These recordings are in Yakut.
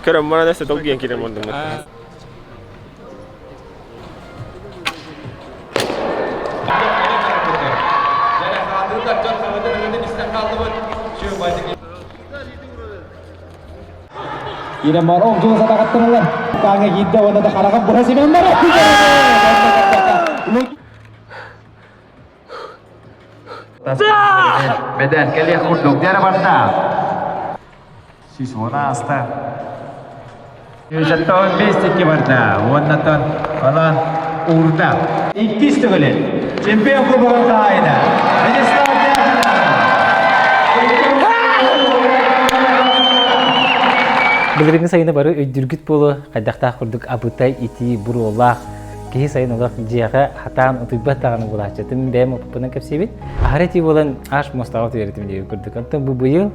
Көрөн баран өссө долгуйан киирэн бардым. Иремар оҥтуна сатаҕаттаналар. Таҥа киирдэ уонна да хараҕа быһа симэн барар. Бэдэр кэлиэх курдук дьэрэ барда. Сисуона аста. Үсэттон бестикки барда. Уоннатан алан уурда. Иккис төгүлүн чемпион кубогын хаһаайына Вячеслав Былырыыҥҥы сайыны бары өйдүүргүт буолуо, хайдахтаах курдук абытай, итии, буруолаах, киһи сайын олох дьиэҕэ хатаан утуйбат даҕаны буолааччытым бэйэм оппунан кэпсиибин. Аһара итии буолан аш муостаҕа утуйар этим диэбит курдук. Оттон бу быйыл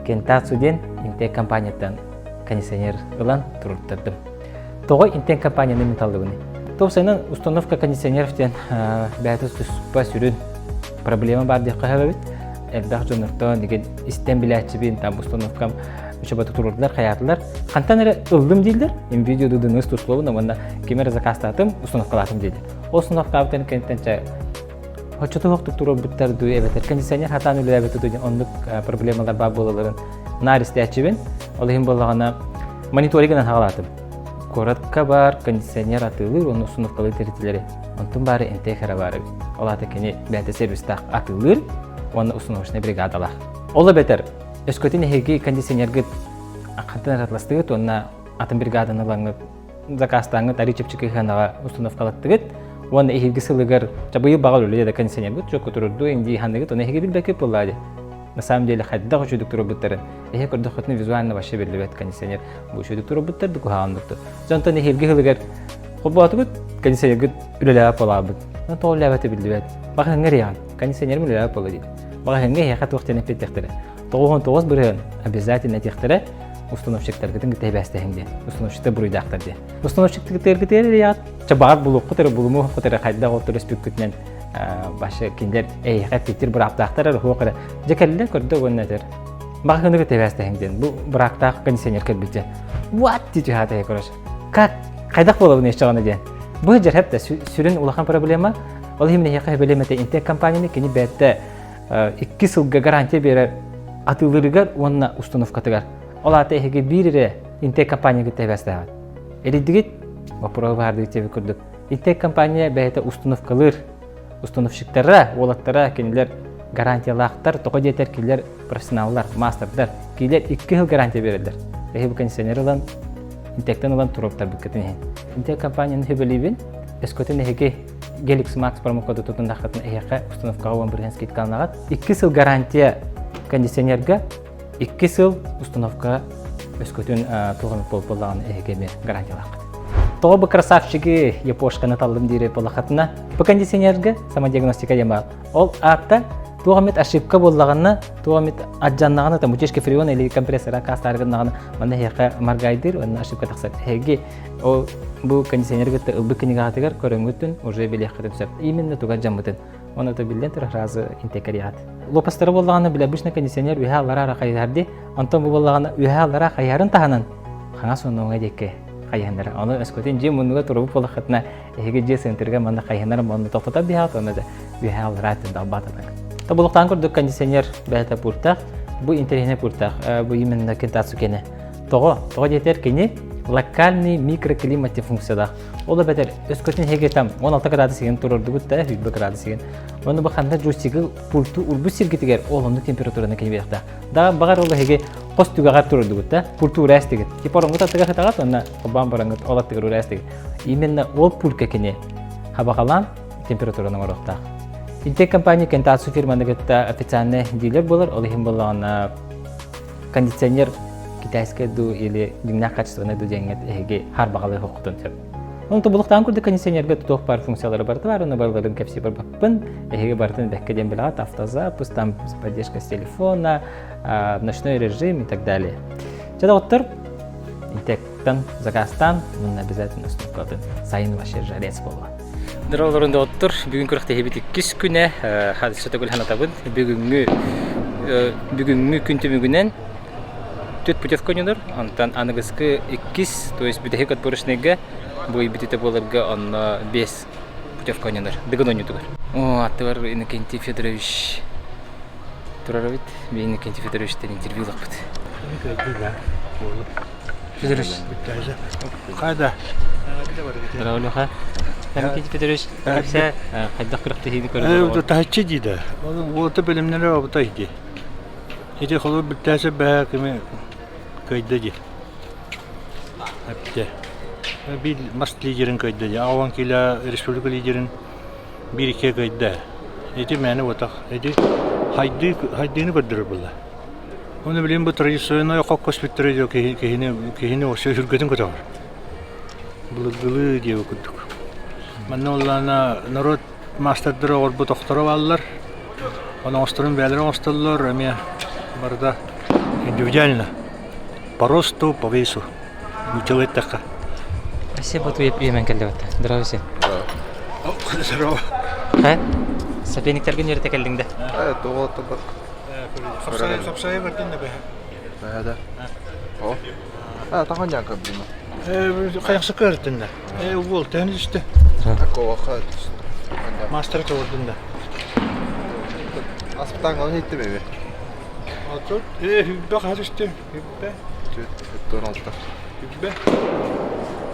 Кентацу диэн Интек компанияттан кондиционер ылан туруттардым. Тоҕо Интек компанияны мин таллыбыный? Топсайынан установка кондиционеров диэн бэйэтэ туспа сүрүн проблема баар диэххэ сөп эбит. Элбэх дьоннортон деген истэн билээччибин там установкам учебаты туруордулар, хайаатылар. Хантан эрэ ыллым дииллэр, видео дудунус туслобун уонна ким эрэ заказтаатым, установкалаатым дииллэр. Ол установкаабытын кэнниттэн чэ Оччотуһуктук туруорбуттар дуу эбэтэр кондиционер хатаан үлэлээбит дуу диэн оннук проблемалар баар буолалларын наар истээччибин. Ол иһин буоллаҕына мониторигынан хаҕалаатым. Куоратка баар кондиционер атыылыыр уонна установкалыыр тэрилтэлэри. Онтун баары НТХ эрэ баар эбит. Ол аата кини бэйэтэ сервистаах атыылыыр уонна установочнай бригадалаах. Ол эбэтэр өскөтүн эһиги кондиционергыт хантан аратластыгыт уонна атын бригаданы ылаҥҥыт заказтааҥҥыт арыы чэпчэки сыанаҕа установкалаттыгыт уонна эһиги сылыгар чабыйы баҕар үлэ да кондиционергыт чокко турурду инди ханыгыт уонна эһиги билбэккит буоллаа дии на самом деле хайдах үчүгдүк турбуттарын эһи көрдөххүтүнэ визуально вообще биллибэт кондиционер бу үчүгдүк турбуттар ду куһаҕаннык дьонтон эһиги сылыгар холбоотугут кондиционергыт үлэлээбэт буолаабыт тоҕо үлэлээбэтэ биллибэт баҕаһыҥҥа эрийэҕин кондиционерым үлэлээбэт буолла диир баҕаһыҥҥа эһиэхэ туох диэн эппиэттиэхтэрэ 99% обязательно этиэхтэрэ установщиктаргытын кытта эбээстэһиҥ диэн установщиктар буруйдаахтар диэн установщиктаргытыгар эрийэҕит чэ баҕар булуоххут эрэ булумуоххут эрэ хайдах ол төрөспүккүтүнэн башы кинилэр эйиэхэ эппиттир бырааптаахтар эрэ суох эрэ дьэ кэллэ көрдө уонна этэр баҕаһыны кытта эбээстэһиҥ диэн бу быраактаах кондиционер кэлбитэ what дии түһаата короче как хайдах буолабын ещеҕына диэн бу дьэрхэп да сүрүн улахан проблема ол иһин эһиэхэ сөбүлэмэтэ интек компанияны кини бэйэтэ икки сылга гарантия биэрэр атыылыырыгар уонна установкатыгар. Ол аата эһиги биир эрэ Интек компания кытта эбэстээҕит. Эрийдигит, боппуруоһу баһардыгыт диэбит курдук. Интек компания бэйэтэ установкалыыр. Установщиктара, уолаттара кинилэр гарантиялаахтар, тоҕо диэтэр кинилэр профессионаллар, маастардар. Кинилэр икки сыл гарантия биэрэллэр. Эһиги бу кондиционер ылан, Интектэн ылан туруоптарбыккытын иһин. Интек компанияны сөбүлүүбүн. Өскөтүн эһиги Gelix Max промокоду тутуннаххытына эһиэхэ установкаҕа уон бырыһыан скидкаланаҕыт. Икки сыл гарантия кондиционерга, икки сыл установка өскөтүн туох эмит буоллаҕына эһиги эмиэ гарантиялааххыт. Тоҕо бу красавчиги япошканы таллым диири буоллаххытына, бу кондиционерга самодиагностика диэн баар. Ол аатта туох эмит ошибка буоллаҕына, туох эмит алдьаннаҕына, там утечка фреона или компрессора аккаастааргыннаҕына, манна эһиэхэ маргайдыыр уонна ошибка тахсар. Эһиги Ол бу кондиционер кытта ылбыт кинигаҕытыгар көрөҥҥүтүн уже билиэххитин сөп. Именно тугар дьаммытын. Оны то биллэн турар сразу интекэриэҕит. Лопастары буоллаҕына бile обычно кондиционер үһэ аллара ара хайыһар дии. Онтон бу буоллаҕына үһэ аллара хайыһарын таһынан хаҥас уонна диэки хайыһыннара. Ону өскөтүн дьиэ муннуга турубут буоллаххытына эһиги дьиэ центрга манна хайыһыннар онно тохтотор биһаҕыт онно да үһэ аллара өттүн далбаататаҥ. Тобулуктаан курдук кондиционер бэйэтэ пультаах, бу интэриэһинэй пультаах, бу именно кентацу кенэ. Тоҕо? Тоҕо диэтэр кини локальный микроклимат функциялаах. Ол эбэтэр өскөтүн эһиги там 16 градус иһин турордугут да 20 градус иһин. Оны бу ханна джойстигы пульту урбут сиргитигэр ол оннук температураны кини биэхтээх. Да баҕар ол эһиги хос түгэҕэр турордугут да пульту урээстигит. Типа ороҥҥут аттыгар сытаҕыт уонна холбоон бараҥҥыт ол аттыгар урээстигит. Именно ол пультка кини хабаҕалаан температураны оҥоруохтаах. Интек компания Кентацу фирманы кытта официальный дилер буолар, ол иһин буоллаҕына кондиционер китайскай дуу или дьиҥнээх качественный дуу диэҥҥэ эһиги харбаҕалыы хоххутун сөп. Онон тобулуктаан курдук кондиционерга туох баар функциялары барыта баар, оны барыларын кэпсии барбаппын. Эһиги барытын бэккэ диэн билэҕит, автозапуск, там поддержка с телефона, ночной режим и так далее. Чэ доҕоттор, интектан заказтаан, уонна обязательно установкатын сайын вообще жарец буолуо. Здорово, доҕоттор. Бүгүн күрэхтэһиибит иккис күнэ. Хадыса төгүл санатабын. Бүгүҥҥү бүгүҥҥү күн түмүгүнэн. Түөрт путевка ойнонор, онтон аныгыскы иккис, то есть бүтэһик отборочнайга бу бүтүтэ буоларга онно биэс путевка ойнонор, Дыгын оонньуутугар. О, аттыбар Иннокентий Федорович турар эбит. Би Иннокентий Федоровичтан интервью ылахпыт. Федорович. Хайда? Здорово, Леха. Иннокентий Федорович, кэпсээ, хайдах күрэхтэһиини көрдөрөр? Таһыччы дии да. Уота бэлэмнэрэ обута иһди. Ити холобур бүттээсэ бэһэ кими кыайда дии. Эптэ. Биир мас лидерин кыайда дии. Аҕа кило республика лидерин биир икки кыайда. Ити мээнэ буотах. Ити хайдыы хайдыыны көрдөрөр буолла. Оны билин бу традиционный хоккоспүттэрэ дьо киһи киһини киһини өссө сүргэтин көтөҕөр. Былыргылыы диэбит курдук. Манна улаана народ маастардара оҕорбут охторо бааллар. Ону оҥосторун бэйэлэрэ оҥостоллор эмиэ барыта индивидуально. По росту, по весу. Нууччалыы эттэххэ. Спасибо, твои приемен кэллибэттэ. Здравствуйте. Здорово. Хэ? Соперниктергин үөрэтэ кэллиҥ да? Тоҕо Хапсайы көрдүн да бэһэ. Бэһэ да. О. А, тахан ян көрдүм. Хайахсы көрдүн да. Уол төһөн түстэ? Мастер көрдүн да. Аспытаан қалын еттім эбе. Отут, хүббэ хаһа түстү? Хүббэ. Түөт алта. Хүббэ.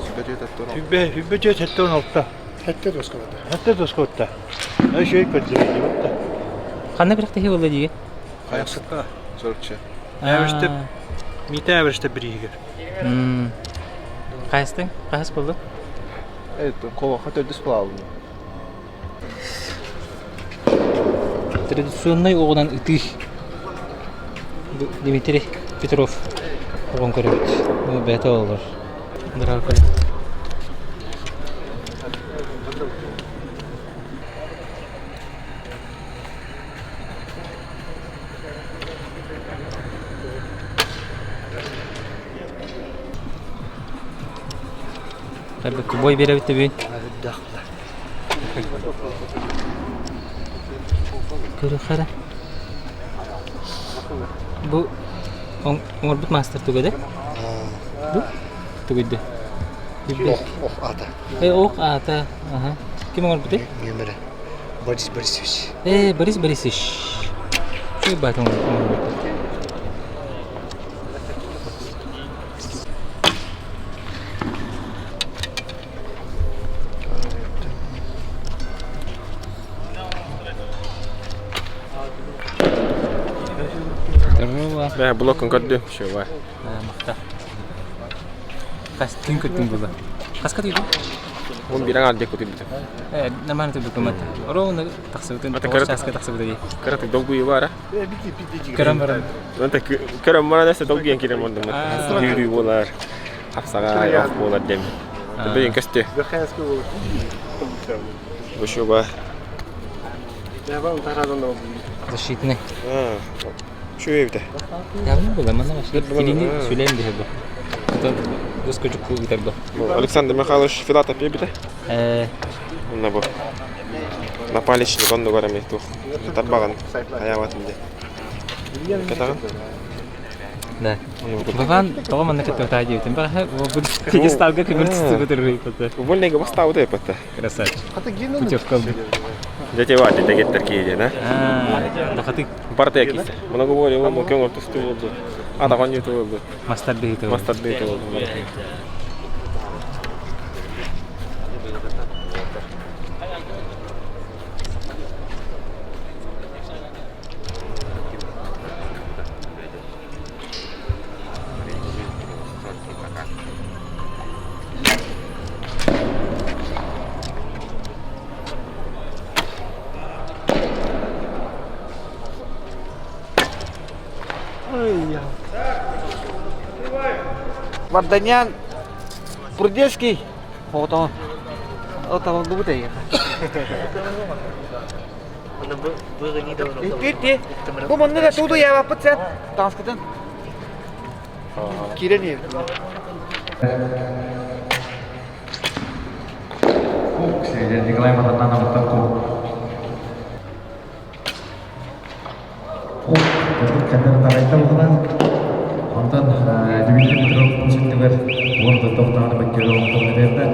Сүбэ түөт алта. Хүббэ, хүббэ түөт хэтте он алта. Хэтте тоскота. Хэтте тоскота. Өй көрдүрэ дии. Ханна күрэхтэһии буолла дии? Хайахсытка. Сорукча. Әбішті Митэ әбішті бириһигэр. Хайастың? Хайас болду? Колоха төрдүс буолабын. Традиционнай оҕунан ытыы. Дмитрий Петров оҕон көрөбүт. Бу бэйэтэ олорор. Здравствуй. Бой биэрэбит тэбиин. Көрүөххэ Бу оҥорбут маастар туга да? Бу тугуйда? Ох, ох аата. Э, ох аата. Аха. Ким оҥорбутай? Нүөмэрэ. Борис Борисович. Э, Борис Борисович. Чуй баатын оҥорбут. Здорово. Бээ, блокун көрдүм, шуба. Махта. Хас күн көттүң була. Хаска түйдү? Он бирен алды көтүбүтүм. Э, нормально түбү көмөт. Ровно тахсыбытын, тоҕус чааска тахсыбыта дии. Кыратык долгуйу баара. Көрөн баран. Онта көрөн баран эсэ долгуйан кирем болдум. Сүүрүү болар. Хапсаҕай ох буолар дем. Билин көстү. Ушуба. Защитный. Шү эбите. Явно было, манна вообще Кирини сүлээн биһэ бу. Это выскочку ыытар бу. Александр Михайлович Филатов эбите. Онно бу. Напалечник оннугар эмиэ туох тарбаҕын хайаабатын дии. Кэтаҕын? Да. Баван тоҕо манна кытта диэбитим. Баха бу пьедесталга көмөр түстүбүт ырыйпыты. Увольнайга бастаабыта эппэтэ. Красавчик. Путевка ылбыт. Дьэ вати дэгиттэр киһи диэн, а? Дохатык. Барта кисе. Много более ол көңөр түстү болду. Атахан юту болду. Мастар быһыыта болду. Мастар быһыыта болду. Варданян Прудецкий. Вот он. Вот он губы Иппирти. Бу манна да тууду яабаппыт сен. Таҥаскытын. Киирэн иһин. Николай Матананов Таку. Онтон Дмитрий Петров сүттүгэр уонна тохтоон бэккэ оҥотон биэрдэ.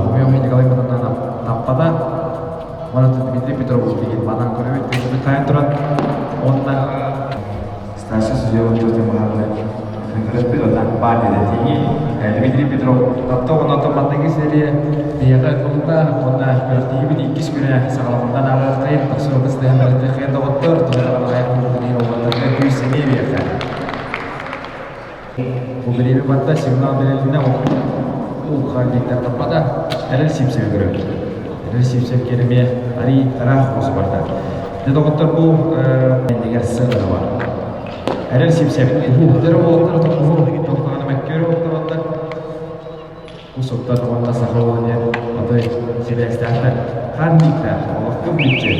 Хомойуох Николай Матаннанов таппата. Онон Дмитрий Петров билигин манан көрөбүт. Тайан туран онна Стасия Судьева Тимоховна көрөспүт онна баар диэтиги Дмитрий Петров тапта оннотон маттыгы серия биһиэхэ ытылынна уонна күрэхтэһиибит иккис күнэ саҕаламмытынан ааҕыахтайын тахсыбыт сытыһан бэртээхэй доҕоттор туһаҕа аҕайах буолбутун уолаттарга күүс сэниэ биэхэ. Бу бириэмэ барда сигнал бэрилиннэ улахан диэктэр таппата эрэл Симсеви көрөбүт. Эрэл Симсев кэлэмиэ арий тараах хос барда. Дьэ доҕоттор бу иннигэр сыана бар. Эрэл Симсев уһуктары уолаттар тохтоҕуна мэккүөр уолаттар Усуттар уонна саха уола диэн отой сибээстээхтэр. Хаан дииктээх олохтук бүччү.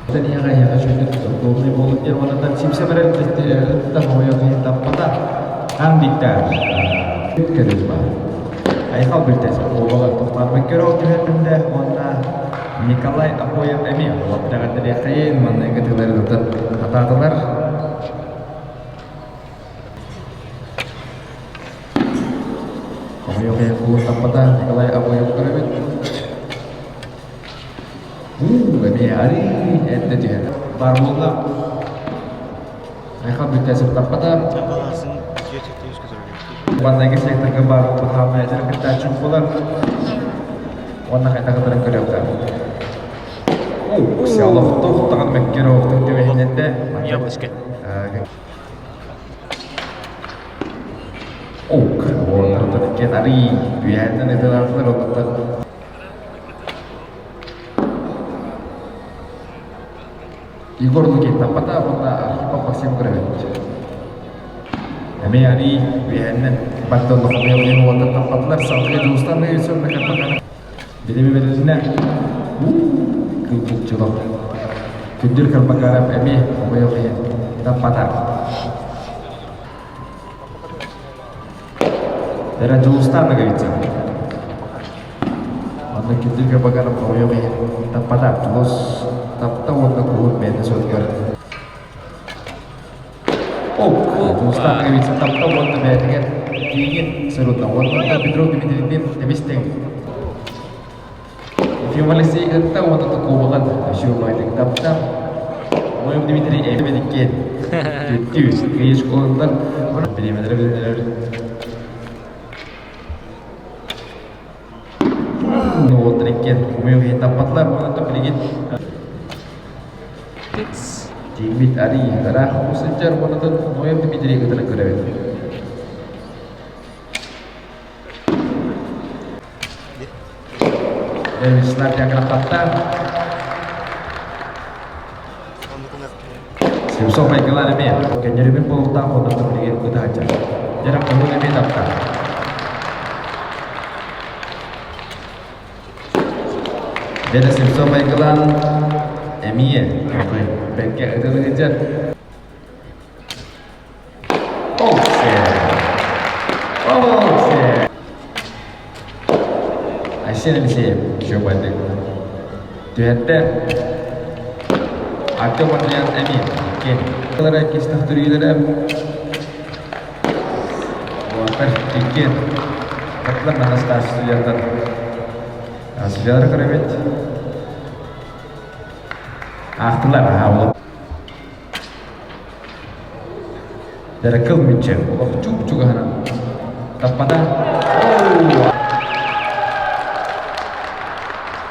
Тэниэҕэ эһиэхэ үчүгэйдик удобный буолун диэн уонна симсэ барар ыттан хомойуох иһин таппата. Хаан дииктээх көрүл баар. Айхал бүлтэс уолугар тохтоон көрө түһэрбинде уонна Николай Апоев эмиэ олохтоох манныгы тыллары тутан хатаатылар. Хомойуох иһин кулун таппата Николай Абоев көрөбүт. Уу, эмиэ арыы эрдэ түһэр. Баар буолла. Айхал бүттээсип таппата. Манныгы секторга баар буолбут хаамайаччы кыттааччы буолар. Уонна хайдах ытарын көрүөххэ. Олохтоох таҕан мөккүөр оһохтон түбэһиннэрдэ. Яблочко. Ок, уоллар иккиэн арый үөһэттэн ытыалаатылар оннуктан Егор Лукин таппата уонна Архипов Максим көрөбүт. Эмиэ арый үөһэннэн баттан хомуйа диэн уолаттар таппатылар салгыы Дьулустан Режиссер Карпаканов билими бэрилинэ кылбуччулар Күндүр Карпаканов эмиэ хомуйа диэн таппата. Эрэ Дьулустан Ноговицын. Онно Күндүр Карпаканов хомуйа иһин таппата. Дьулус тапта уонна куһун бэйэтэ суотугар Дьулустаан Ноговицын тапта уонна бэйэтигэр тиийин сырытта. Уонна Петров Дмитриевтин тэбис-тэҥ. Ефим Алексей ытта уонна Токуобаҕын үчүгэйдик тапта. Моем Дмитрий Эбедиккен. Түттүүс. Кыйы школалар бириэмэлэри билинэлэр. Уолтар иккиэн хомойуох иһин таппатылар. Онон билигин Тиийбит арый ыраах хомус сылдьар уонна Ноем Дмитрий ытарын көрөбүт. Вячеслав Дьяконов Слепцов Майкылан эмиэ көннөрүбүт буолуохтаах уонна билигин ытааччы. Дьэрэх хоһуун эмиэ тапта. Дьэ Слепцов Майкылан эмиэ бэккэ ытылыгыдьар. Айсен Алексеев Чуобайдык түһэрдэ. Артем Андреян эмиэ икки. Лара кистэх түрүүлэрэ Уотар икки. Татлар Анастасия студенттар. Судьялар көрөбүт. Аахтылар. Дэрэ кыл мүччү, олох чуп-чугаһынан таппата.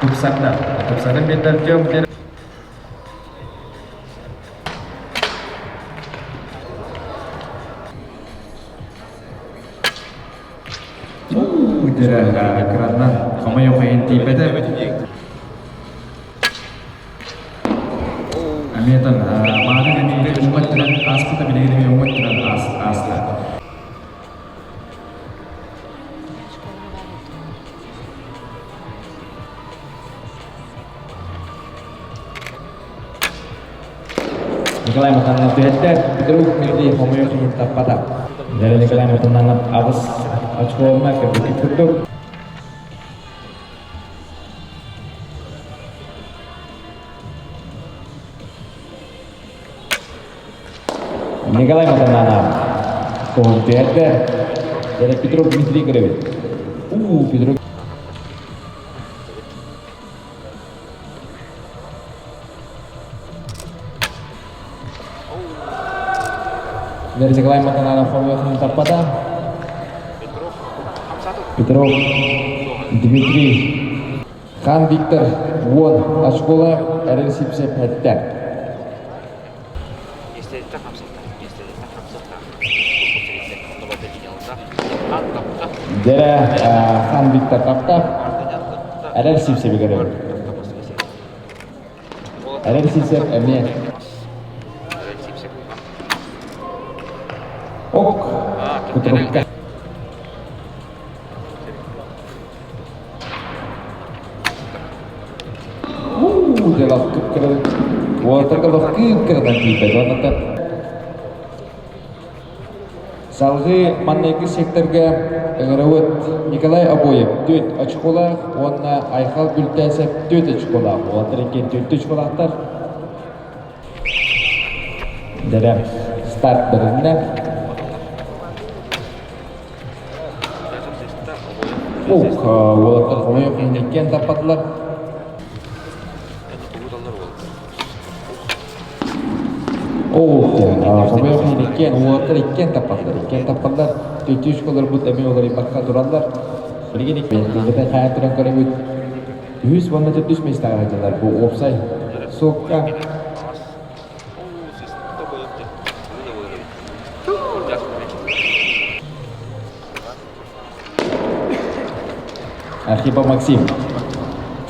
Тупсарда. Тупсардан биэрдэ Артем. Дэрэ кыраннан хомойуох иһин тиийбэтэ. Эмиэтэн мааны эмиэ уҥа өттүнэн ааспыта билигин эмиэ уҥа өттүнэн ааста. Николай Матаннов түһэттэ, Петров Дмитрий хомойуох иһин таппата. Николай Матаннов 8 очколонна кырдьык курдук. Николай Матананов. Коһун түһэрдэ. Дьэрэ Петров Дмитрий көрөбүт. Уу, Петров Николай Матананов хомуйуохун таппата. Петров Дмитрий Хан Виктор уон очколаах Эрэл Сипсеп эттэ. Дэрэ Хан Виктор таптап Эрэл Сипсеби көрөбүт. Эрэл Сипсеп эмиэ Ок, кутурукка. Уу, дьэ лапкып Уолаттарга лапкып кырынан тиийбэт. Оннуктан Салгыы манныгы секторга ыҥырабыт Николай Обоев 4 очколаах уонна Айхал Бүлтээсэп 4 очколаах. Уолаттар иккиэн 4 очколаахтар. Дэрэ старт бэрилиннэ. Ух, уолаттар хомойуох иһин иккиэн таппатылар. Оо, хомойуох иһин иккиэн, уолаттар иккиэн таппатылар. Иккиэн таппаллар. Түтүшкаларбыт эмиэ уларыйбакка тураллар. Билигин иккиэн хайа туран көрөбүт. Үһүс уонна төрдүс миэстэҕэ сылдьаллар. Бу уопсай суокка Архипов Максим.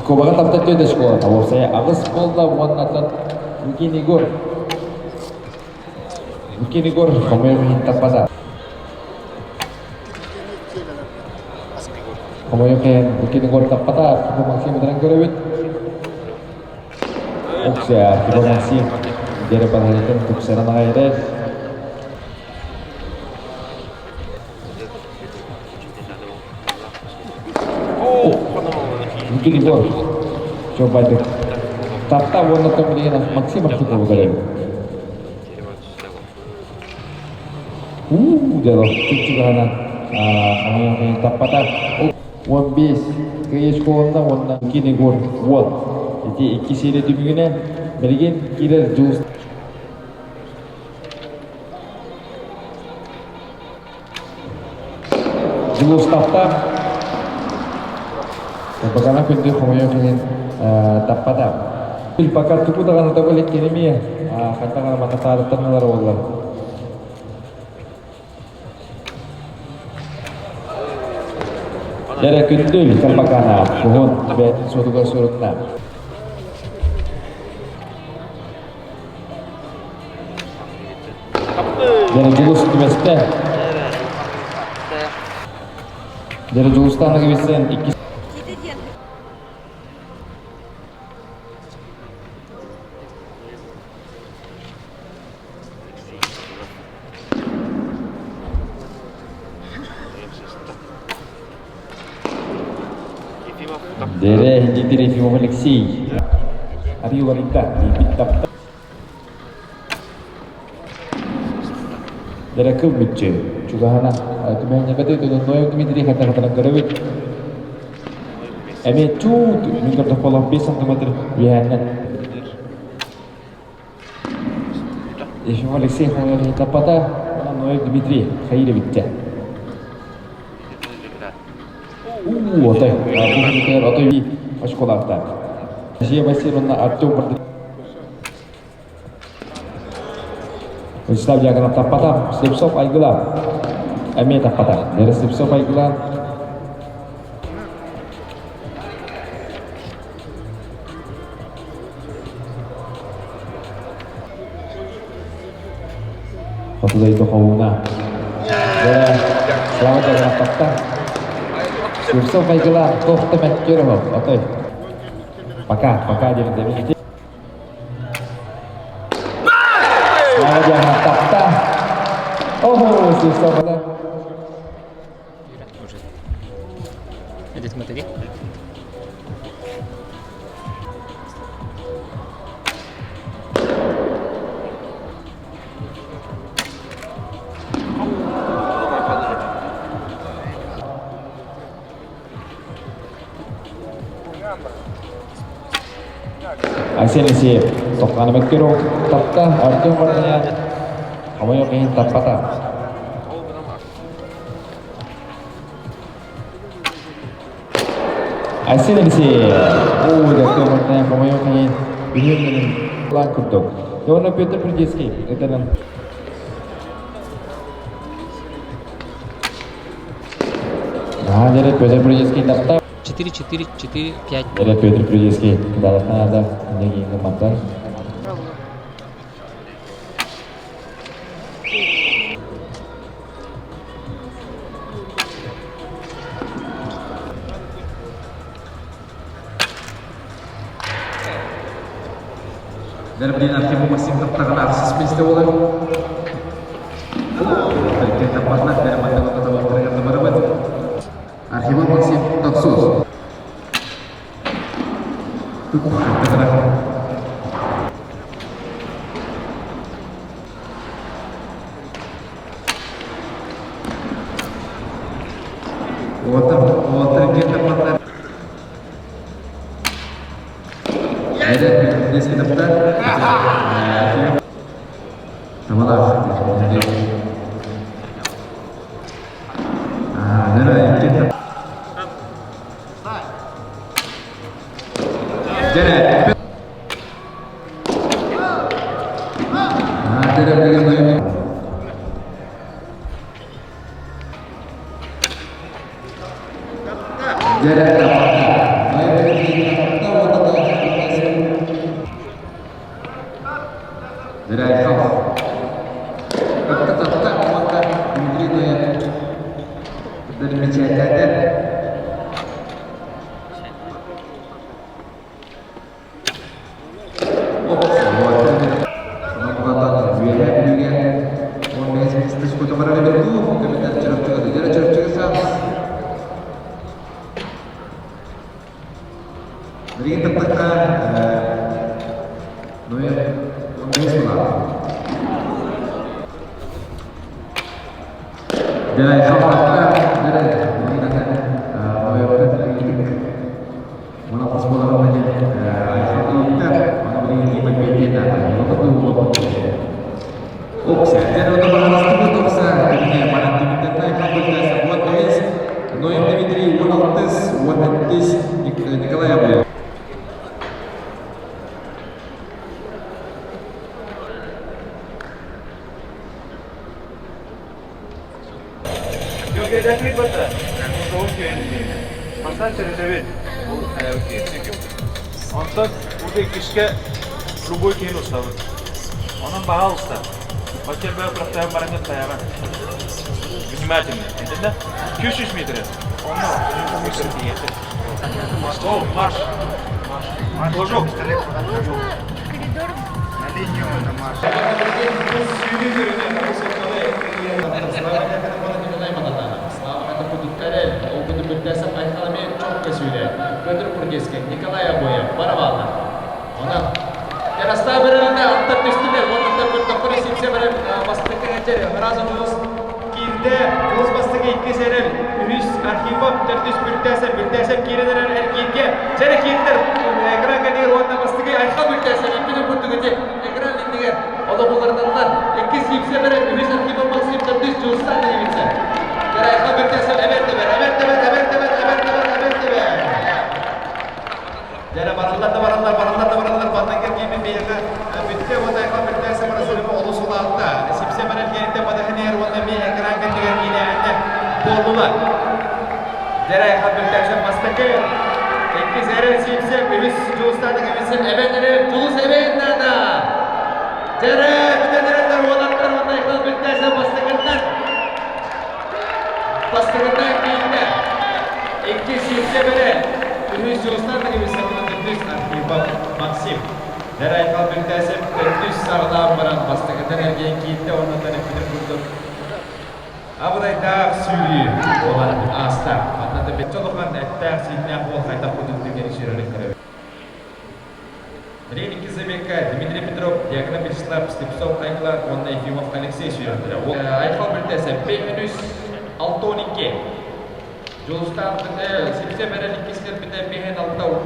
Кубаҕа таптар түөтэ школата. Уопсайа аҕыс буолла уоннаттан Лукин Егор. Лукин Егор хомойуох иһин таппата. Хомойуох иһин Лукин Егор таппата. Архипов Максим ытыран көрөбүт. Оксия Архипов Максим диэри балаһыйатын тупсаран аҕай эрэр. Лукин Егор Чобайдык Тарта уонна билигин Максим Архипову көрөбүт. Уу дело чуп-чугаһынан хамайан таппата. 15 кыйы школында уонна Лукин Егор уот. Ити икки серия түмүгүнэн билигин киирэр Дьулус Дьулустахта Бакана күндү хомойуох иһин таппата. Пока тугу даҕаны таба илик эмиэ хантан аны манна таарыттан ылар буоллар. Дэрэ күндүл Карбакана уһун бэйэтин суотугар сурунна. Дьэрэ Дьулус түбэстэ. Дьэрэ Дьулустаан кэбисэн иккис Дэрэ Дмитрий Ефимов Алексей. Арыы уларыйда, биирбит тапта. Дэрэ кыл мүччү, чугаһана. Түмэһиннэрбэти Ноев Дмитрий хатарытынан көрөбүт. Эмиэ чуут, мин көрдөхпө олох 5 сантиметр үөһээннэн. Ефимов Алексей Хомоев таппата, Ноев Дмитрий хайыр эбиттэ. Уу, отой, бу отой очколаахтаах. Россия Васильевна Артем Вячеслав Дьяконов таппата, Слепцов Айгылан эмиэ таппата. Вера Слепцов Айгылан Хоту дойду хоһууна. Слава Дьяконов тапта. Слепцов Айгылан туох да мөккүөр отой. Пока, пока диэн дэбин Тапта. Ого, Слепцов Это смотри. Айсен Алексеев Тоққаны Беккеров тапта, Артем Варданян хомойуох иһин таппата. Айсен Алексеев оо, Артем Варданян хомойуох иһин үһүөн план курдук. Уонна Петр Придецкий ытанан Наһаа дьэрэ Петр Придецкий тапта. 4 4 4 5 Дьэрэ Петр Придецкий кыдалахтан инне киин мантан. Дәрбиен Архипов Максим таптаҕына ахсыс миэстэ буолар. Тэркэн таппатылар, дәрманнан табахтарыгар да барабыт. Архипов Максим тохсус. Уолаттар, уолаттар иккиэн таппаттар. Онтон уже иккискэ любой киһини устабыт. Онон баһаалыста. Оччо бөө кырахтаһан бараҥҥын тайаҕын. Внимательно. Итиннэ 200 метрэ. Онно О, марш. Марш. Флажок. Коридор. На линию это марш.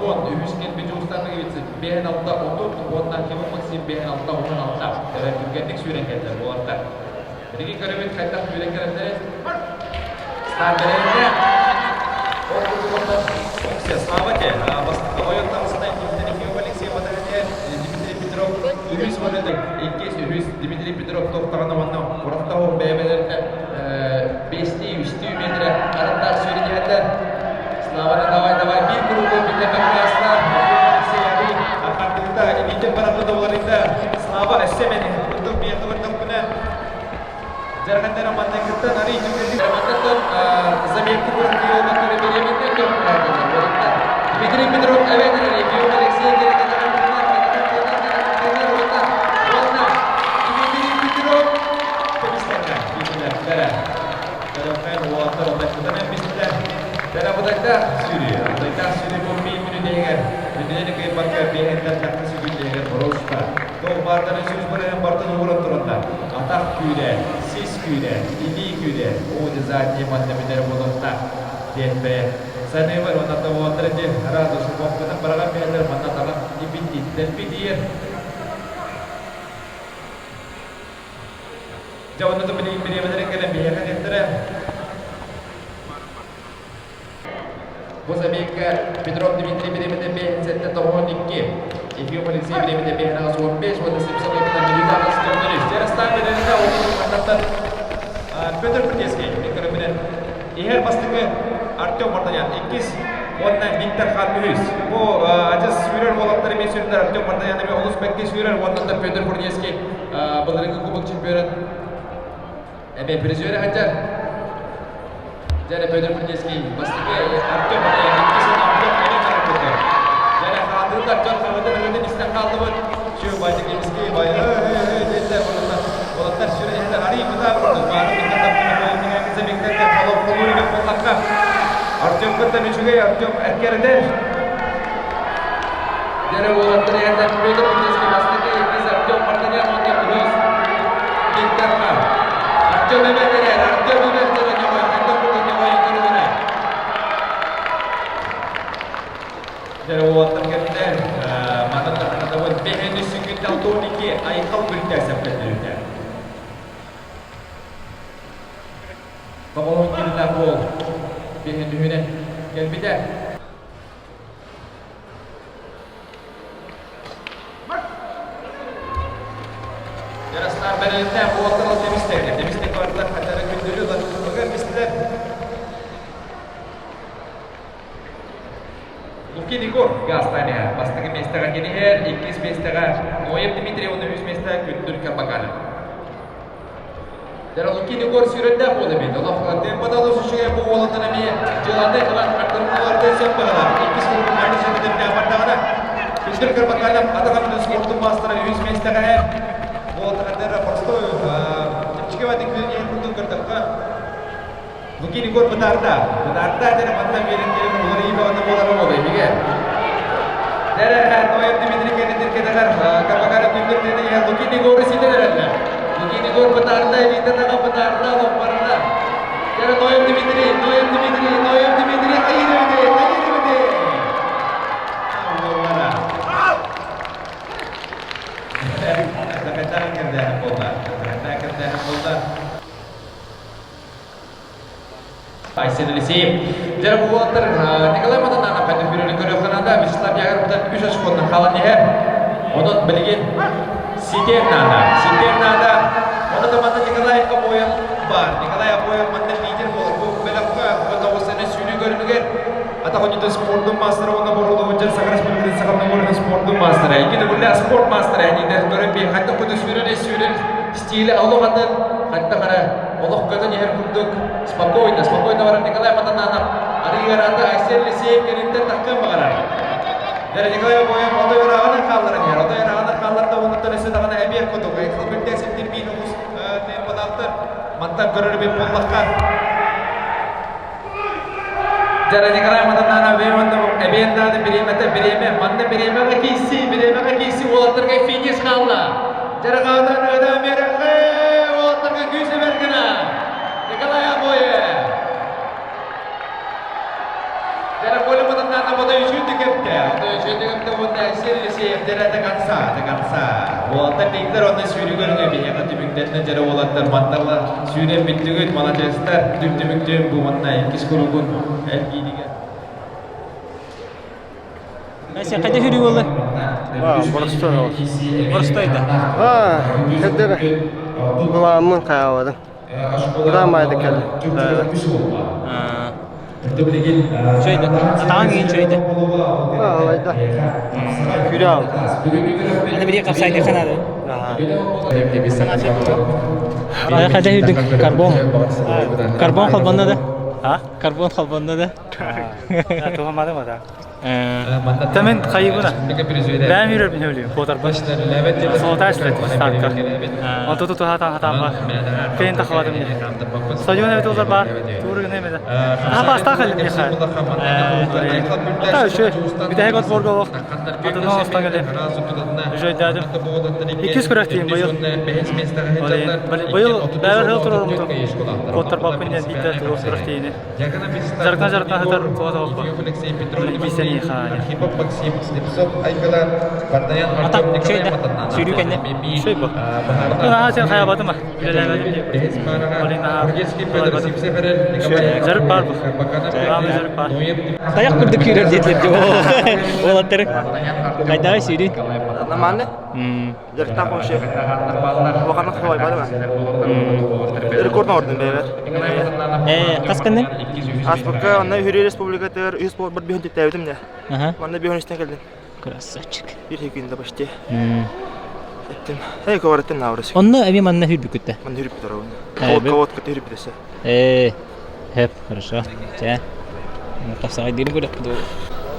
90, үһүс кэлбит Дьулустан Ноговицын 56 30 уонна Кимов Максим 56 16. Эбэ түргэнник сүүрэн кэллэр уолаттар. Билигин көрөбүт хайдах сүүрэн кэлэллэрин. Старт Ол курдук онтон Слава те, бастакы ойон таҕыста Дмитрий Алексей Батарыне, Дмитрий Петров үһүс уонна иккис үһүс Дмитрий Петров тохтоҕуна уонна ураттаһы бэйэбэлэринэ бэстии үстүү метрэ арыттаах сүүрүнүһэллэр. Слава давай давай биир кругу биллэрбэккэ Алексей Арий хардыыта илиитин барахта уларыйда. Слава өссө мени курдук биэхэ көрдөхпүнэ Дьарҕаттара манна кыттан арый түгэнник мантан заметка курдук олбаттары бириэмэтэ Дмитрий Петров эбэтэр Ефим Алексей уонна Дмитрий Петров көмүскэннэ биирдилэрэ. Төрөппөн уолаттар оннакытан эммистилэр. Дара Будайдаах сүүрүү. Будайдаах сүүрүү бу мин мүнүүтүгэр мүнүүнү кыайбакка биэһэттэн тахса сүгүллээгэр боруоста. Туох баартаны сүүс барыһын бартын ууран тураннар. Атах күүрэ, сис күүрэ, илии күүрэ, оо дизайнер манна бүтэр буолуохтаах диэн бэйэ саныыбар уонна тобуоттара диэн араас ушаковканы бараҕан биһэллэр манна таҕан ибит-иттэрбит Дьэ онно да билигин бириэмэлэрин кэлэн биһиэхэ диэттэрэ. Бу забегка Петров Дмитрий бириэмэтэ 5 92, Ефимов Алексей бириэмэтэ 5 85 уонна Сипсов Милюта 93. Дьэ ставь бириэмэтэ Петр Прудецкий микроменен иһэр бастакы Артем Мартанян иккис уонна Виктор Хан үһүс. Бу адьас сүүрэр уолаттар эмиэ сүүрдэр Артем Мартанян эмиэ олус бэккэ сүүрэр уонна Петр Прудецкий былырыҥҥы кубок чемпионун эмиэ призерэ сылдьар. Дьэ Петр Прудецкий бастакы Артем Мартанян иккис уонна Артем эмиэ тараппыттар. Дьэ хаатырдар дьон хаһыытын ыһыытын истэн хааллыбыт. Чү Бадикевский бай диэтилэр уолаттар сүрэ иһэллэр арый бытаа курдук баарын кытта таптыыр холуйга буоллахха Артем кытта үчүгэй Артем эркэрдэр Дьэ уолаттар иһэллэр Петр Прудецкий бастакы иккис Артем Мартынян уонна үһүс Виктор Хан Артем эбэтэрэ Артем эбэтэрэ ньоҕой хайдах курдук ньоҕой көрүҥүнэ Дьэ уолаттар кэллэр манан таххатабын бэһини сүгүн алтоники айхал бүлтээсэп кэллэритэ. Тоҕоһун киллээх уол бэһин кэлбитэ. Ярастар бэрилиннэ уолаттар ол темистек. Темистек бардылар хатары күндүлү латыгар бистилер. Лукин Егор Гастания бастакы миэстэҕэ киниһэр, иккис миэстэҕэ Ноев Дмитрий уонна үһүс миэстэҕэ Күндүл Карбаканов. Дьэ Лукин Егор сүүрэрдээх буола эбит. Олох темпата олус үчүгэй бу уолаттан эмиэ дьыланы ылан хардырмаларды сөп баҕалар. Иккис курдук сөбүтэрдээх бардаҕына Күндүл Карбаканов атаҕын спортун маастара үһүс миэстэҕэ уолаттар простой чэпчэки бадык курдук көрдөххө Лукин Егор бытаарда. Бытаарда дьэ манна биэрэн кэлин уларыйыы бөҕөтө буолара буолуо иһигэ. Дэрэ Ноев Дмитрий кэннитин кэтэҕэр Карбакаров күндүр тиэтэ иһэр Лукин Егору ситэн эрэллэр. Лукин Егор бытаарда, илиитэ таҕа бытаарда, лоппарда. Дэрэ Ноев Дмитрий, Ноев Дмитрий, Ноев Дмитрий хайыр эбити, хайыр эбити. Уоллара. Такайтаан кэрдээһин буолла. Такайтаан кэрдээһин буолла. Айсен Елисеев. Дьэ бу уолаттар Николай Матананов хайдах бүрүнү көрүөххэ Вячеслав Ягоровтан үс очконнан хаалан иһэр. Онон билигин ситиэн наада. Ситиэн наада. Онон да манна Николай Обоев баар. Николай Обоев манна лидер буолар. Бу бөлөххө тоҕус сүүрүү көрүҥүгэр атах оонньуутун спордун маастара уонна боруолугунча Саха Республикатын Саха Норуотун спордун маастара. Икки төгүллээх спорт маастара. Лидер көрөн би хайдах куту сүүрэн сүүрэн стиле олох атын хайдах эрэ олох көтөн иһэр курдук спокойно, спокойно барар Николай Матананов арыйыараата Айсен Лисеев кэнниттэн таххыан баҕарар. Дьэ Николай Обоев отой ырааҕынан хаалларан иһэр. Отой ырааҕынан хаалларда уонуттан өссө даҕаны эбиэх курдук. Хылбырдиа сирдир биир уус темпалаахтар. Мантан көрөр эбит буоллахха. Дьэ Николай Матананов эбиэн дааны бириэмэтэ бириэмэ. Манна бириэмэҕэ киирсии, бириэмэҕэ киирсии уолаттарга финиш хаалла. Дьарҕаатан ыда мерэхэ уолаттарга күүс эбэр гына. Николай Обоев. Дьара Коля Матананов. Матаннанов отойүчү кепте. Отойүчү кепте уонна Алексей Елисеев до конца, до конца. Уолаттар тиктер онно сүүрү көрүҥэ биһиэхэ түмүктэринэ дьэрэ уолаттар манталла сүүрэн бүттүгүт, маладьыастар, түм түмүктүөн бу манна иккис куругун эргииригэр. Сен қайда жүрүү болду? Боростой. Боростой да. А, кәддері. Буламын қаябадым. Буламайды кәлі. Чөйдө. Атаң кийин чөйдө. Алайда. Күрә ал. Аны бiri капсайды канады. Кайда жүрдүң? Карбон. Карбон холбонно да. А? Карбон холбонно да. Туһамадым ата. Та мен хайыбына. Бэм жүрөр мен өлүм. Котарбын. Солота эслет стартка. Онто туту хатан хатан бар. Кейин тахабадым. Стадион эбит олар бар. Тууру гына эмеде. Аха баста калым яха. Ата үшө. Бүтәһек от борго олох. Атына остан келем. Үжөйдәдим. 200 күрәк быйыл. Быйыл бәбер хыл турарым. Коттар бапын ден битә туру күрәк тиене. Жарктан жарктан хатар туа табып. Бисени ха. Ата чөйдө. Сүүрүү кэннэ. Шөй бу. Аха сен хаябатым ба. Билелебедим дип. Олин аха. Жарык бар бу. Рамы жарык бар. Таяк курдук күүрөр диэтилер деп. Уолаттар. Кайдагы сүүрүү? Нормально. Жарыктан вообще. Улаханнык хабайбады ма. Рекордна орден бэбер. Э, хас кынның? Аспакка онна Хүрей республикатыгар үс бір бүйін теттәбитим де. Аха. Манна бүйін истен келдим. Красавчик. Bir күндө почти. Эттим. Эй, ковараттым наурыз. Онно эми манна хүрбүкүттэ. Ман хүрүп турабын. Э, Код код кыты хүрүп десе. Э, хеп, хорошо. Чэ. Тапсагай дирин көрөк бу.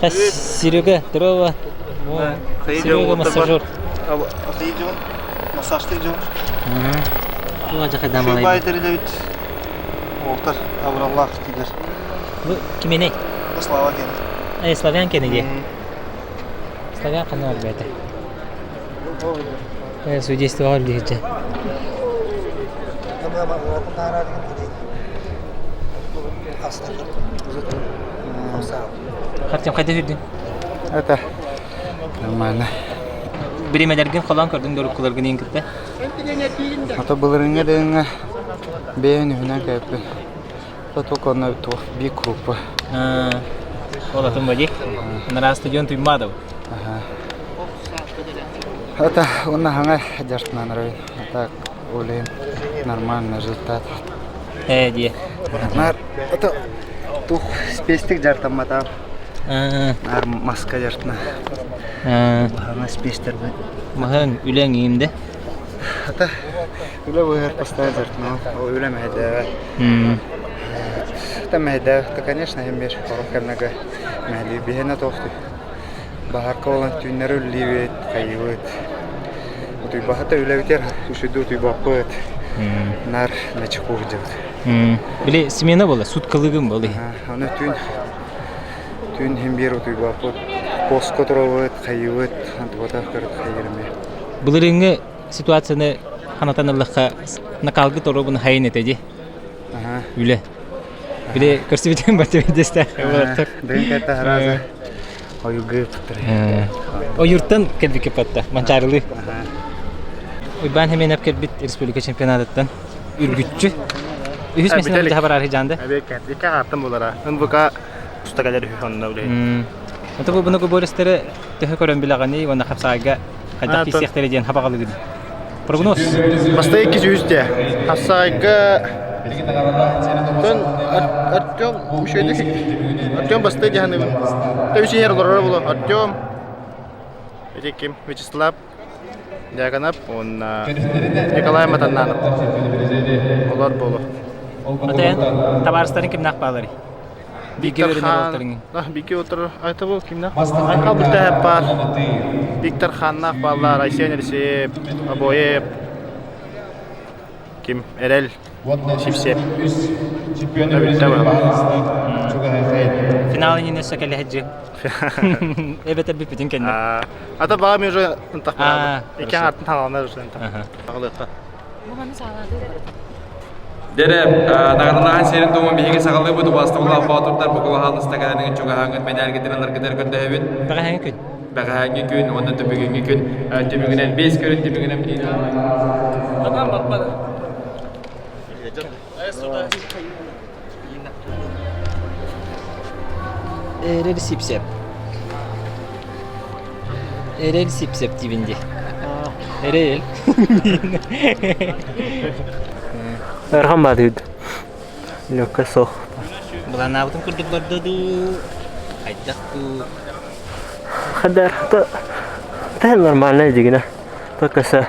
Хас Серега, здорово. Серега массажер. Атыйжон, массажтыйжон. Бу жака Şu дамалайды. байдыры бит. Олтар абраллах дилер. Бу кименей? Слава кени. Э, славян кени ди. Славян каны бар бәте. Э, судейство бар дигече. Хартем кайда жүрдүң? Это нормально. Биремелерген холан көрдүң дөрүккүлөргүн ең кытта. Ата былырыңа деңе бэйэн үһүнэн кэппи. Только онно туох би крупа. Ол атын бади. Нара стадион туймадов. Ага. Это онна хаңа жартынан район. А так ойлайм нормальный результат. Э, дие. Нар это тух спестик жартаммата. Э, Нар маска жартына. э, Хаңа спестер бит. Маһын үләң иимде. Ата үлэ быһар постоянно жартына. Ол үлэ мэһэдэ. Та мэһэдэ, то конечно хэммер хорох кэмнэгэ мэһэли биһэнэ тоохту. Баһарка болан түүннэри үллиибит, хайыбыт. Утуйбахата үлэбитер, үсүдү утуйбаппыт. Нар начекур дебит. Били смена бола, суткалыгым болы. Аны түүн түүн хэмбер утуйбаппыт. Поско туробыт, хайыбыт, антыбата көрөт хайырме. Былырыңы ситуацияны ханатан ыллахха накалгы торобун хайын этеди. Ага. Үле. Били көрсүбүтен бар деп десте. Дын кайта хараза. Ойугы туттар. Ойуртан келбикке патта, манчарылы. Уйбан хеменеп келбит республика чемпионатыттан үргүтчү. Үһүс меселе жаха барар жанды. Әбе кәтбикә аттым булара. НВК устагалар хүхонна үле. Ото бу буну борестере төһө көрөн билагани, онна хапсага кайда кисехтере диэн хабагалыгын. Прогноз. Баста 200 те. Хасайга Тон Артем үшөйдө. Артем баста диханы. Та үче хер лорор булу. Артем. Эти ким? Вячеслав Дьяконов, он Николай Матаннанов. Олар болу. Отен табарыстарын кимнах баалары? Биге Виктор өрүнөр Хан. олтарың. Биге отыр. Айта бол кимнах? Айкал битә бар. Виктор Ханнах баллар, Айсен Елисеев, Абоев. Ким? Эрел. Сипсеп. Финал инне сөкеле хаджы. Эбетер бипитин кенне. Ата бага мен уже ынтак А, Икен атын таналар уже ынтак. Аха. Багылыкка. Бу маны саалады. Дэрэ, наҕаралааһын сиэрин туомун биһиги саҕалыыбыт убаастабыллаах боотурдар букулаһаалыста кэлэниҥ чугаһааҥҥыт мэдээлгитин ыларгытыгар көрдөһөбүт. Бэҕэһээҥҥи күн. Бэҕэһээҥҥи күн уонна түбүгүҥҥү күн түмүгүнэн биэс көрүн түмүгүнэн Эрэл сипсеп. Эрэл сипсеп диибин дии. Эрэл. Эрхан баатыйд. Лөккө суох. Быланаабытым курдук барда дуу, хайдах дуу. Хадар, то та нормально дигина. Только се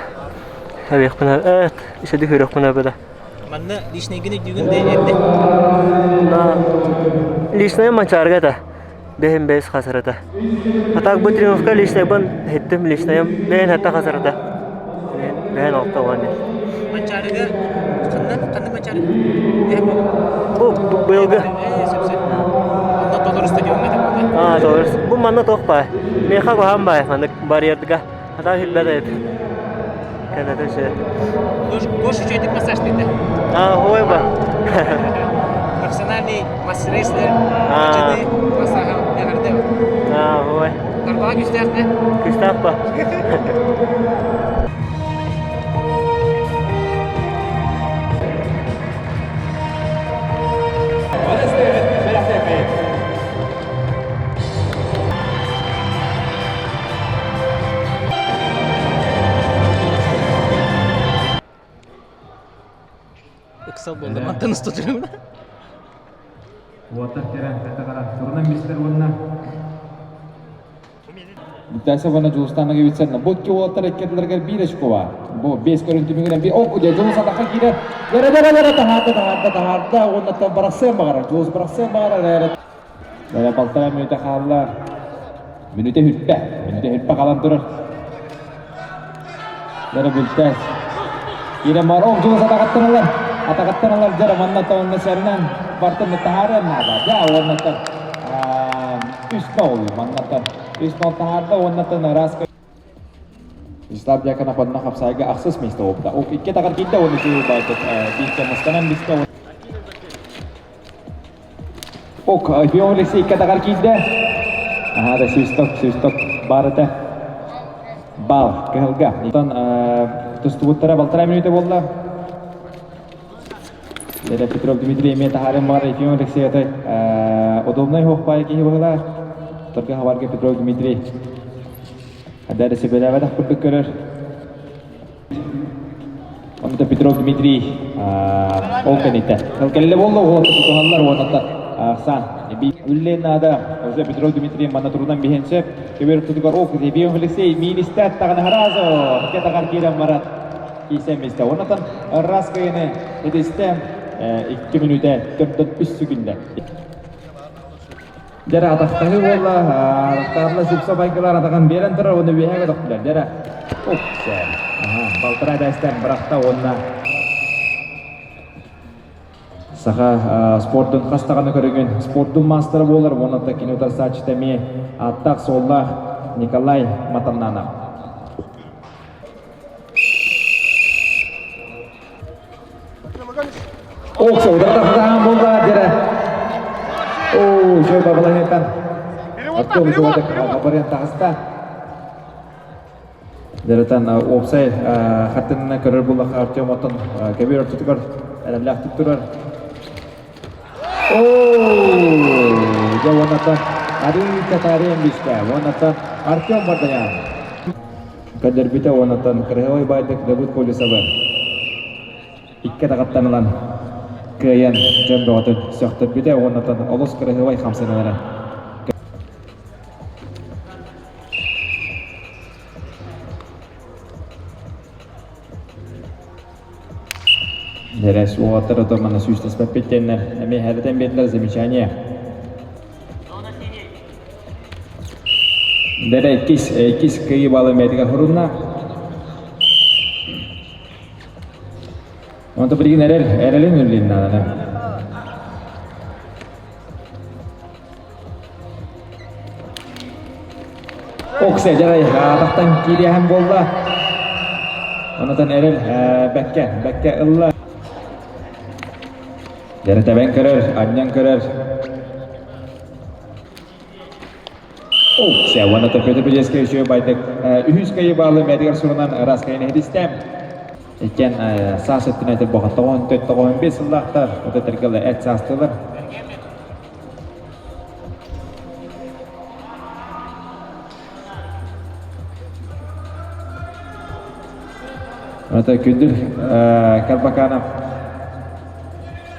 Эбиэхпин эт, исэди көрүөхпүн эбэдэ. Манна личныйгын өйдүүгүн да эрдэ. Да. Личная манчаарга это. Бэһин бэс хасарата. А так бы тренировка личныйбын хеттим личныйым бэйэн хатта хасарата. Бэйэн алта уон. Манчаарыга ханна ханна манчаары? Бу быйылгы. Онно толору стадиоҥҥа да буолла. А, толору. Бу манна туох баар? Миэхэ куһаҕан баар маннык барьерга. Хата билбэт эбит. Кэнэтэ үчүгэй. Гош үчүгэйдик массажтыыта. Аа, ой ба. Профессиональный мастер-рестлер, бачаны массаха эҕэрдэ. Аа, ой. Тарбаҕа күүстээх да? Күүстээх ба. Ыксал буолла мантан устутуругуна. Уотар кэрэ хатагара турунан бистер уонна Бүттээсэ уонна Дьулустаана Гивицерна бу икки уолаттар иккэрдилэригэр биир очко баар. Бу биэс көрүн түмүгүнэн би ок дьэ Дьулус атахха киирэр. Дэрэ дэрэ дэрэ таһаарда таһаарда таһаарда уонна барахсыан баҕарар. Дьулус барахсыан баҕарар эрэ Эрэ балтараа мүнүүтэ хаалла. Мүнүүтэ хүрпэ. Мүнүүтэ хүрпэ хаалан турар. Дэрэ бүлтээс. Киирэн бар. Ох, Дьулус атаҕыттан ылар. Атаҕыттан ылар дьара манна онно сэринэн бартын таһаарыан наада. Дьэ, уоннаттан үс нол маннаттан үс нол таһаарда уоннаттан ыраас Вячеслав Дьяконов онно хапсаайга ахсыс миэстэ буолбута. Ок икки атаҕар киирдэ уонна үчүгэй баайбыт биир кэмэскэнэн бистэ. Ок, Ефим Алексей икки атаҕар киирдэ. Аһаа да свисток, свисток баар этэ. Бал, кыһылга. Оттон тустубуттара балтараа мүнүүтэ буолла. Лера Петров Дмитрий эмиэ таһааран баар Ефим Алексей атай удобнай хуохпаай киһи быһылаах. Торга хабарга Петров Дмитрий. Адар сөбөлөөбөтөх курдук көрөр. Онто Петров Дмитрий ол кэнниттэн. Ол кэллэ буолла уол тутуһаллар уонна сан үллен наада уже Петров Дмитрий манна турунан биһэн сөп. Көбөр тутугар ок Ефим Алексей министат таганы харазо кетагар киирэн барат киисен мисте. Онотон раз кыйыны этисте 2 мүнүүтэ төрдөн үс секунда. Дьэрэ атахтаһыы буолла, атахтаатыла сипсэ байгылар атаҕын биэрэн турар уонна үөһэ көтөхтүлэр. Дьэрэ уксэ. Балтараа этээстэн бырахта уонна Саха спордун хас даҕаны көрүҥүн спордун маастара буолар уонна кини утарсааччыта эмиэ ааттаах-суоллаах Николай Матаннанов. Окса удардаан буолла дьэрэ. Оо, үчүгэй бабалаһыттан. Артем үчүгэй абарыан таҕыста. Дэрэтэн уопсай хартыынынан көрөр буллахха Артем оттон кэбиэр ортотугар эрэллээхтик турар. Оо, дьэ уонната арыы татаарыан бистэ. Уонната Артем Бардаян. Көрдөрбүтэ уоннаттан кырыһабай баайдык Давыд Колесовы икки атаҕыттан ылан кыайан дьон бөҕөтүн сөхтөрбүтэ уоннаттан олус кырыһыбай хамсаныылара Дэрэ уолаттар ото манна сүүстэспэппит диэннэр эмиэ хэрэтэн биэрдилэр замечание. Дэрэ иккис, иккис кыайыы баалы мэтигэ хорунна. Онто билигин эрэл, эрэлин үллин наадана. Оксе дьарай атахтан киириэһэн буолла. Онотон эрэл бэккэ, бэккэ ылла. Дьэрэ тэбэн көрөр, анньан көрөр. Сэ уонна Петр Педецкий үчүгэй байдык үһүс кыайыы баалы бэйэтигэр сурунан ыраас кыайыыны иһитистэ. Иккиэн саас өттүнэн этэр боха 94-95 сыллаахтар, отут эт саастыылар. Это Күндүл Карбаканов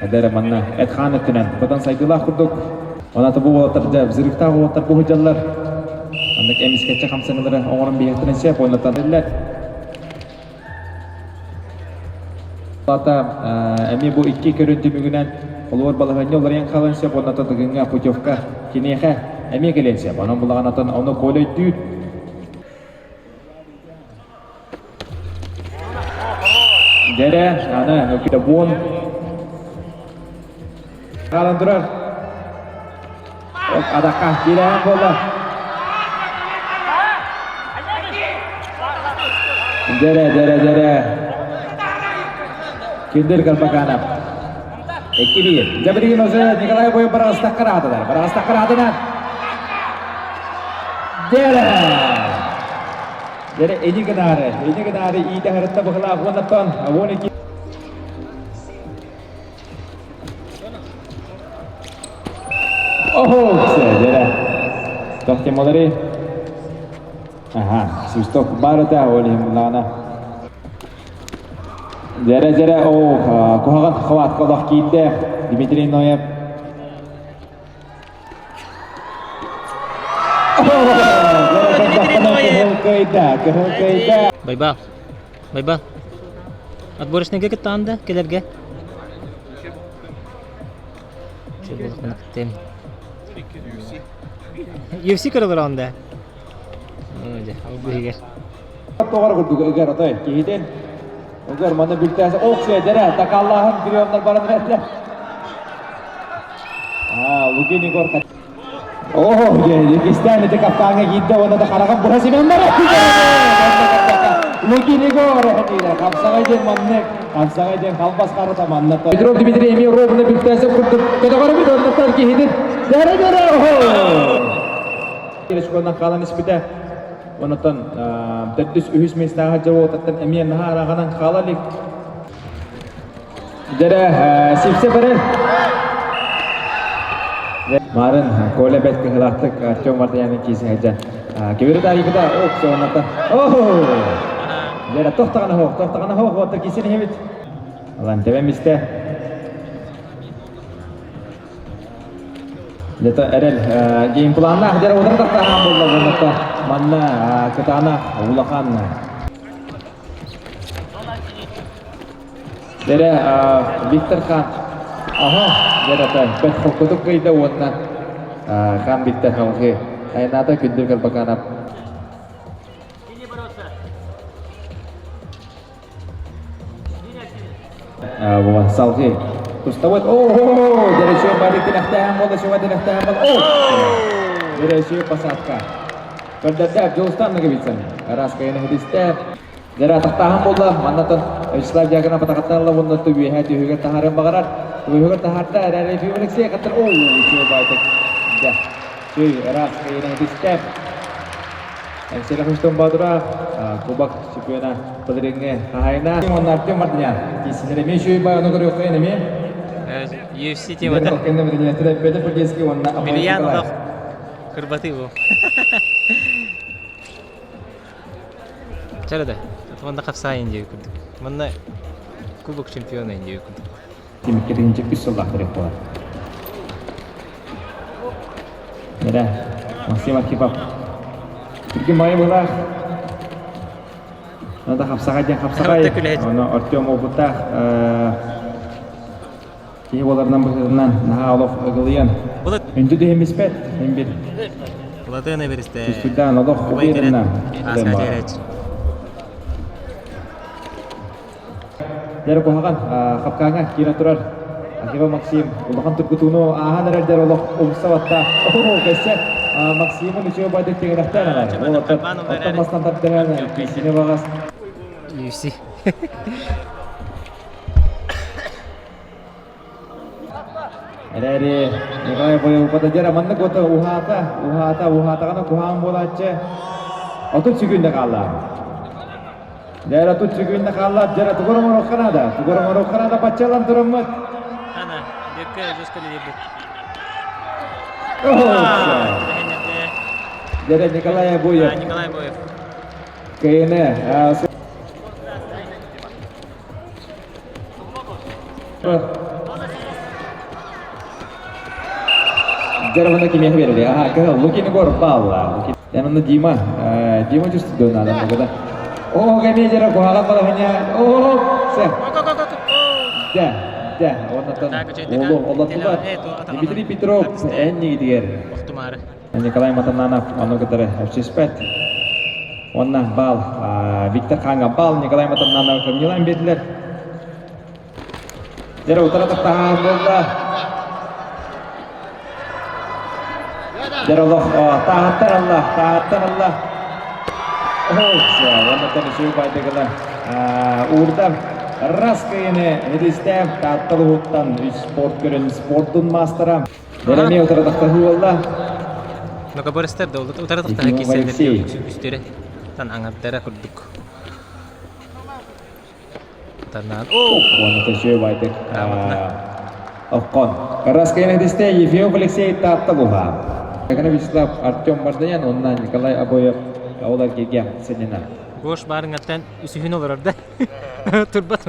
эдэр манна эт-хаан өттүнэн быдан сайдыылаах курдук. Оната бу уолаттар дьэ взрывтаах уолаттар бу сылдьаллар. Маннык эмискэччи хамсаныылары оҥорон биһиэхтэрин сөп уонна биллэр. Ата эмиэ бу икки көрүн түмүгүнэн холуор балаһыанньа уларыйан хаалан сөп уонна тыгыҥҥа путевка киниэхэ эмиэ кэлиэн сөп. Онон булаҕанатын ону Коля өйдүүр. Дьэрэ, аны буон хаалан турар. Адакка киирэн буолла. Дьэрэ, дьэрэ, дьэрэ. Киндер Карбаканов. 2-1. Дьэ билигин уже Николай Боев бараҕастакка аатылар. Бараҕастакка аатынан. Дьэрэ! Дьэрэ ини гынаары, ини гынаары иитэ харытта быһылаах уоннаттан 12 Охо, дьэрэ. Тохтемолары. Аха, свисток барыта ол иһин буллаҕына. Дьэрэ дьэрэ оо, куһаҕан хватка олох киирдэ. Дмитрий Ноев. Байбал. Байбал. Отборочныйга кыттаҕын да кэлэргэ? Кыттыам. UFC көрөлөр онда. Дьэ, ол быһыгар. Тоҕор курдук ыгар отой киһитин. Ыгар маны бүлтээсэ ох сиэдэрэ такаллааһын приемнар баран эрэллэр. Аа, Лукин Егор Оо, кистээн ити капкааҥҥа киирдэ уонна да хараҕын быһа симэн барар. Лукин Егор хапсаҕай диэн маннык, хапсаҕай диэн халбас харата манна. Петров Дмитрий эмиэ ровно бүлтээсэ курдук көтөҕөрүбүт оннуктар киһитин. Дэрэ дэрэ Школынан хаалан испитэ. Онтон төрдүс үһүс миэстэҕэ дьэ эмиэ наһаа араҕанан хаала илик. Дьэрэ, сипсе барар. Марын, Коля бэт кыһылаахтык Артем Мартынянын киисин сылдьан. Кибери таарыйбыта, ок, соҕоната. Дьэрэ, тохтаҕана хоох, тохтаҕана хоох, уоттар киисин иһэбит. Алан тэбэн бистэ. Дето эрэл геймпланнаах дьэрэ утары тахтаһаан буолла буоллата. Манна кытаанах улахан Дэрэ Виктор Хан аха дэрата бэт холкутук кыйда уонна Хан Виктор халгы айнаата күндү Карбаканов Салгыы тустабыт. О, дэрэ бары тилэхтээн буолла, шуга тилэхтээн буолла. О! Дэрэ посадка. Көрдөрдө Дьулустан Ноговицын. Араас кайын иһитистэ. Дьэрэ атахтааһын буолла. Маннатан Вячеслав Дьяконов атахаттан ылла уонна үөһэ түһүгэр таһаарыан баҕарар. Үөһүгэр таһаарда. Эрээри Ефим Алексей каттар. О, үчүгэй байтык. Дьэ, чүй, ыраас кайын иһитистэ. Эҥсиэли Хустун Боотура Кубок чемпиона былырыыҥҥы хаһаайына. Уонна Артем Мартынян. Тиисиннэр эмиэ үчүгэй бай, ону көрүөххэ эмиэ. UFC темата. Миллион олох кырбатыы бу. Чара да, манна хапсаайын диэби курдук. Манна кубок чемпиона диэби курдук. Тимиккетинчи үс сыллаах буолар. Эрэ, Максим Архипов. Түргэн баайы быһылаах. Надо хапсаҕай диэн хапсаҕай. Ону Артем опыттаах киһи буоларынан быһыытынан наһаа олох ыгылыйан. Үнтү түһэмиспэт, эн бир. Латына беристе. Түстүрдээн олох убайдарынан. Дьэр куһаҕан хапкааҥҥа киирэн турар Акива Максим улахан тургутууну ааһан эрэр дьэр олох умса батта. Оо, кэссе Максимы үчүгэй байдык тиҥилэхтээн аҕай. Ол оттон мастан тардыһан киисини баҕас. UFC. Эрээри Николай Боевупата дьэ маннык уота уһаата, уһаата, уһаатаҕына куһаҕан буолааччы. 30 секунда хаалла. Дьэ 30 секунда хаалла. Дьэ тугу оҥоруохха наада? Тугу оҥоруохха наада баччалан тураммыт. Ана, Бүөккэ жестко лидербит. Дьэ Николай Боев. Николай Боев. Кыйыны Дьарабына кимиэхэ биэрэр? Аха, кыһыл Лукин Егор баалла. Янна Дима, Дима чувствует надо много, да? О, кэмиэ дьара куһаҕан балаһыня. О, сэ. Да, да, оннотон олу олоттулар. Дмитрий Петров эн нигитигэр. Николай Матананов ону кытары өпсүспэт. Уонна баал Виктор Ханга баал Николай Матананов көмньүлээн биэрдилэр. Дьэрэ утара тахтаһаан буолла. Дьэрэ олох тааһыттан алла, тааһыттан алла. Уонна үчүгэй байдыгына уурда. Раз кыйыны Христэв Тааттал уһуттан үс спорт көрүн спордун маастара. Бэлэмиэ утары тахтаһыы буолла. Многоборецтар да утары тахтаһа киирсэллэр үстэрэ тан аҥардара курдук. Тарнаан. Уонна төсөө байтык. Оккон. Караскайын этисте Ефимов Алексей Таатта буха. Кагана Вячеслав Артем Мардаян, онна Николай Обоев олар кеге сенена. Гош барыңаттан үсүһүн олорор да. Турбат.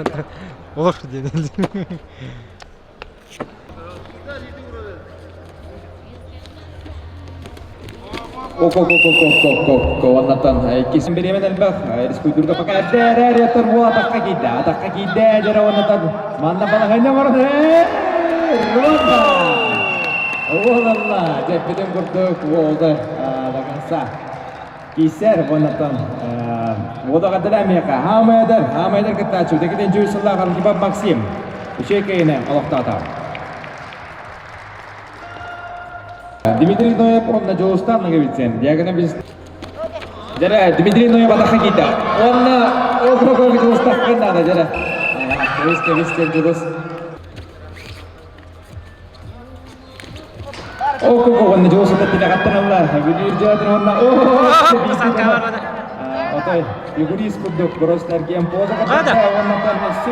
Олор диэн. Ко-ко-ко-ко-ко-ко-ко Оннаттан бириэмэн элбэх республика пока эрдэ буола атахха киирдэ атахха киирдэ дьэрэ оннаттан манна балаһыанньа оҥорон Ронда Уолалла дьэппитин курдук уолда до конца киисэр оннаттан уода гадала миэхэ хаамайдар хаамайдар кыттааччы декетен жүз сыллаах Архипов Максим үчүгэй кэйинэ олохтоото Дмитрий Ноев уонна Дьулустан Ноговицын. Диагона біз Дьэрэ, Дмитрий Ноев атахха киирдэ. Уонна округ Дьулустаххын наада, дьэрэ. Кэбис, кэбис, диэн Дьулус. Округ уонна Дьулус тилэҕэттэн ылла. Бүлүүр дьиэтин уонна Отой, фигурист курдук просто эргиэн поза уонна өссү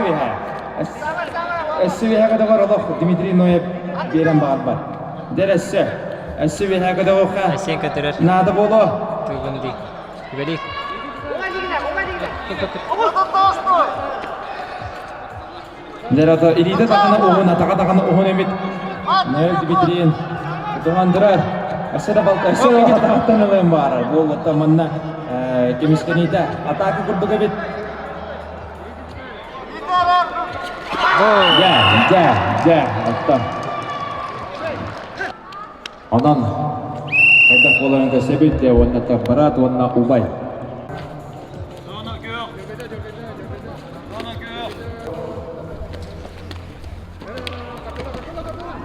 Өссө үөһэ көтөҕөр олох Дмитрий Ноев биэрэн баҕарбат. Дэр өссө. Өссө үөһэ көтөҕүөххэ. Айсен көтөрөр. Наада буолуо. Тугун дии. Үбэлик. Дэр ото илиитэ даҕаны уһун, атаҕа даҕаны уһун эбит. Ноев Дмитрийин тутуһан турар. Өссө да балта, өссө да атаҕыттан ылыан баарар. Буолуота манна көмүскэниитэ атака курдук эбит. Дьэ, дьэ, дьэ, оттон. Онон хайдах буоларын көрсөбүт уонна бараат уонна убай.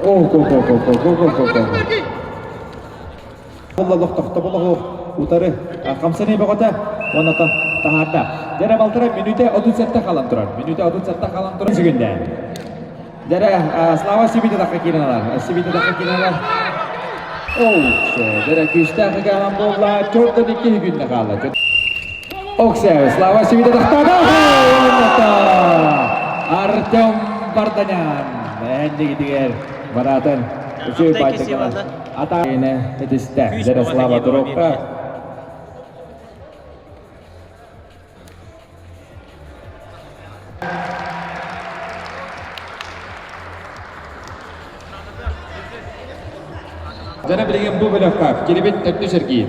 О, ко ко ко ко ко ко ко ко. Олох тохтобул утары хамсаныы бөҕөтө уонна таһаарда. Дьэрэ балтара мүнүүтэ 37 халан турар. Мүнүүтэ 37 халан турар. Сүгүндэ. Дьэрэ Слава Сибити тахха киирэн алар. Сибити тахха киирэн алар. Оу, дьэрэ күүстээх ыгаан буолла. Чордон икки күннэ хаалла. Оксе, Слава Сибити тахтаата. Артем Барданян. Эннигитигер баратын. Үчүй байтыгынан. Ата этистэ. Ярослава Туровка. Дьэ билигин бу бөлөххө кирибит төрдүс эргиир.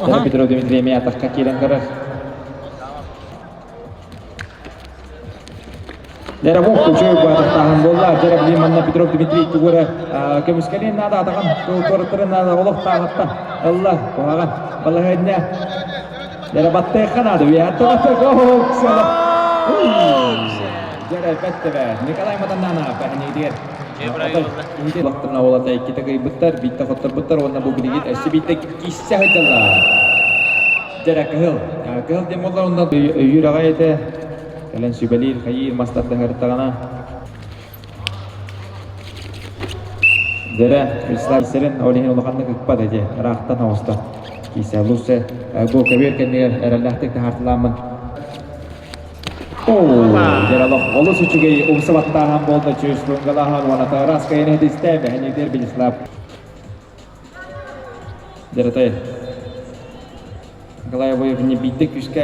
Дьэ Петров Дмитрий эмиэ атахха киирэн көрөр. Дьэ үчүгэй баатахтааһын буолла. Дьэ билигин манна Петров Дмитрий тугу эрэ көмүскэлиэн наада атаҕын туораттарын наада олох тааҕыттан ылла куһаҕан балаһыанньа. Дьэ баттыахха наада үйэттэ баттыах Дьэ бэттэ Николай Матаннанов эһэниитигэр Лохтарына уолата иккитэ кыйбыттар, биирдэ хотторбуттар уонна бу билигин өссө биирдэ кииссе сылдьаллар. Дьэрэ кыһыл. Кыһыл диэн буоллар онно өйүүр аҕай этэ. Кэлэн сүбэлиир, хайыыр мас тардыһыртаҕына. Дэрэ, Вячеслав сирин ол иһин улаханнык ыкпат эти, ыраахтан оҕуста. Киисэ Лусе бу көбүөр кэннигэр эрэллээхтик таһаартылааммын. Дьэрэлох олус үчүгэй умсубаттааһан буолла чүс лунгалааһан уонна тараас кайын иһитистэ бэһэнигдэр Вячеслав. Дьэрэтэй Николай Обоев не биирдэ күүскэ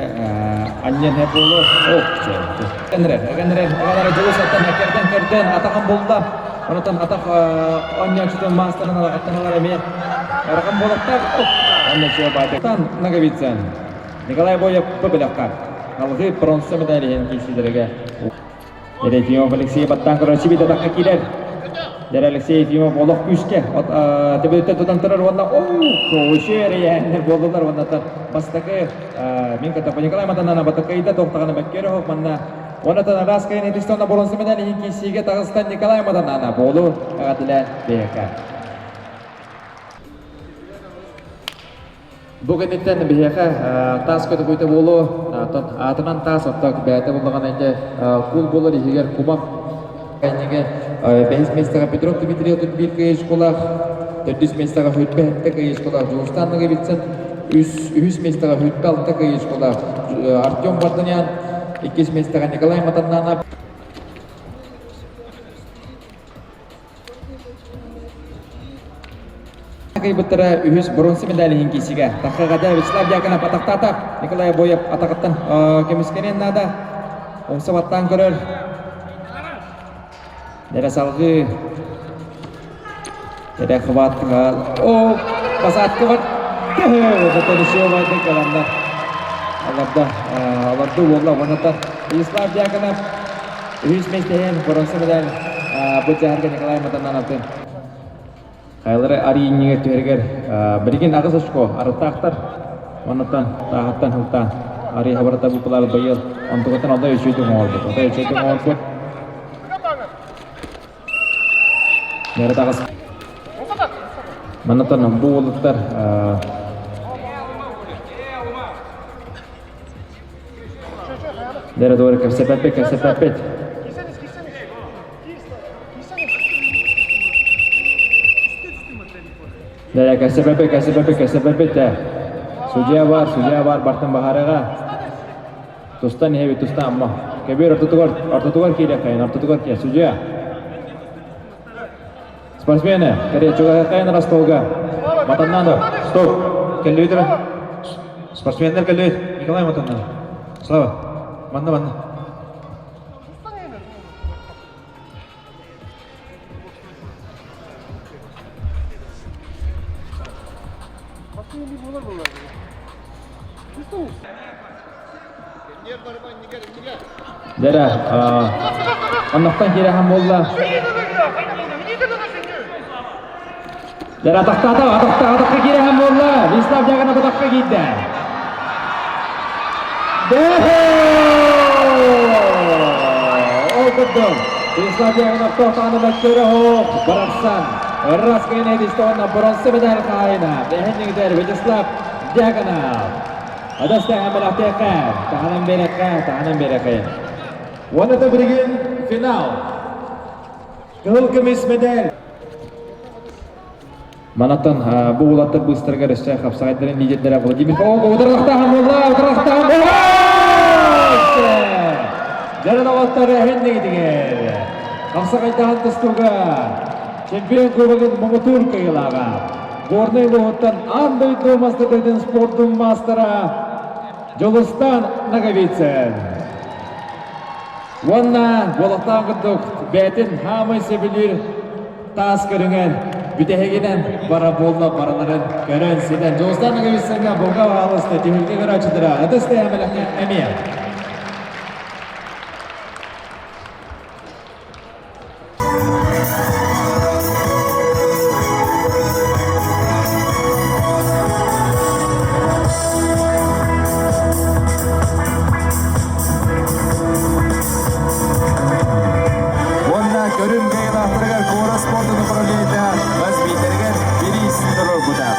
анньан иһэр буолуо. Ох, Кэннэрэ, кэннэрэ, аҕалара дьулус аттан кэрдэн кэрдэн атаҕын булла. Онтон атах оонньооччутун маастарын алаҕаттан ылар эмиэ. Арахан буолаттаах. Онно Чуобаатыктан Ноговицын. Николай Обоев бу бөлөххө алгыы бронза медаль иһин киирсиилэргэ Ефимов Алексей баттаан көрөөччү биир атахха киирэр. Дьэр Алексей Ефимов олох күүскэ төбөтүттэн тутан турар уонна оу эрэйээннэр буоллулар уонна бастакы мин кытта Николай Матанана батакайда туохтаҕына бэккер манна уонна араас кайын этистонна боронса медаль иһин киирсиигэ таҕыстан Николай Матанана буолу эҕэрдэлээн бэйэкэ. Бу кэнниттэн биһиэхэ таас көтөҕүүтэ буолуо, аатынан таас, оттон бэйэтэ буллаҕына ити кул буолар иһигэр кумах кэннигэ бэһис миэстэҕэ Петров Дмитрий 31 кыайышкалаах, төрдүс миэстэҕэ Хүрбэ сэттэ кыайышкалаах Дьулустаан Ноговицын, үһүс миэстэҕэ Хүрбэ алта кыайышкалаах Артем Варданян, иккис миэстэҕэ Николай Матаннанов. Кыайбыттара үһүс бронза медаль иһин киисигэ. Таххаҕада Вячеслав Дьяконов атахтаата. Николай Обоев атаҕыттан көмүскэниэн наада. Умса баттаан көрөр. Нэрэ салгыы. Нэрэ хватка. О, посадка бар. Каландар. Аларда, аларды уолла уонатар. Вячеслав Дьяконов үһүс миэстэһин бронза медаль бу дьаһарга Николай Матананатын Хайлары арыйынньыга түһэригэр билигин аҕыс очко арыттаахтар. Оннуттан тааһыттан сылтаан арый хабарата бупулар быйыл онтугуттан отой үчүгэй оҥорбут. Отой үчүгэй оҥорбут. Нэрэ таҕыс. Маннаттан бу уолуттар Нэрэ doğru кэпсэппэппит, кэпсэппэппит. Дэ, кэсэпэппит, кэсэпэппит, кэсэпэппит дэ. Судья бар, судья бар, бартын баһарыга. Тустан иһэбит, тустан амма. Кэбиэр ортотугар, ортотугар киириэххэйин, ортотугар киир, судья. Спортсмены, кэриэ чугаһыаххайын Ростовга. Матаннанов, стоп. Кэллибит эрэ. Спортсменнар кэллибит. Николай Матаннанов. Слава. Манна, манна. Дэрэ, оннохтон киирэхэн буолла. Дэрэ атахтаата, атахта, атахха киирэхэн буолла. Вячеслав Дьяконов атахха киирдэ. Ол курдук, Вячеслав Дьяконов тохтоҕуна мөккүөрэ суох барахсан. Раз кэнэдисте уонна бронза медаль хаһаайына Бэһэннигитэр Вячеслав Дьяконов. Адастаһан бэлэхтиэххэ, таһынан биэрэххэ, таһынан биэрэххэ. Уонна да билигин финал. Кыһыл көмүс медаль. Манаттан бу уолаттар быыстарыгар өссө хапсаҕайдарын лидердэрэ Владимир О, утарылахтааһын буолла, утарылахтааһын буолла! Дьэрэн оҕоттор эһиннигитигэр хапсаҕайдаһан тустууга чемпион кубогын муҥутуур кыайыылааҕа Горнай улууһуттан аан дойду мастарбытын спордун маастара Дьулустан Ноговицын. Уонна буолуохтаах курдук бэйэтин хаамай сөбүлүүр таас көрүҥэр бүтэһигинэн бара буолла барыларын көрөн ситэн Дьулустан Ноговицыҥҥа бука баҕалыста түһүлгэ көрөөччүлэрэ ытыс тыаһа эмиэ. Уонна көрүҥ кыайыылаахтарыгар куорат спордун управлениета бас биирдэригэр бириис туруорбута.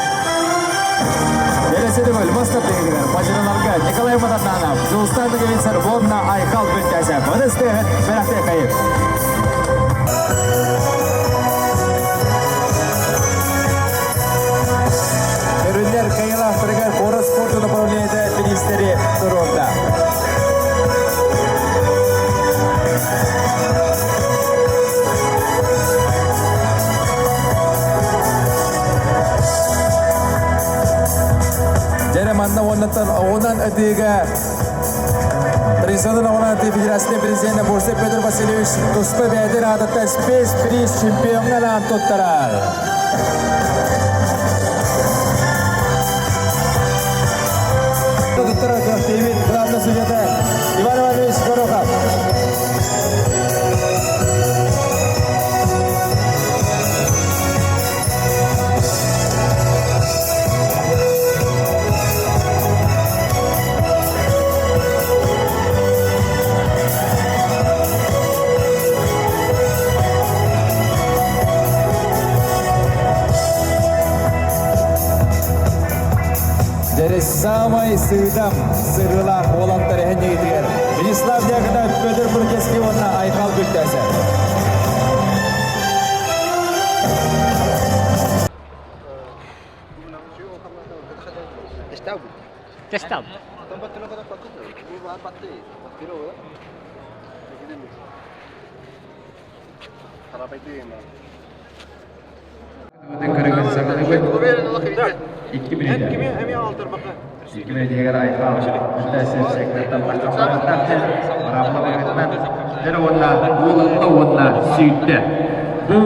Бэрэссэдэбэл мастер тиһигэр мадьыраларга Николай Матаннанов, Дьулустан. тыһын бэлэхтиэхэйин. Көрүннэр кыайыылаахтарыгар куорат спордун управлениета бириистэри туруорда. Дьэрэ манна уоннаттан оҕунан ытыыга Традиционный оҕунан ытыы федерациятын президенэ Бурцев Петр Васильевич туспа бэйэтин аатыттан спецприз чемпиоҥҥа анаан туттарар. Туттарар көхтүүбүт главный судьята Иван Иванович Горохов. Дьэри самай сыыдам сырыылаах уолаттар эһэнньигитигэр Вячеслав Дьяконов, Петр Бургеский уонна Айхал Бүлтээсэ. Тестал. Икки мүнүүтэ. Икки мүнүүтүгэр Айхал Бүлтээсэ сектортан бараабыла Дьэ уонна уолатта уонна сүүттэ. Бу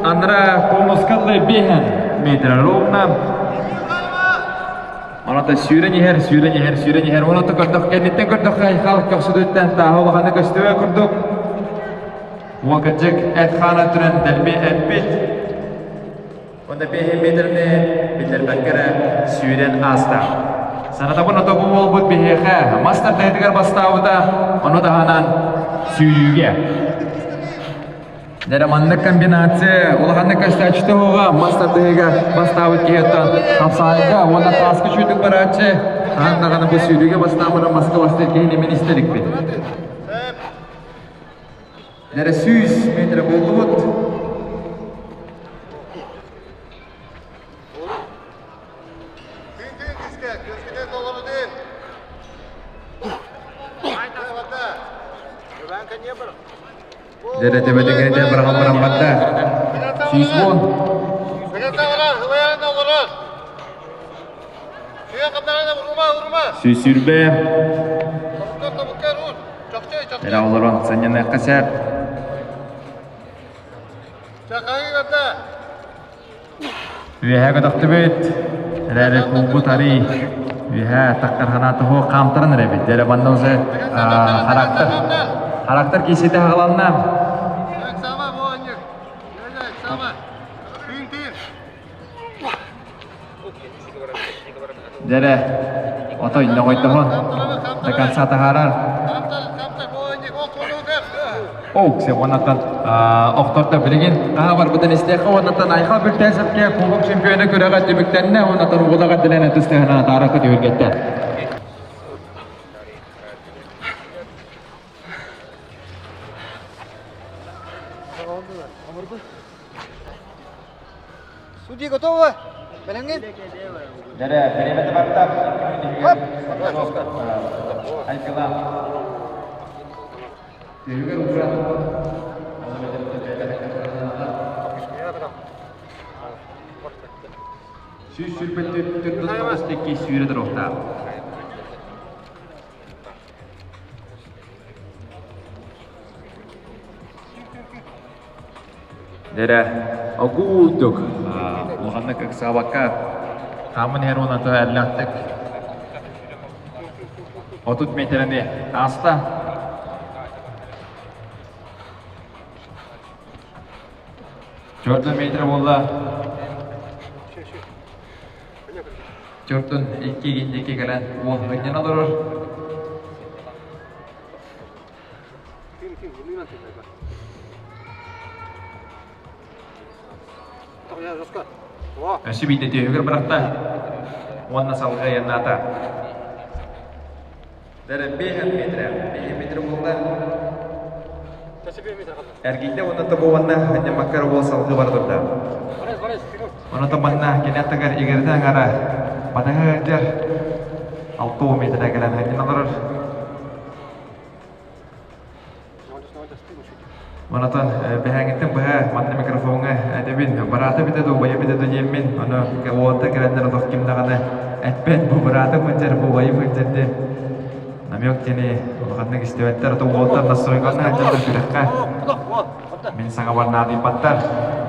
анара конускаллы биһэн метр ровно. Оната сүүрэн иһэр, сүүрэн иһэр, сүүрэн иһэр. Оната көрдөх, кэнниттэн көрдөххө Айхал көхсүтүттэн тааһы улаханы көстүбэ курдук. Уокачык эт хаана түрэн дэлби эппит. Онно биэһин метрни биллэрбэккэ эрэ сүүрэн ааста. Санатабын ото бу буолбут биһиэхэ мас тардыһыытыгар бастаабыта, ону таһынан сүүрүүгэ. Дьэ маннык комбинация улаханнык көстөөччүтэ оҕо мас тардыһыыга бастаабыт киһиттэн хапсаайга уонна тааска сүүрдүк барааччы хаһан даҕаны бу сүүрүүгэ бастаабыта маска бастыыр киһини мин истэрикпин. Дьэ 100 метр буоллубут. Дьэ төбөтүгэр быраҕан баран барда. 110. 120. Эрэ олорон сынньаныахха сөп. Үөһэ көтөхтүбүт. Эрээри кулбут арый үөһэ таххархана тоһу хаамтаран эрэбит. Дьэ манна уже характер характер киисите хагаланна. Дьэрэ, отой ноҕойдоһон до конца таһаарар. Оу, все, уоннаттан охторто билигин хаһа барбытын истиэххэ уоннаттан Айхал Бүлтээсэпкэ кубок чемпиона күрэҕэ түмүктэннэ уоннаттан уолаҕа дэлэн тыстыһына тааракы түһүлгэттэ. Судьи готовы? Бэлэмҥин? Дэрэ, бириэмэтэ барда. Айгыла. Түһүгэр ууран. 124 текки сүүрэ туруохтаах. Дэрэ, огуутук улаханнык ыксаабакка хааман иһэр уонна эллэхтик 30 метрэни ааста. Төрдөн метр буолла. Төрдөн икки диэки кэлэн уол мынньана олорор. Өссө биирдэ түөһүгэр бырахта уонна салгыы айаннаата. Дэрэ 5 метр, 5 метр буолла. Эргийдэ уонна тобуонна Ньамаккар уол салгыы бара турда. Онон манна кини аттыгар игирэтэ аҥара батыһа сылдьар 60 метрэ кэлэн сылдьан олорор. Онотон бэһээҥиттэн быһа манна микрофоҥҥа этэбин, быраата битэ да убайа битэ да диэммин, ону уолаттар кэлэннэр олох ким даҕаны эппэт, бу быраатым сылдьар, бу убайым сылдьар диэн намек диэни улаханнык истибэттэр, ото уолаттар настройкалана сылдьаллар күрэххэ. Мин саҥабар наадыйбаттар.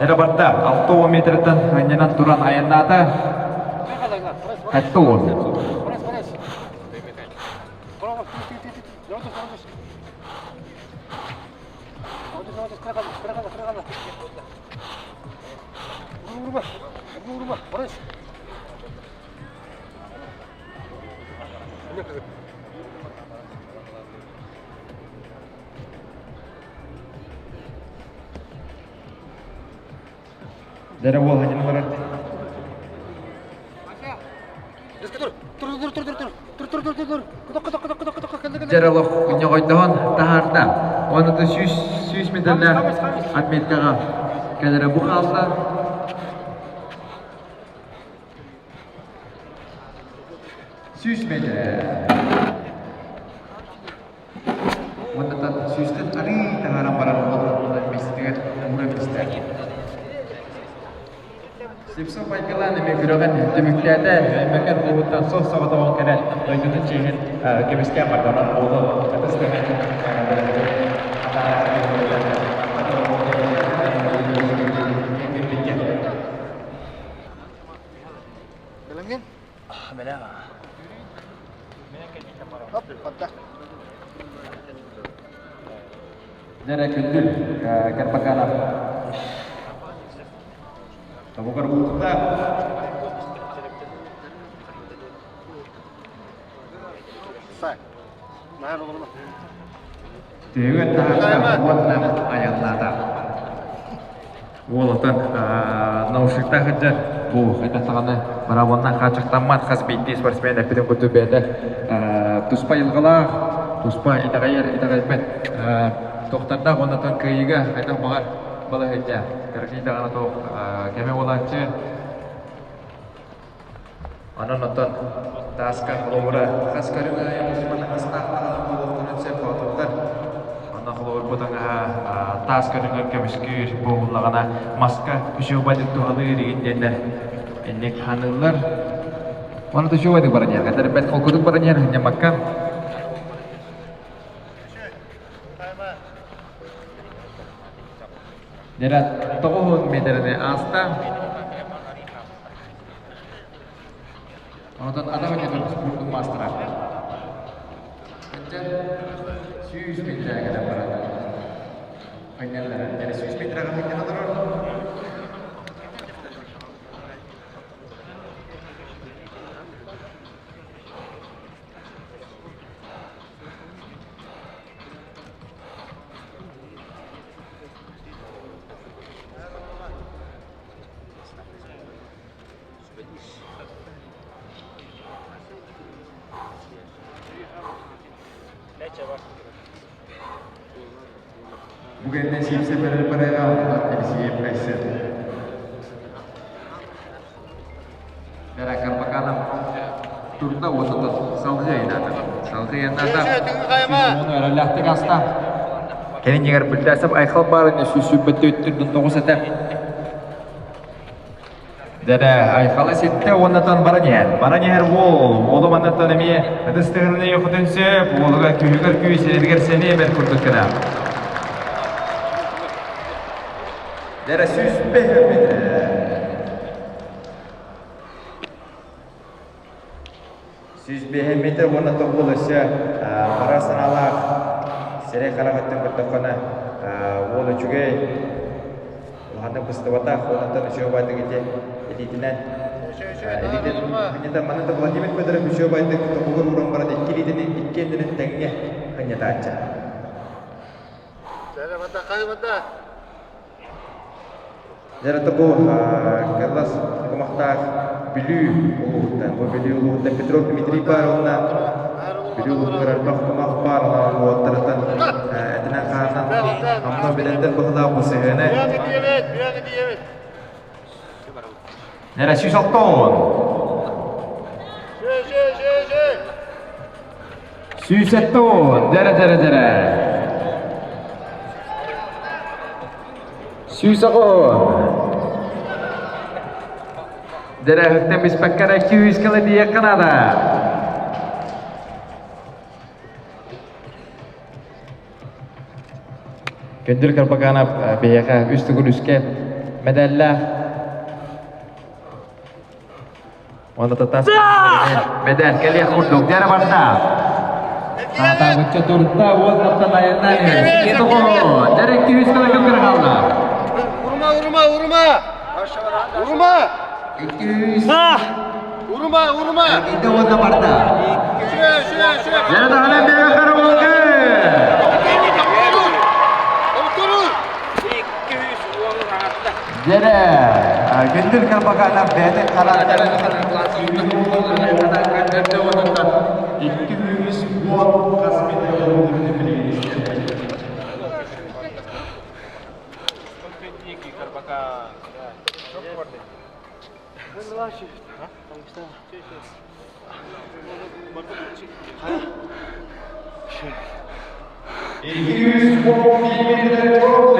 Эрэ барда, 60 метртэн анньынан туран айаннаата. 70. Дэрэ буолла барар. Дьэрэлох ньоҕойдоһон таһаарда. Уонна 100 метрлээх отметкаҕа кэлэрэ бу хаалла. 100 метр. Уонна сүүстэн арыый таһааран баран уонна миэстэтигэр ууран истэ. Слепцов Байкалаан эмиэ күрэҕин түмүктээтэ. Өймөкөн улууһуттан суох соҕотоҕун кэлэн дойдутун чиэһин көмүскээн барда. Онон уолу ытыс тыаһын Бэлэмҥин? Бэлэм. Хоп, барда. Дэрэ күндүл Карпаканов. Тобугар уутта. Сай. Наһаа олорно. Түһүгэр таһаарда уонна айаннаата. Уолатан наушниктаах сылдьар бу хайдах даҕаны барабанынан хааччахтаммат хас биирдии спортсмен эппитин курдук бэйэтэ туспа айылҕалаах, туспа итэҕэйэр итэҕэйбэт тохтардаах уонна кыайыыга хайдах баҕар балаһыанньа кыракый даҕаны туох кэмэ буолааччы. Онон оттон тааска холобура хас көрүҥ аайы мусульман астаах таҥаһа буолуохтарын сөп боотурдар. Онно холобурбут таҥаһа таас көрүҥэр көмүскүүр буоллаҕына маска үчүгэйдик туһалыыр игин диэннэр инник ханыыллар. Оны үчүгэйдик баран иһэр. Этэрбэт холкутук баран иһэр ньамакка. Дьэрэ 90 метрини ааста. Онтон атах өттүгэр спордун маастара. Ыччат 100 метрэ кэлэн баран анньаллара. Эрэ 100 метрэҕэ сылдьан олорор. Бу кэннэ Сиипсэ бэрэр барыаҕа, онтон Елисеев кайсыа. Дара Карбаканов турда уонна салгыы айнаата. Салгыы айнаата. Сүүс эрэллээхтик аста. Кэлин дьиҥэр Бүлтээсэп Айхал баарын 124 этэ. Дэрэ, Айхала ситтэ уоннатан баран иһэр. Баран иһэр уол, уолу маннаттан эмиэ ытыс тыһыны йохутун сөп, уолугар күүһүгэр күүс, сиригэр сэниэ бэр курдук гына. Дэрэ 105 метр. 105 метр уонна тобул өссө бара санаалаах сирэй харах өттүн көрдөххүнэ уол үчүгэй улаханнык быстыбатах уоннаттан үчүгэй байтык ити илиитинэн илиитин ханньатар манна да Владимир Федоров үчүгэй байтык тобугар ууран баран икки илиитин икки эннинэн тэҥҥэ ханньатааччы. Дьэ бу Кыллас кумахтаах Бүлүү улууһуттан, бу Бүлүү улууһуттан Петров Дмитрий баар уонна Бүлүү улууһугар элбэх кумах баар, онон уолаттарыттан этинэн Этинэн-хаанынан номнуо билэллэр быһыылаах бу сыһыаны. Нэрэ 160. 170. Дэрэ дэрэ дэрэ. 110. Дэрэ өттөн биспэккэ эрэ 200 кыла тиийиэххэ наада. Күндүл Карпаканов биһиэхэ үс төгүл үскэ мэдээллээх Уонна татаас мэдээл кэлиэх курдук дьэрэ барда. Саатаабычча турда уоннаттан айаннаан иһэр. Тоҕо дьэрэ 200 кыла көккөрө хаалла. Vurma vurma vurma. Vurma. 200. Vurma vurma. Инде уонна барда. Дьэрэ даҕаны бэйэ караоке. Дьэрэ Күндүл Карбаканов бэйэтин характарын 210 хас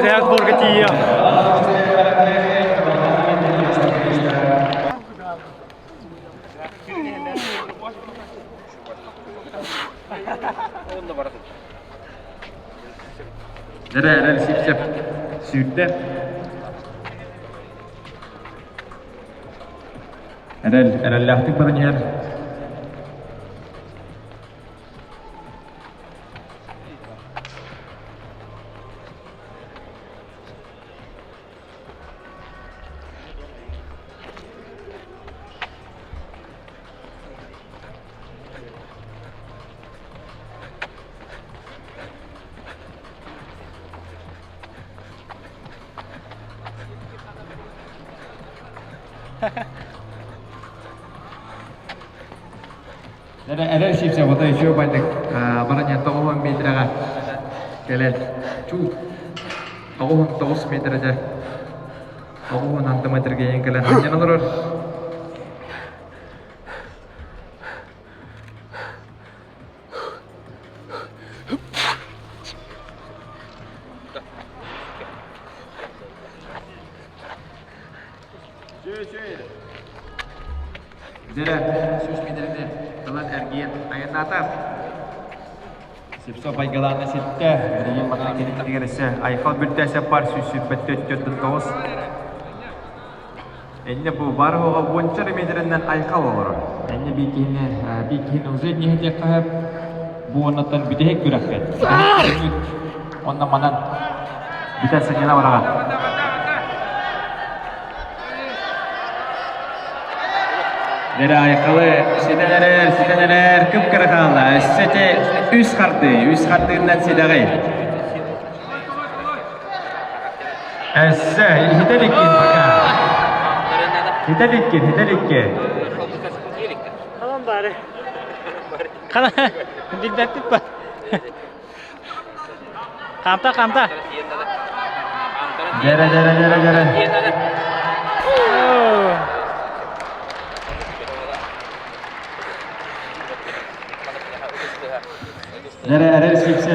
Реакторга тиийиэх. Дэрэ эрэл сипсеп сүүрдэ. Эрэл эрэллээхтик баран иһэр. Эрэ эрэ сипсе бота еще байдык баран 9 метрэҕэ кэлэн чуут 99 метрэ 96 метрге ең кэлэн ханньан олорор. Дьэрэ, сүүс миэтэрэни ылан эргийэн айаннаата. Сипсо байгалаана ситтэ, билигин манна кэлиттигэр өссө айхал бүттээсэ пар 124 9. Эннэ бу бар оҕо уонча эрэ миэтэрэннэн айхал олорор. Эннэ биир киһини биир киһини уже диэххэ бу уоннаттан бүтэһик күрэххит. Онно манан бүтэн сынньана бараҕа. Дэрэ айхалы ситэн эрэр, ситэн эрэр, кып-кыра хаалла. Өссө ити үс хардыы, үс хардыынан сидэҕий. Өссө хитэ иликкин пока. Хитэ иликкин, хитэ иликкин. Tamam bari. Kana билбэппит ба. Хамта, хамта. Дьэрэ, дьэрэ, дьэрэ, дьэрэ. Дьэрэ, эрэр сипсэ.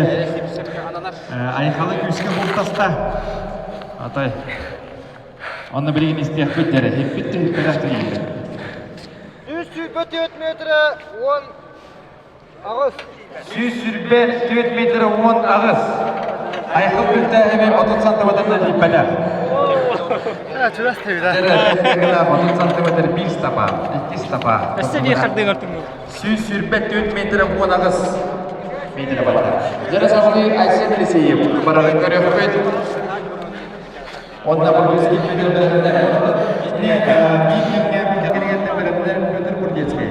Айхалы күүскэ бултаста. Атай. Онно билигин истиэхпит дьэрэ. Хиппит түһүккэлэх тиийдэ. 124 метрэ 10 аҕыс. 124 метр 18. Айхал күнтэ эми 30 сантиметрынан тиийбэтэх. Чурас тэбидэ. 30 сантиметр 1 стопа, 2 стопа. Өссө биир хардыҥ ортуҥу. 124 метр 18 метр барда. Дьэрэ саҕалыы Айсен Елисеев барарын көрүөхпүт. Онно Бурдецкий Итини биир кэмҥэ кэргэннэр бэлэмнэр Петр Бурдецкий.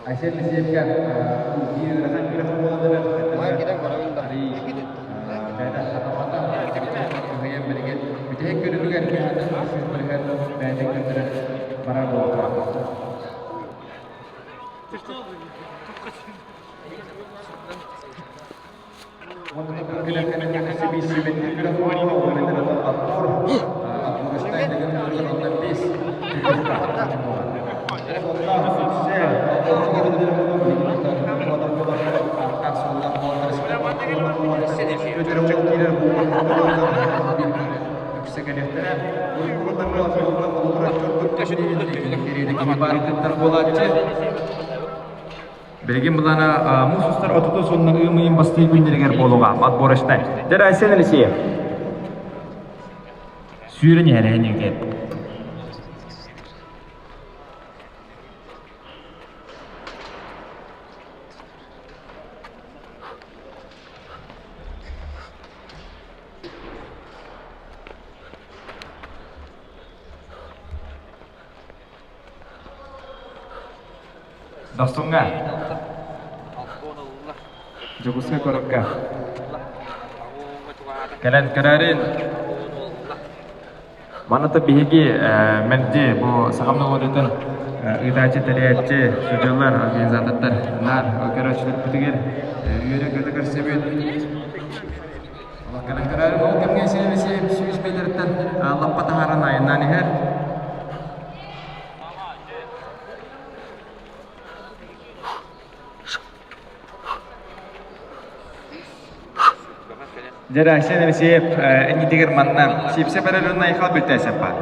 Айсен Елисеевка биир ыарахан күрэх буолан эрэр. Кыһыйан билигин бүтэһик көрүлүгэр бэйэтин көрдөрөн барар буолуохтаах. киһи баар кыттар буолааччы. Билигин былаана муус устар отутус уонна ыам ыйын бастыы күннэригэр буолуоҕа отборочнай. Дьэ, Айсен Алексеев. Сүүрэн иһэр эһинигэр. Дохсуҥҥа Дьокуускай куоракка кэлэн көрөөрүн. Маната биһиги мэлдьи бу сахам норуотун ыытааччы, тэрийээччи, судьуйалар, организатордар наар көрөөччүлэрбитигэр үөрэ-көтө көрсөбүт. Кэлэн көрөөрү ол кэмҥэ сүүс метртэн лаппа таһааран айаннаан иһэр. Дьэ, Айсен Алексеев иннитигэр манна Сипсэ Параллельно Айхал Бүлтээсэп баар.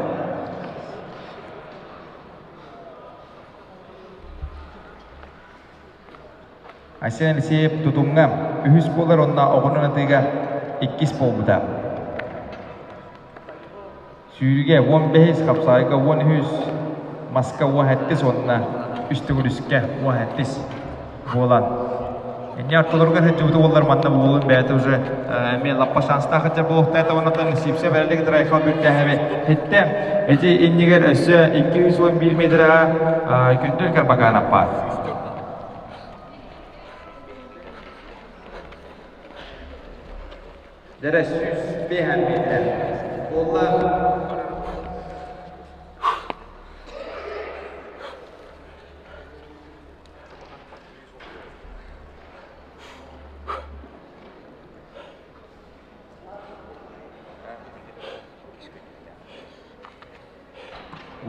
Айсен Алексеев тутумҥа үһүс буолар уонна оҕонун атыыга иккис буолбута. Сүүрүүгэ 15, хапсаайга 13, маска 17 уонна үс төгүрүскэ 17 буолан. Инньэ ортолоругар сылдьыбыт уоллар манна буолун бэйэтэ уже эмиэ лаппа шанстаах сылдьар буолуохтаата уонна Сипсэ бэрэлик Драйхал бүртээһэби хиттэ. Ити иннигэр өссө 211 метрэҕэ Күндүл Карбаканов баар. Дэрэ 105 метр. Буолла.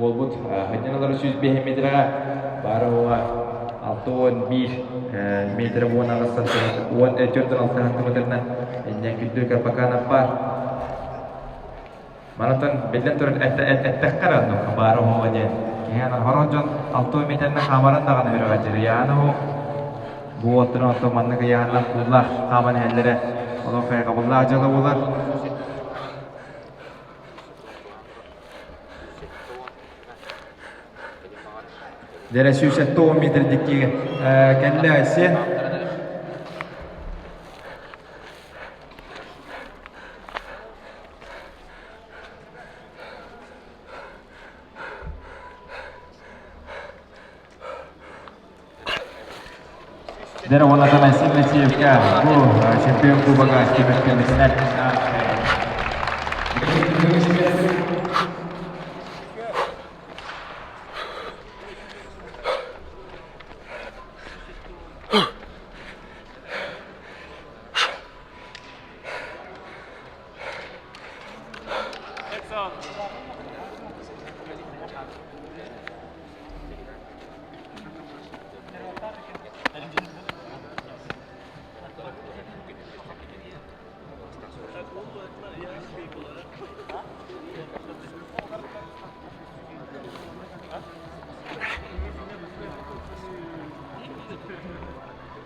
Уолбут ханньаналары 105 метрэҕэ баара уоҕа 61 метр 18 сантиметр 14 сантиметрынан инньэ күндү Карпаканов баар. Манатан биллэн турар эттэххэ эрэ оннук баара уоҕа диэн киһи хорох дьон 6 метринэн хаамарын даҕаны үрэҕэ дьириyaаны бу уоттарын оттон маннык ыйааһыннах кууллаах хааман иһэллэрэ олох хайҕабыллаах дьыала буолар. Дэрэ 170 метр диккигэ кэллэ Айсен. Дэрэ уонна Айсен Алексеевка бу чемпион кубога түмүктэммитинэн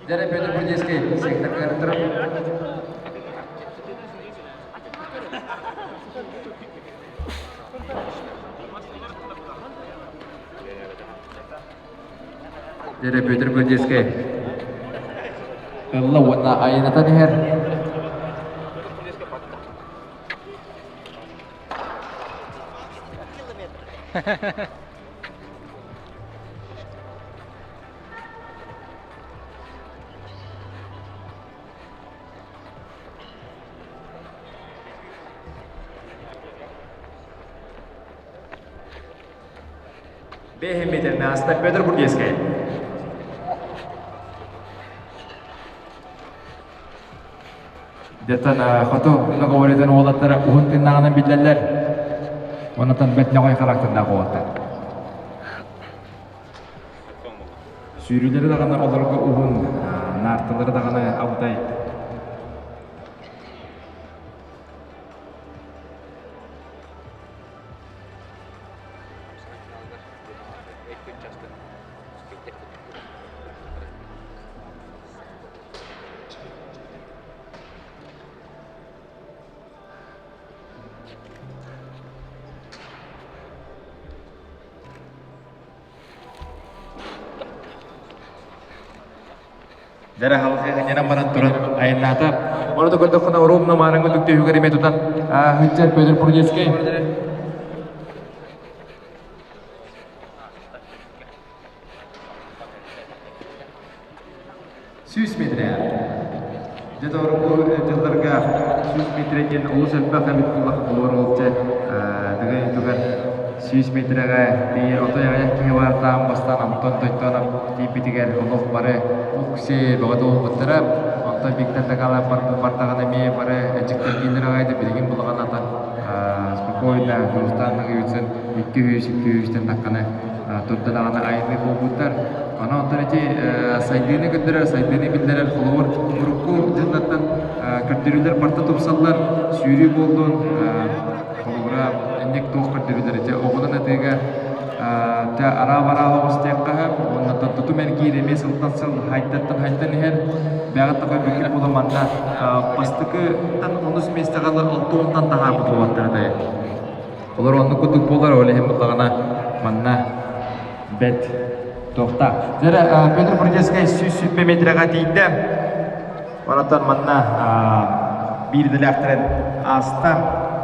Дьэ, Петр Бурдейский сектор турар. Дьэ, Петр Бурдейский ылла уонна айанатан иһэр. Бэһин метрне аста Петр Бурдейскай. Деттан хоту договоритын уолаттара уһун тыыннааҕынан биллэллэр. Онотон бэрт ньоҕой характердаах уолаттар. Сүүрүүлэри даҕаны олорго уһун, наарталары даҕаны абытай. Дьэрэ халҕыһынньанан баран туран айаннаата. Ону да көрдөххүнэ ровно маарыҥҥы түктүүһүгэр эмиэ тутан сылдьар Петр Прудецкий. 100 метрэ. Дьэ тоҕо дьылларга 100 метрэ диэн олус элбэх эбит буоллах болор ол чэ тыгын тугар 100 метрэҕэ тиийэр отой аҕыйах киһи баартаан бастаан онтон тойтоон тиийбитигэр олох бары укси бөҕө буолбуттара. Онтон Виктор Такалаев бардаҕына эмиэ бары эчиктэргииллэр аҕай да билигин булаҕан ата спокойно Дьулустаан Ныгыйыцын 200-200-тэн тахханы турда даҕаны айанныы буолбуттар. Онон онтон ити сайдыыны көрдөрөр, сайдыыны биллэрэр холобур урукку дьыллартан көрдөрүүлэр барыта тупсаллар, сүүрүү буоллун, холобура инник туох көрдөрүүлэр ити оҕунан атыыга тэ араа-бараа оҕустуохха сөп уонна тутум эргиир эмиэ сылтан сыл хайдаттан хайдан иһэр. Бэҕэ такой бүкүр буола манна бастакыттан онус миэстэҕэ алта уонтан таһаарбыт уолаттар этэ. Олор оннук курдук буолар, ол иһин буллаҕына манна бэт туохта. Дьэрэ Петр Прудецкай 120 метрэҕэ тиийдэ. Онтон манна биир идэлээхтэрин ааста.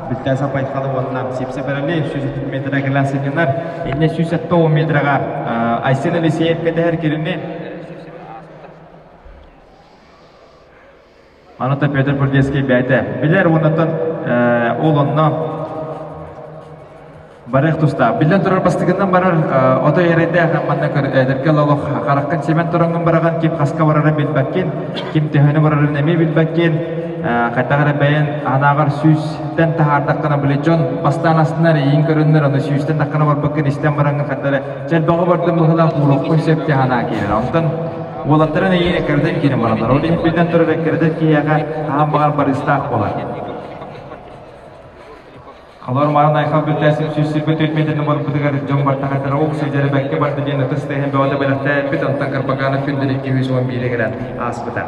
Бүттээсэ Байхалы уонна Сипсэ Бэрали 130 метрэ кэлэн сынньанар. Иннэ 170 метрэҕэ Айсен Елисеев кэтэһэр кирини Аната Петр Прудецкий бэйэтэ билэр уоннаттан ол онно барыах тустаах. Биллэн турар бастакынан барар отой эрэйдээх манна эдэргэ олох хараххын симэн тураҥҥын бараҕын ким хаска барарын билбэккин, ким төһөнү барарын эмиэ билбэккин. Хайдах эрэ бэйэн анааҕар сүүстэн таһаардаххына били дьон бастаан астынар эйиин көрөннөр ону сүүстэн таххана барбаккын истэн бараҥҥын хайдах эрэ чэлбэҕи бардым быһыылаах ууруккун сөп диэн киирэр. Онтон Уолаттарын эйиин эккирэтэн киирэн бараллар. Ол иһин биллэн турар эккирэтэр киһиэхэ хаһан баҕар барыыстаах буолар. Халор маан айхал бүттээсим 124 метрин барбытыгар дьон бартахатара ок сылдьара бэккэ барда диэн ытыс тыаһын бөҕөтө бэлэхтээбит, онтон Карбаканов күндүл 211 кэлэн ааспыта.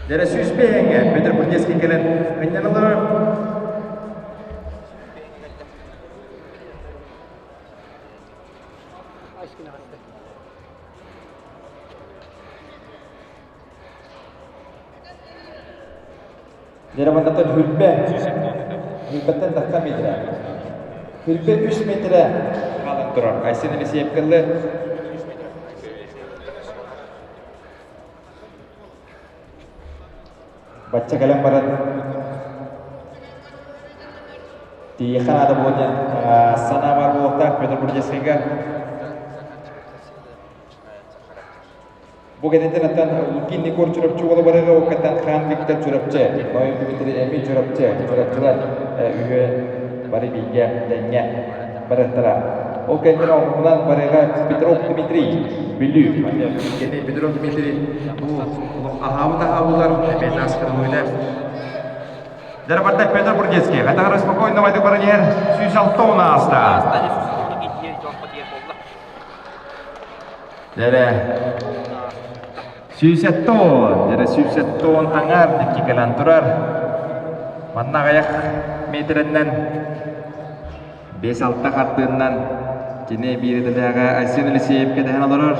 Дэрэ 105 Петр Кузнецкий кэлэн ынньаналар Деревандаттан хүрбэ, хүрбэттэн тахха метрэ. Хүрбэ үс метрэ хаалан турар. Айсен Елисеев кэллэ. Бачча кэлэн баран тиийиэххэ наада буолуо диэн санаа баар буолуохтаах Петр Бурдецкийга. Бу кэнниттэн аттан Лукин Никор Чурапчы уола барыга уккаттан Хан Виктор Чурапчы, Ноев Дмитрий Эми Чурапчы, Чурапчылар үһү бары бииргэ дэҥҥэ барыахтара. Ол кэнниттэн оҕуһунан барыга Петров Дмитрий, Бүлүү. Кини Петров Дмитрий бу аһаабыт аһаабылар эмиэ тааскырылыыны Дьарбарда Петр Бурдецкий, хатаҕар спокойно майдык баран иһэр 106 ааста. Дьэрэ 170, дьэрэ 170 аҥаар дикки кэлэн турар. Манна аҕыйах метрэннэн 5-6 хардыыннан кини биир идэлээҕэ Айсен Елисеев кэтэһэн олорор.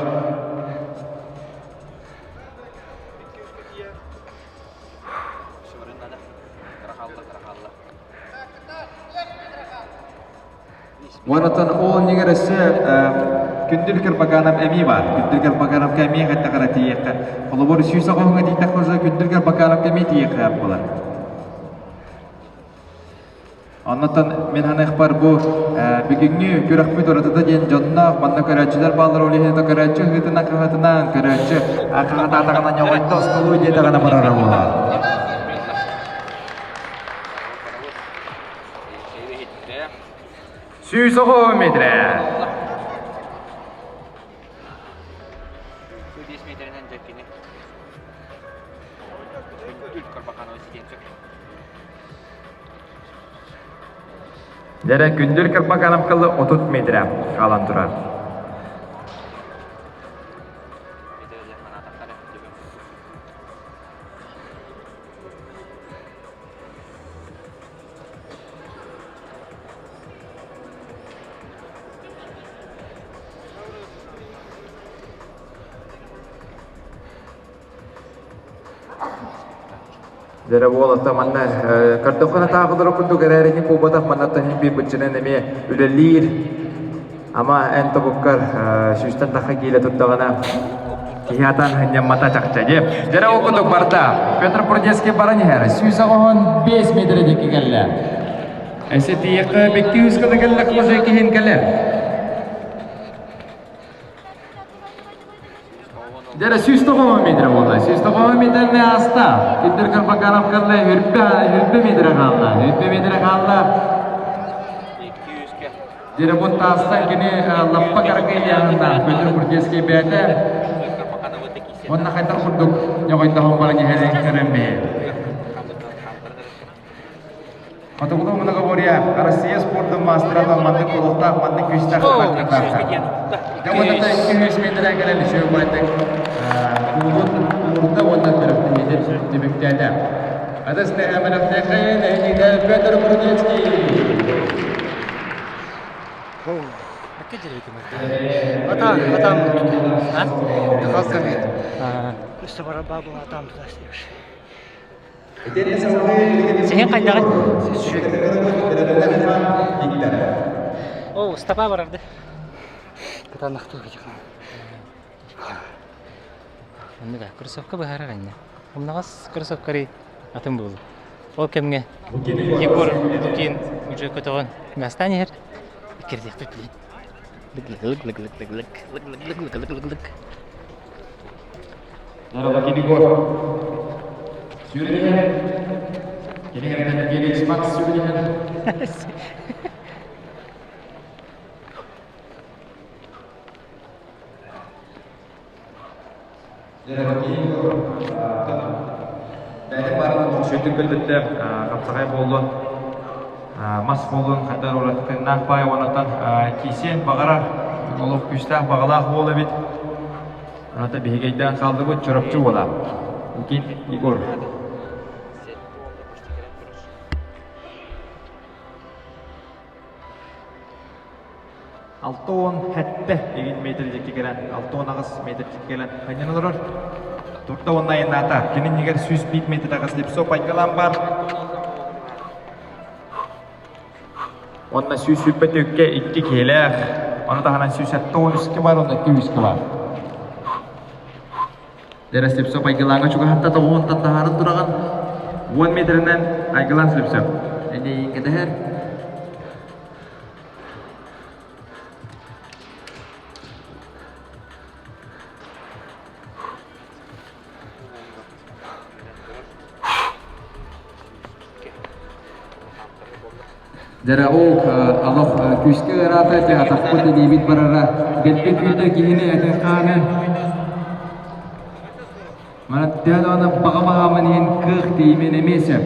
Уонна ол иннигэр өссө Күндүл Кырбаганов эмиэ баар. Күндүл Кырбагановка эмиэ хайдах эрэ тиийиэххэ. Холобур, 100 оҕоһуҥа тиийдэххэ Күндүл Кырбагановка эмиэ тиийиэххэ буолар. Оннотон мин ханыахпар бу бүгүҥҥү күрэхпит уратыта диэн дьонноох манна көрөөччүлэр бааллар ол иһин көрөөччү ыһыытынан хаһыытынан көрөөччү хаһытаатаҕына ньоҕойдо остолуу диэтэҕинэ барара буолар. 110 метрэ. 5 метринэн дьэккини. Күндүл Карбаканова ситиэн сөп. Дьэрэ күндүл Карбакановкалы 30 метрэ хаалан турар. Дьэрэ буолата манна картофана таахылары курдук эрээрини куубатах манна таһын биир быччынан эмиэ үлэлиир. Ама эн тобуккар сүүстэн таха киилэ турдаҕына киһи атан ханньаммата чахча дии. Дьэрэ ол курдук барда. Петр Прудецкий баран иһэр. 185 метр диэки кэллэ. Эсэ тиийэххэ бикки үскалы кэллэ кожа киһин кэлэр. Дьэрэ 190 метр буолла. 190 метрне ааста. Киндер Карбаканов кэллэ хүрбэ метр хаалла. Хүрбэ метр хаалла. Дьэрэ бу таастан кини лаппа каракыйаанна Петр Курдецкий бэйэтэ уонна хайдах курдук ньоҕойдоһон баран иһэрин көрөн бэйэ. Хотугулуу многоборье Россия спордун маастара маннык олохтоох, маннык күүстээх кыттаахтар. Дьэ уонна 200 метрэ кэлэн үчүгэй байтык куулун уурда уонна күрэхтэһиитин түмүктээтэ. Адыс нэһэмэлэхтэхин эһиниитэ Петр Прудецкий. Атам, атам Халкамет. Өссө бара бабыл атам тутас Сиһин хайдаҕый? Оо, Устапа барарды. Кытаанахтыы кытаан. Оннуга кроссовка быһаарар анньа. Умнаҕас кроссовкары атын буолу. Ол кэмҥэ Егор Лукин уже көтөҕөн гастаан иһэр. Иккирдиэхпит билин. Лык лык лык лык лык лык лык лык лык лык лык. Егор. Сүүрэн Кини Феликс Макс сүүрэн Бэйэ барын үчүгэйдик көрдөттө, хапсаҕай буоллун, мас буоллун, хайдар уратытыннаах баай уонатан киисиэн баҕарар, олох күүстээх баҕалаах уол эбит. Оната биһигэйдээн хаалдыбыт Чурапчы уола. Лукин Егор. 67 игин метр диэки кэлэн, 68 метр диэки кэлэн ханньан олорор. Турда уонна айаннаата. Кини иннигэр 101 метр аҕыс Слепцов айгалаан бар. Уонна 120 түккэ икки киһилээх. Ону таһынан 173 бар, уонна 200 бар. Дэрэ Слепцов айгылааҥҥа чугаһатта тоҕуһунтан таһааран тураҕын. 10 метринэн айгылаан Слепцов. Эне кэтэһэр. Дьэрэ ок алох күүскэ ыараата дьэ атахпыт илиибит барара дэлби күүтэ киһини этин хаанын Манна төһө даҕаны баҕа баһаамын иһин кыах тиийимин эмиэ сөп.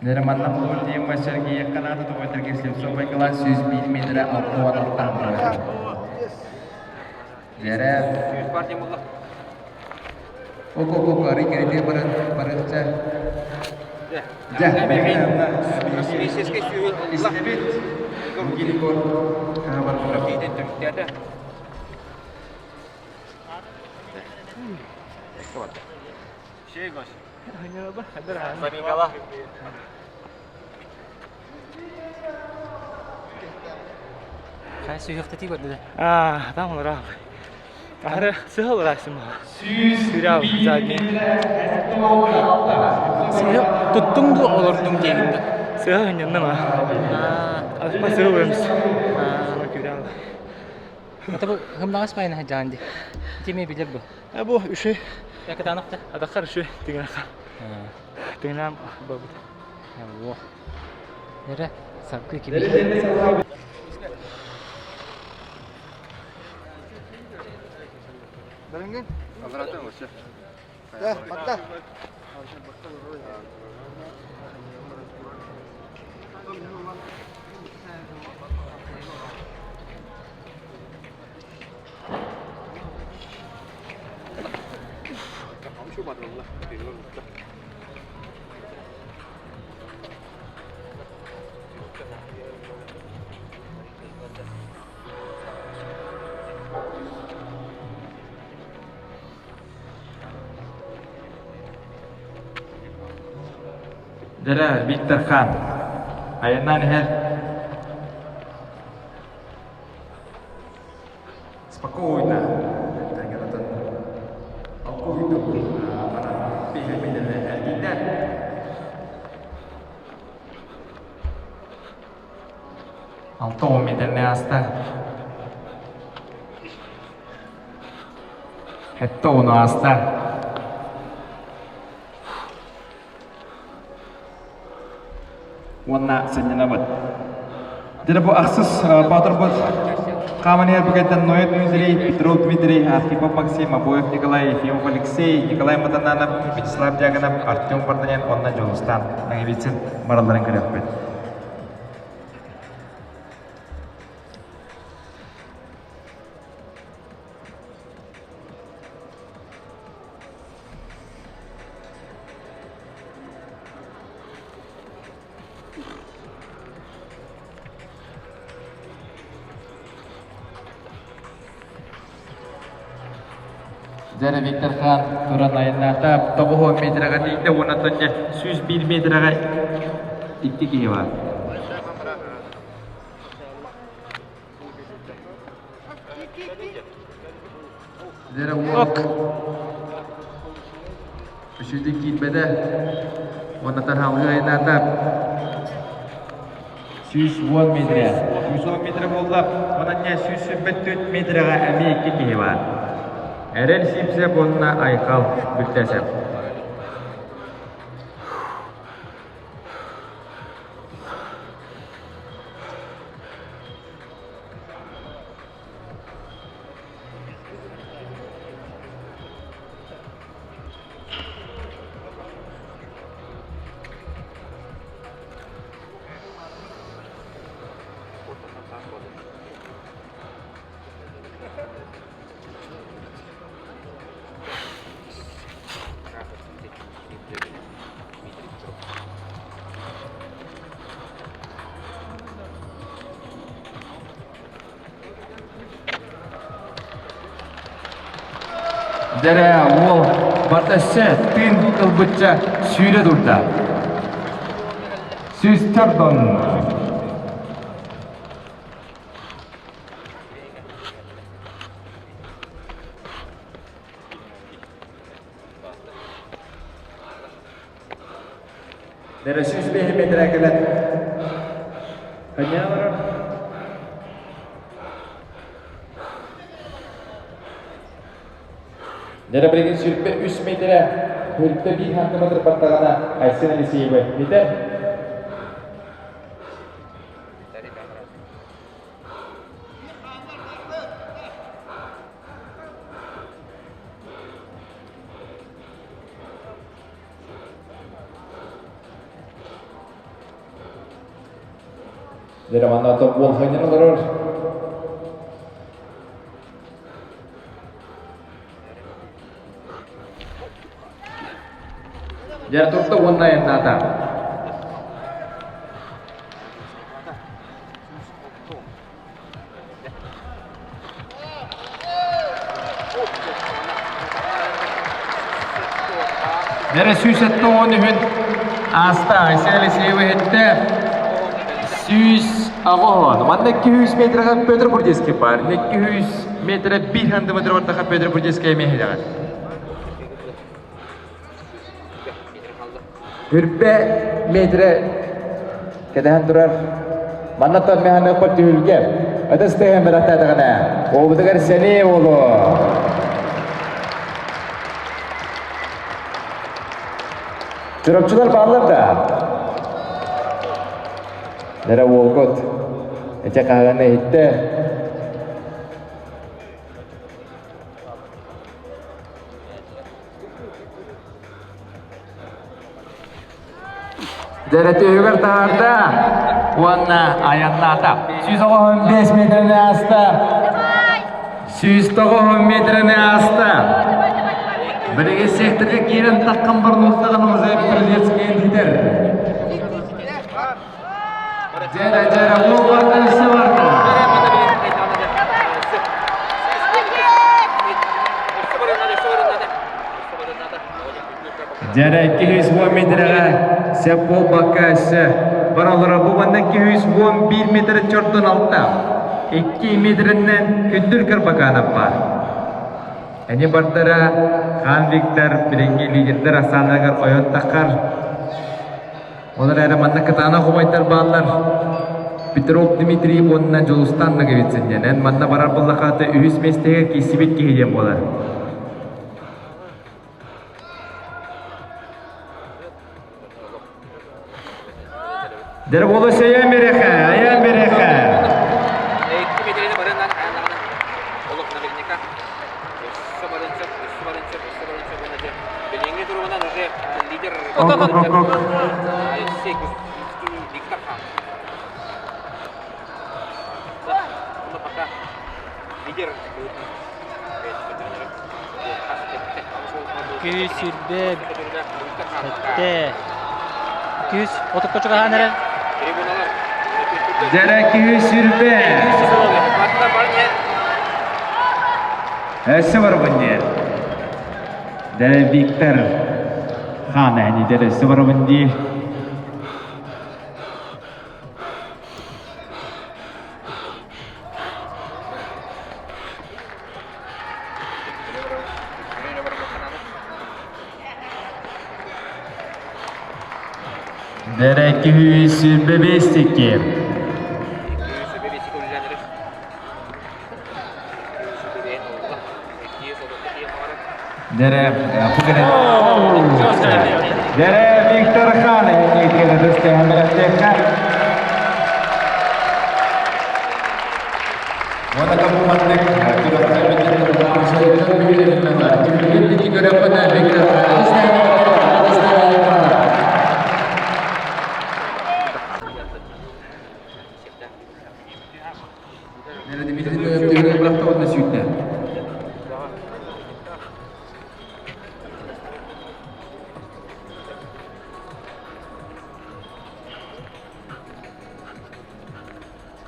Нэрэ манна холобур диэн Сергей Канада тоҕойторга Слепцов Байкалан 101 метрэ 66 барар. Дьэрэ Ок-ок-ок арый кэрэтиэ баран барыахча. Дьэ, истибит. Гиликор хаабар Хай сүһүөхтэтии көрдүлэр. Аа, там олороо. Ары сыһыл ырасым. Сүүрав задний. Сыһы туттуҥ ду олордуҥ диэгин да. Сыһы хынньанным а. Аспа сыһы өрөмс. Күрав. Ата бу хымнаҕас байына хаджаан ди. Тиме билер бу. А бу үшүй. Якатанахта. Адахар үшүй тигнаха. Тигнам бабыт. Во. Эре сапкы киби. Көрөҥҥүн? Э, барда. Дэрэ Виктор Хан айаннаан иһэр Спокойно. 60 метрне аста. 70 аста. Уонна сынньанабыт. Дьэ бу ахсыс баатырбыт Хааман бүгүнтэн Ноя Дмитрий, Петров Дмитрий, Архипов Максим, Обоев Николай, Ефимов Алексей, Николай Матананов, Вячеслав Дьяконов, Артем Варданян уонна Дьулустан Наговицын баралларын көрүөхпүт. Дьэ Виктор Хан туран айаннаата 90 метрэҕэ тиийдэ уонна дьэ 101 метрэҕэ икки киһи баар. Ок. Үсүдүк киирбэтэ. Уонна тархалгы айнаата. 110 метрэ. 110 метрэ буолла. Онон не 124 метрэҕэ эмиэ икки киһи баар. Эрэл Сипсев уонна Айхал Бүлтэсев. Дэрэ уол барда өссө тыын ылбычча сүүрэ турда. Сүүстэр дон. Дэрэ 105 метрэ кэлэн Ханья барар. Дэрэ билигин сүүрбэ үс метрэ хөрүттэ биир сантиметр баттаҕына Айсен Алексеева этэр. Дьэ, манна уол ханньан олорор. Дьэ, турта уонна айаннаата. Нэрэ 173 үһүн ааста Айсен Алексеева иһиттэ 180. Манна 200 метрга Петр Бурдецкий бар. 200 метрэ 1 сантиметр бартаха Петр Бурдецкий эмиэ иһидэҕэр. Хүрбэ метрэ кэтэһэн турар. Манна механыаппар түһүлгэ. Ытыс тыаһын бэлэхтээтиҕинэ, уолбутугар сэниэ буолуо. Чурапчылар бааллар да? Нэрэ уолгут. Эчэ хаһыаны иһиттэ. Дэрэтиһүгэр таһаарда уонна айаннаата. 195 метрини ааста. 109 метрини ааста. Билигин секторга киирэн таххан барнуттаҕын Музей Прилецкийин хитер. Дьэрэ, дьэрэ, уу барда, өссө барда. Дьэрэ 210 метрэҕэ сөп буолбакка өссө бараллара бу манна 211 метр чордон алта. 2 метринэн күндүл Карбаканов баар. Эни бардара Хан Виктор билиҥҥи лидердэр ахсааннарыгар ойон таххар. Ол эрээри манна кытаанах убайдар бааллар. Петров Дмитрий уонна Дьулустан Ноговицын диэн. Эн манна барар буоллахха үһүс миэстэҕэ киирсибит киһи диэн буолар. Дэр болос айа мереха, айа мереха. Күүс сүүрбэ сэттэ күүс отукка чугаһаан эрэр Дьэрэ күүс сүүрбэ Өссө барабын диэн. Дьэрэ Виктор Хаан эһэнитэр өссө барабын дии. Дэрэ 225 Дэрэ Дэрэ Виктор Хан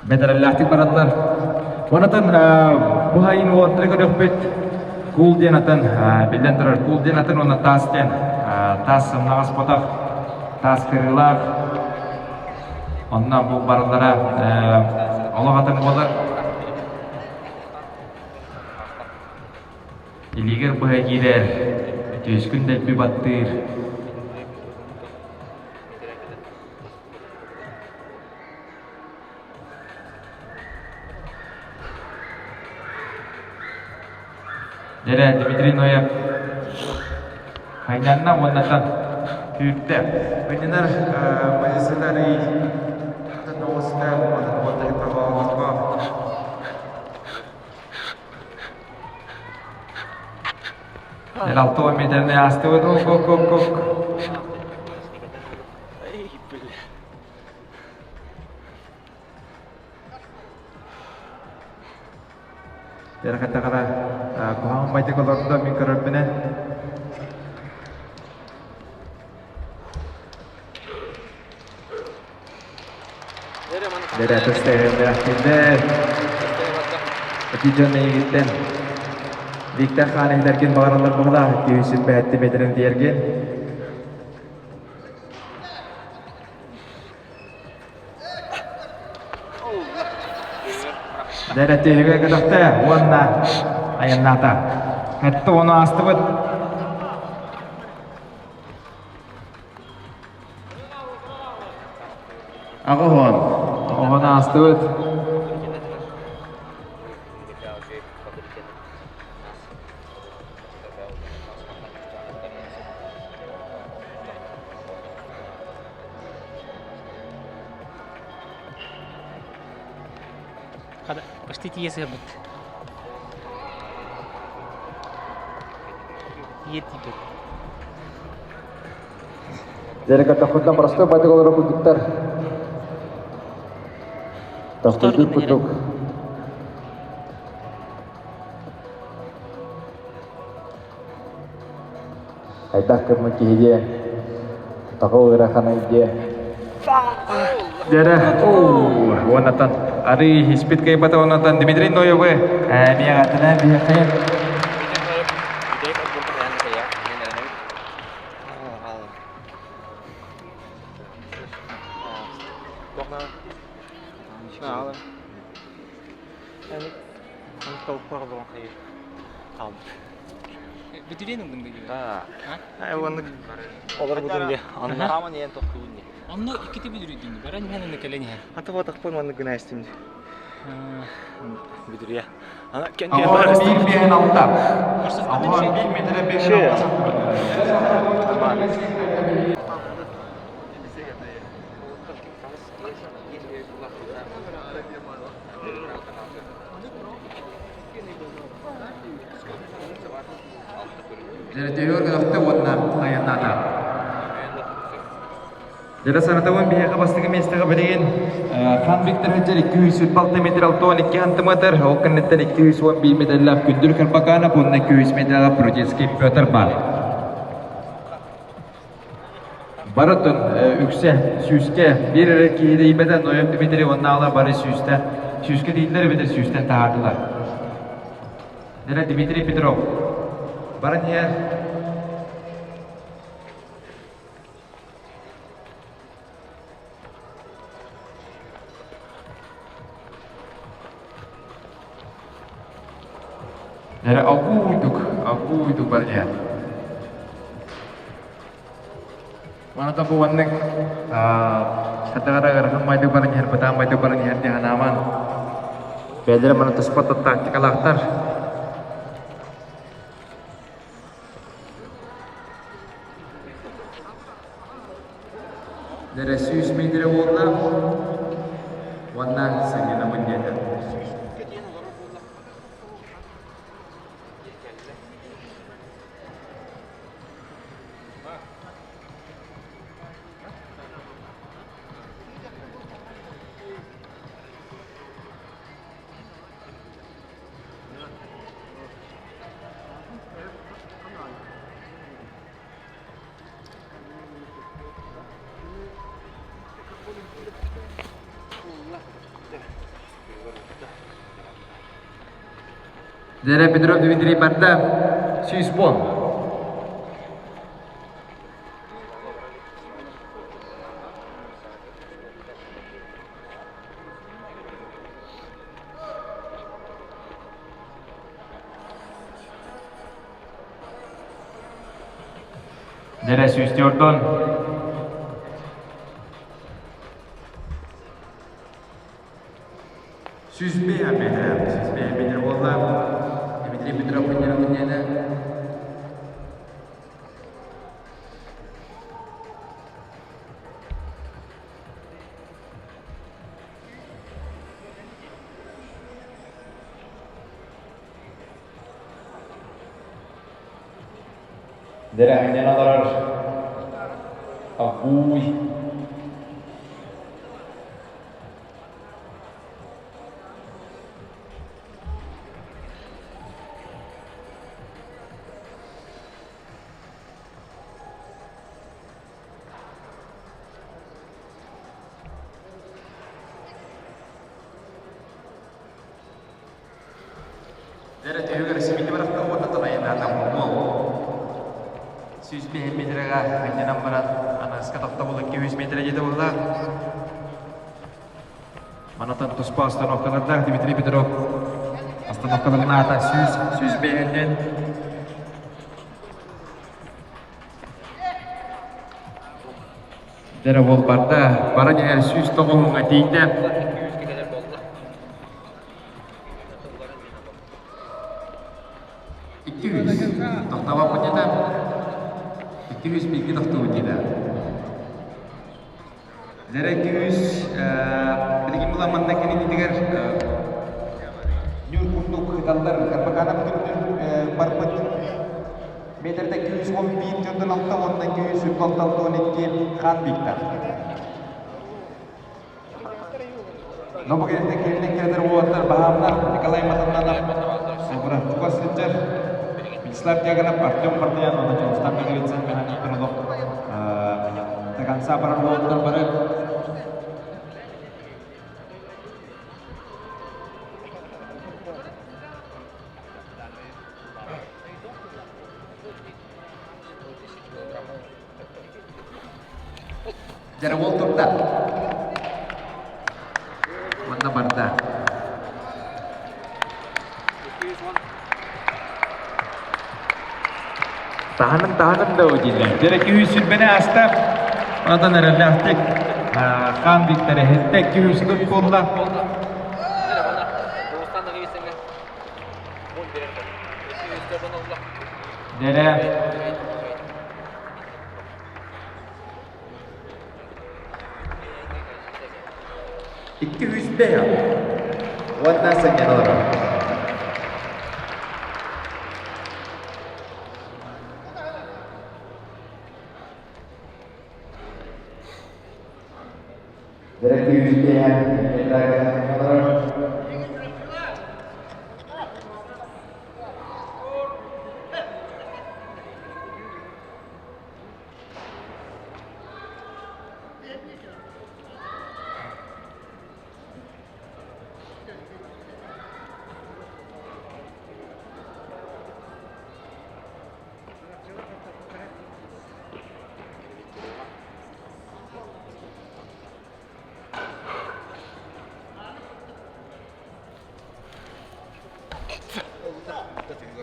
Бэтэрэллээхтик бараллар. Онотон бу хайын уолаттары көрүөхпүт. Кул диэн атын, биллэн турар, кул диэн атын уонна таас диэн. Таас сымнаҕас ботах, таас кырыылаах. Онно бу барыллара олох атын буолар. Илиигэр быһа киирэр, түөскүн дэлби баттыыр. Дьэрэ Дмитрий Ноев хайнанна уоннатан күүрдэ. Бининер позициялары тоҕуста уонна Дьэр алта метрни аастыбыт ок ок ок ок. Дьэрэ куһаҕан байдык олордо мин көрөрбүнэн. Дьэрэ тыстайыахтыйдэр. Ити дьон эйигиттэн Виктор Хан иһитэргин баҕараллар быһылаах күүсүн бэһэтти метрин тиэргин. Дэрэтиһигэ көтөхтө уонна айаннаата. Хэтти ону аастыбыт. Аҕыһон. Оҕону аастыбыт. Почти тиийэ сыһабыт. Тиийэ тиийбэт. Дьэрэ простой байтык олоро курдуктар. Тохтойдук курдук. Хайдах гыммыт киһи диэн, тоҕо ыараханай диэн. Дьэрэ, уоннатан арыы испит кыайбата уоннатан Дмитрий Ноевы эмиэ атына биһиэхэ Бүтүрүөн ылдың да Олорбутун диye. Анна. Онно иккити бүдүрүйдүн баран иһэн аны кэлэн иһэн. Аты батахпын маннык гына истим. Бүдүрүйэ. Ана Биир биэһин алта. Алла биир метрэ биэһин алта Дьэрэтиһиор өлөхтө уонна айаннаата. Дьэрэ санатабын биһиэхэ бастакы миэстэҕэ билигин Хан Виктор Хадьар 206 метр 62 сантиметр, ол кэнниттэн 211 метрлээх Күндүл Карбаканов уонна 200 метрлээх Прудецкий Петр баар. Барытын үксэ сүүскэ биир эрэ киһи тиийбэтэ Ноев Дмитрий уонна бары сүүстэ сүүскэ тиийдилэр эбэтэр сүүстэн таһаардылар. Дьэ Дмитрий Петров баран иһэр Дьэ огууйдук, огууйдук баран иһэр. Маната бу маннык сатаҕара ыарахан майдык баран иһэр, бытаан майдык баран иһэр дии санааман. Бэйэлэрэ маны туспа тактикалаахтар. Дэрэ сүүс миэтэрэ буолла уонна сынньанабын диэтэ. Дьэрэ Петров Дмитрий барда сүүс буол. Дьэрэ сүүстүөрдон 105 метр, 105 метр буолла. Дмитрий Петров диэнэ. Дэрэһинэн олорор Агуй Дьэрэ түһүгэр сибили барахта уонна танайынаата мол. 105 метрэҕэ анньынан баран аныска тохтобул 200 метрэ диэтэ буолла. Манатан туспа остановкалардаах Дмитрий Петров остановкаларын аата 100 105 Дьэрэ буолбарда, баран иһэр 109-ҥа тиийдэ. 200. Тохтообоппут диэтэ. 200 бииргэ тохтуубут диэтэ. Дьэрэ 200 билигин була манна кининитигэр ньур курдук ыталлар РПК-на бүтүн барбыт. метрде 211 төрдөн алта уонна 226 12 Хан Виктор. Но бу кэннэ кэлин кэлэр уолаттар баһаамнар Николай Матаннанов, Собура сылдьар Вячеслав Дьяконов, Артем Мартыян уонна Дьулустан Михайлович Михайловтар олох до конца барар уолаттар бары Дьэ, уол турда. Уонна барда. Таһаным таһаным да удилля. Дьэ, күүс сүрбэни аста. Онтон эрэллээхтик хаан Виктор эһиттэ күүс тут буолла. Дэрэ 205 уонна сынньана олорор. Дөрөппүүрдээх олорор.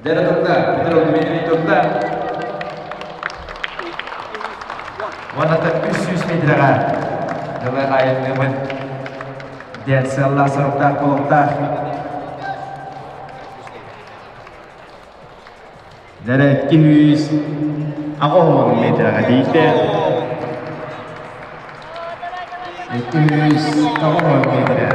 Дьэ турда, Петров Дмитрий турда. Уонна 300 метрэҕэ дылы айанныыбын диэн сыаллаах соруктаах буолуохтаах. Дьэрэ 280 метрэҕэ тиийдэ. 290 метрэ.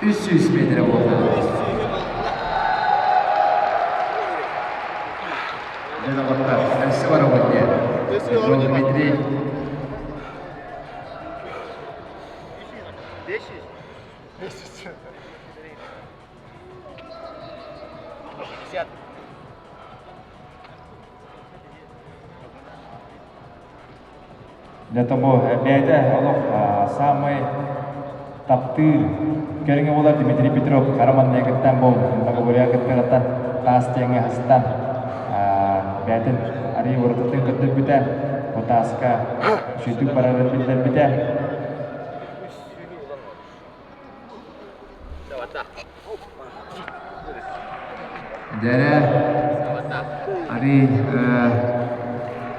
300 метрэ буолла. Дьэ доҕоттор, өссө барабыт диэн. Дмитрий Для того бэйэтэ олох саамай таптыыр көрүҥэ буолар Дмитрий Петров хара манныгыттан бу договория кыттыгыттан таас диэҥҥэ хастан бэйэтин арыый уратытын көрдөрбүтэ бу тааска сүүтүк барарын биллэрбитэ. Дьэрэ, арый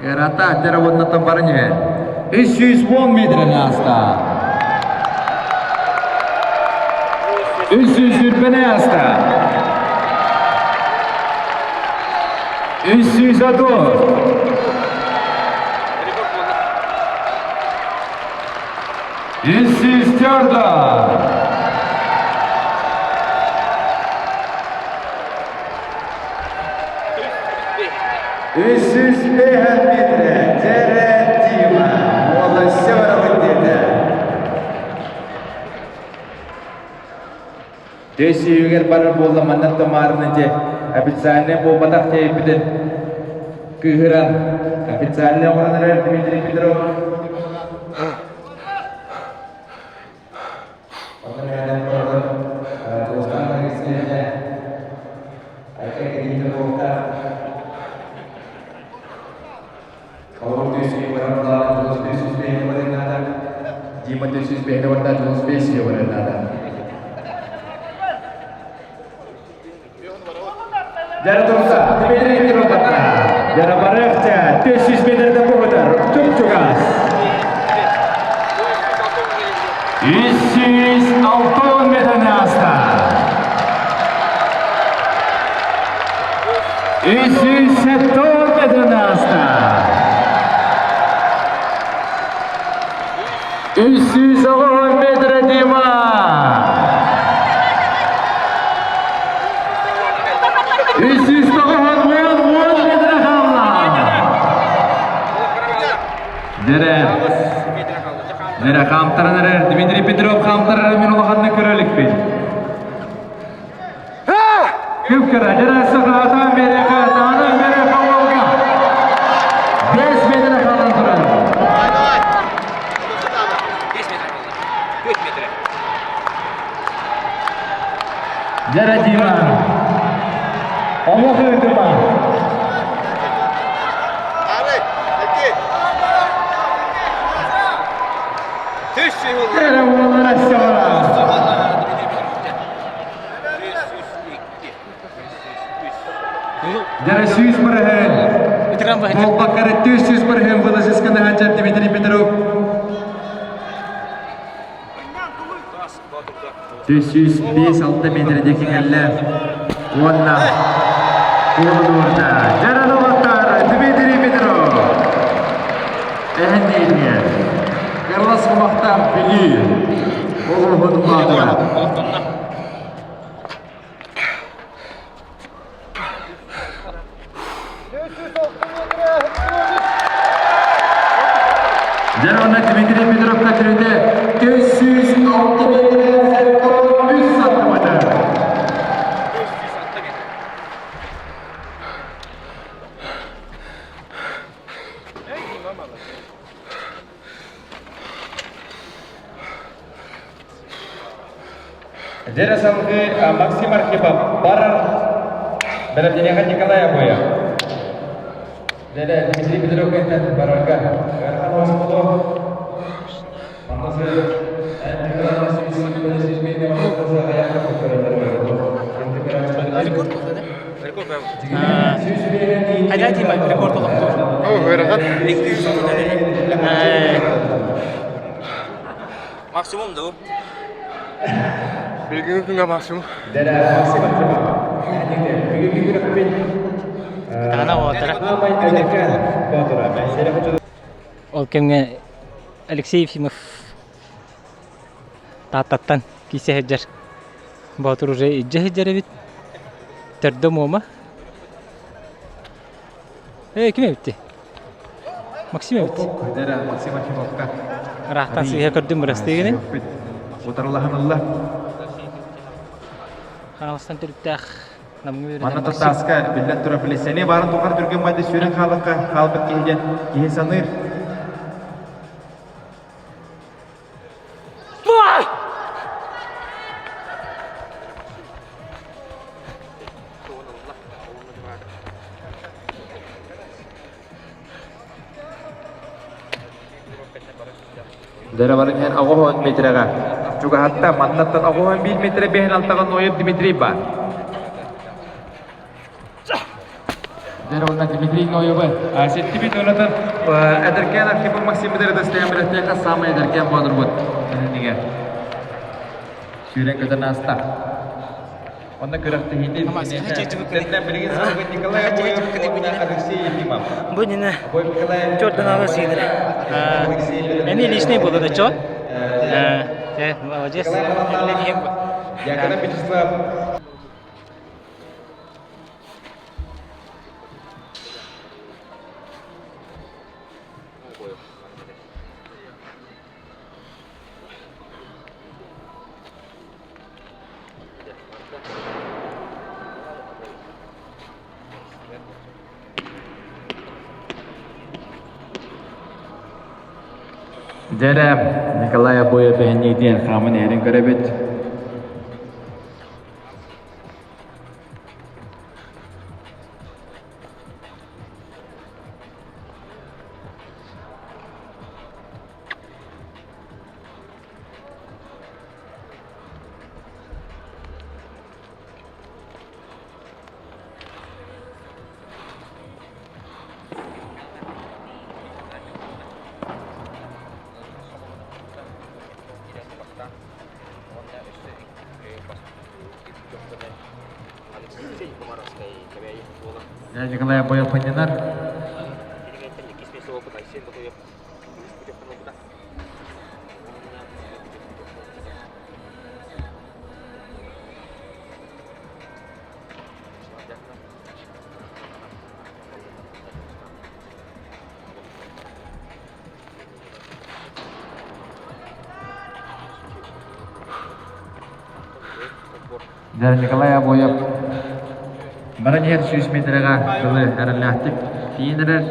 эрата дьэрэ уоннаттан баран иһэр. 310 метрени ааста. 320 ааста. 330. 304. 305 метрэ Дьэрэ Дима уола Северовы диэтэ. Дөссүүгэр барар буолла манна томаарны дьэ официальный буолбатах диэбитин кыыһыран официальный оҥорон эрэр Дмитрий Петров. Онон эһэнэн туран Дьулустаан Алексеевна Айка кэриҥэ буолта. Холобур 400 баран булаана Дьулус 405 баран наада. Дима 405 барда Дьулус 500 баран наада. Дьара турса, Дмитрий Петровна. Дьара барыахча, 400 метрден буһутар, чуп-чугас. 306 метрни аста. 304 метрни аста. 310 метр Дима. Хаамтаран эрэр Дмитрий Петров хаамтарар мин улаханнык көрө иликпин. Күп-кыра дьарайса хаатаан биэриэхэ, таһынан биэриэхэ уолга. 5 метрэ хаалан турар. Дьара Дима. Омох ыытыма. Дьара уоллара саҕара. Дьара 100%. Буолбаккара 400% Владислав Хаджар Дмитрий Петров. 405 метр диэки кэллэ. Уонна куолунуурда. Дьара доҕоттор Дмитрий Петров. Эһэннииргэ. Карлос Кумахтаах Бүлүү. Оҕуһун баатыра. Дьэ уонна Дмитрий Петровка төрүтэ 306 метр 73 сантиметр. Дьэрэ салгыы Максим Архипов барар бэлэмнэниэхэ Николай Обоев. Дьэрэ Дмитрий Петров кэннэ барарга ыарахан осколо. Манна Хайда Тима, рекорд олохтуур. Ыарахан. Максимум да Билигин күҥҥэ максимум. Ол кэмҥэ Алексей Ефимов Тааттаттан киирсэ сылдьар Боотур уже илдьэ сылдьар эбит. Төрдө муома. Ээ, ким эбитти? Максим эбит. Максим Архиповка. Ыраахтан сыыһа көрдүм бырастыы Утарылаһан Хаҥаластан төрүттээх Намҥа үөрэнэр Манна Максим. Татааска биллэн турар билисэни баарын тухары түргэн байды сүүрэн хаалыкка хаалбыт киһи диэн киһи саныыр. Дьэ баран иһэн 90 метрэҕэ чугаһатта. Маннаттан 91 метрэ биэһин алтаҕа Ноев Дмитрий баар. Дьэ уонна Дмитрий Ноевы ситтибит уонатан эдэркээн Архипов Максим Дастаян билэттиэхэ саамай эдэркээн боодурбут иннигэр сүүрэн көтөн ааста. Онно күрэхтэһиитин билигин Николай Алексей Ефимов. Бу иннинэ чордан ала сиинэр. Эми личный буолар да чо. Молодец. Яков Вячеслав Дьэрэ Николай Обоев эһэнниитин хааман иһэрин көрөбүт. Николай Обоев ханньанар. Дьэ, Николай Обоев баран иһэр 100 метрэҕэ дылы эрэллээхтик тиийэн эрэр.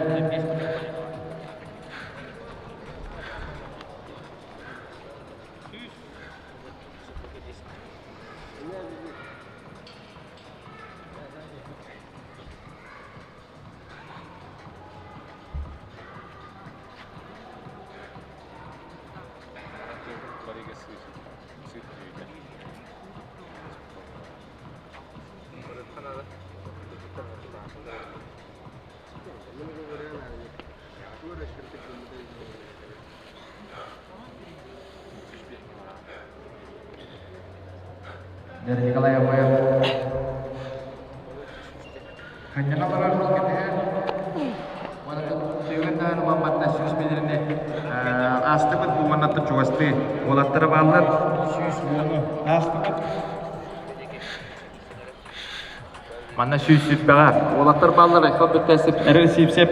Николай Обоев Ханньана барар кэтэһэр Сүүрэн уамматта 100 метрини аастыбыт бу уоннаттан чугастыы уолаттара бааллар 110-у аастыбыт. Манна 100 сүүрбэҕэ уолаттар бааллар Айхал Бөттөөсөп Эрэл Сиипсэп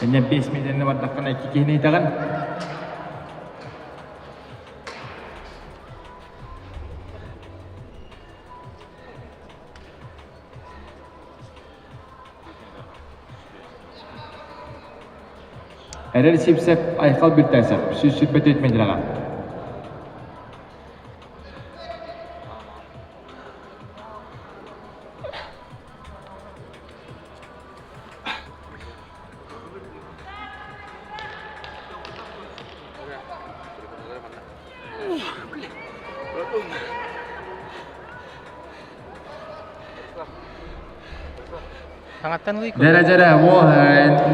Инньэ 5 метрини бардаххына икки киһини итэҕин. Эрэл Сипсэп Айхал Бүттээсэп 124 метрэҕэ. Дьэрэ дьэрэ,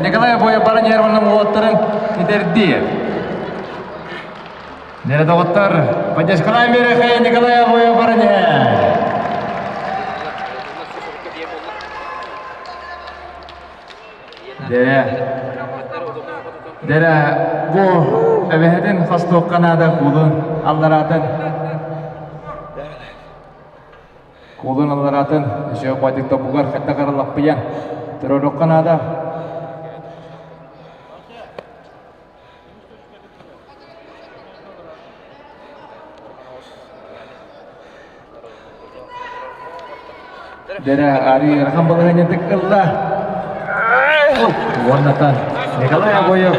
Николай Боев баран иһэр уонна уолаттарын итэрдии. Дьэрэ доҕоттор, поддержкалаан биэрэхэй Николай Боев баран иһэр. Дьэрэ, дьэрэ, бу эбэһэтин хостуохха наада куулун аллараатын. Куулун аллараатын өсөөх байтык тобугар хатта каралаппыйан туруорукка наада. Дэрэ арыы ыарахан балаһыанньатык ылла. Уоннатан Николай Обоев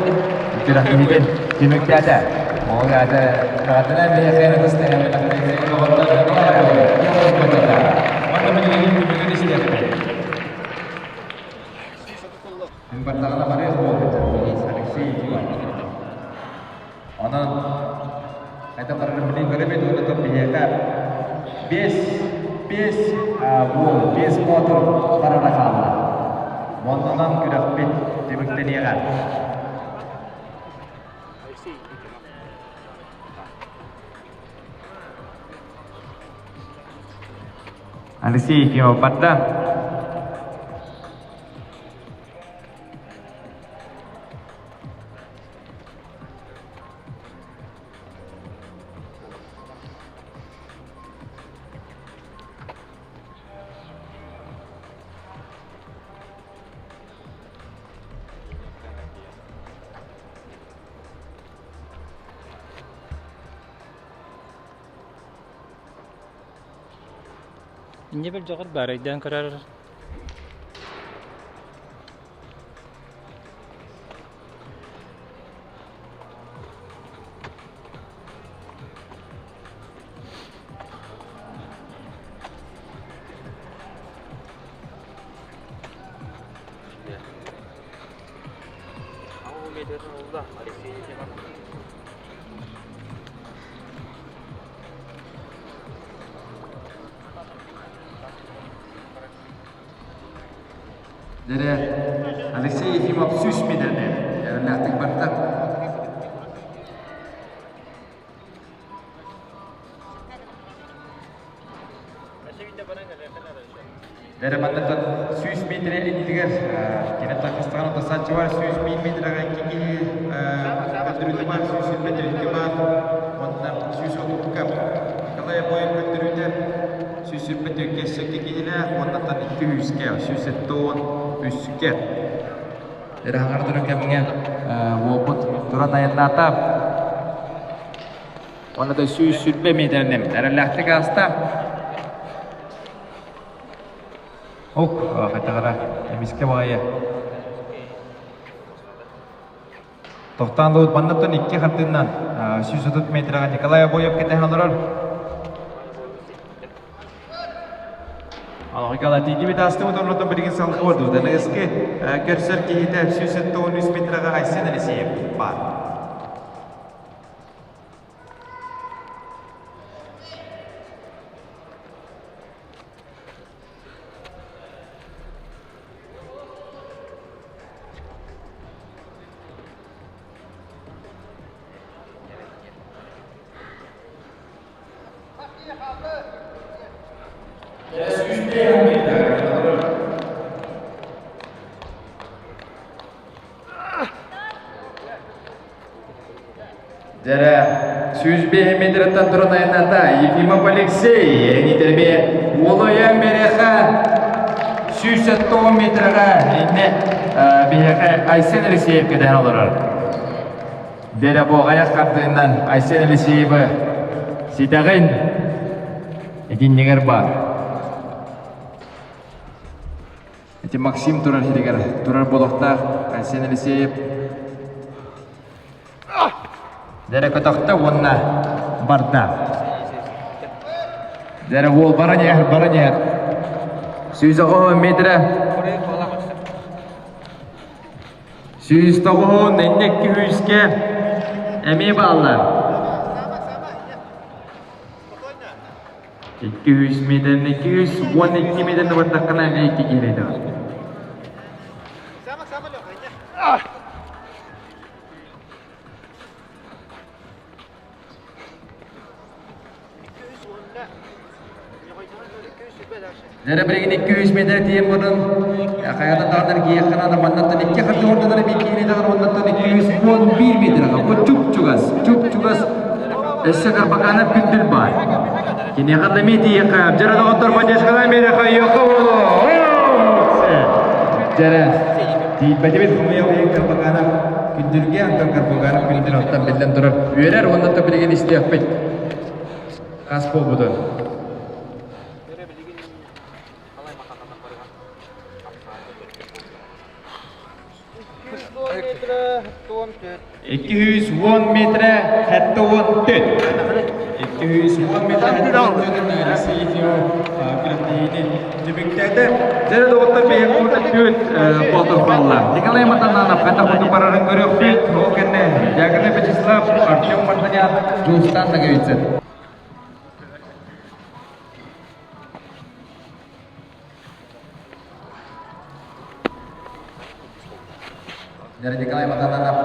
күрэхтэһиитин түмүктээтэ. Ол аата Наҕатына бэйэхэ Николай Обоев. Уонна билигин түмүгүн истиэхпит. Бардағына барыах буолбут Алексей Ефимов. Онон это барарын көрөбүт уонна топ биһиэхэ 5 5 буол 5 мотор барара хаалла. Оннунан күрэхпит түмүктэниэҕэ. Алексей Ефимов барда. Инньэ бэл дьоҕур баар өйдөөн көрөр. Дэрэ Алексей Ефимов 100 метрден эрэллээхтик барда. Дэрэ манныктан 100 метр иннигэр кини таххыстаҕына тасааччы бар 101 метрга икки киһи көрдөрүүтэ бар 100 метр икки бар уонна 130-ка Николай Обоев көрдөрүүтэ 123 өссө киһилээх уоннаттан икки үскэ 173-кэ Эрэхаҥар турар кэмҥэ уопут туран айаннаата. Онно да 120 метринэн эрэллээхтик ааста. Ок, хайтаҕара эмискэ баҕайы. Тохтоон дуут маннаттан икки хартыыннан 130 метрга Николай Обоев кэтэһэн олорор. Алҕыкала тиийдибит астыбыт оннотон билигин салгы ордубут. Аныгыскы көрсөр киһитэ 173 метрга Айсен Алексеев баар. Дьэрэ, 105 метраттан туран айанната Ефимов Алексей, энитербе уолуйан береха 170 метрга инне биһиэхэ Айсен Алексеев кэтэһэн олорор. Дэрэ буоҕайах хардыынан Айсен Алексеевы ситэҕин итиннигэр бар. Ити Максим турар сиригэр турар буолуохтаах Айсен Алексеев Дэрэ көтөхтө уонна барда. Дэрэ уол баран иһэр, баран иһэр. 109 метрэ. 109 иннек күүскэ эмиэ бааллар. 200 метрин 212 метрин бардаххына эмиэ икки киһи Дьэрэ билигин 200 метр тиийэн баран хайата даҕанар киһиэххэ наада маннаттан икки харчы ордонор эбии киһини даҕаны оннаттан 211 метрга бу чуп-чугас чуп-чугас өссө Карбаканов күндүл баар киниэхэ да эмиэ тиийиэххэ дьэрэ доҕоттор поддержкалаан биэриэххэ йоко дьэрэ тиийбэтибит хомуйа Карбаканов күндүлгэ Антон Карбаканов күндүл оттон биллэн турар үөрэр уонна билигин истиэхпит хас буолбутун 210 метрэ 74. 210 метрэ 74 Алексей Ефимов күрэхтэһиини түмүктээтэ. Дьэ доҕоттор биһиги түөрт боотур хаалла. Николай Матананов хайдах курдук барарын көрүөхпүт. Ол кэннэ Дьяконов Вячеслав, Артем Мартынян, Дьулустан Ноговицын. Николай Матананов.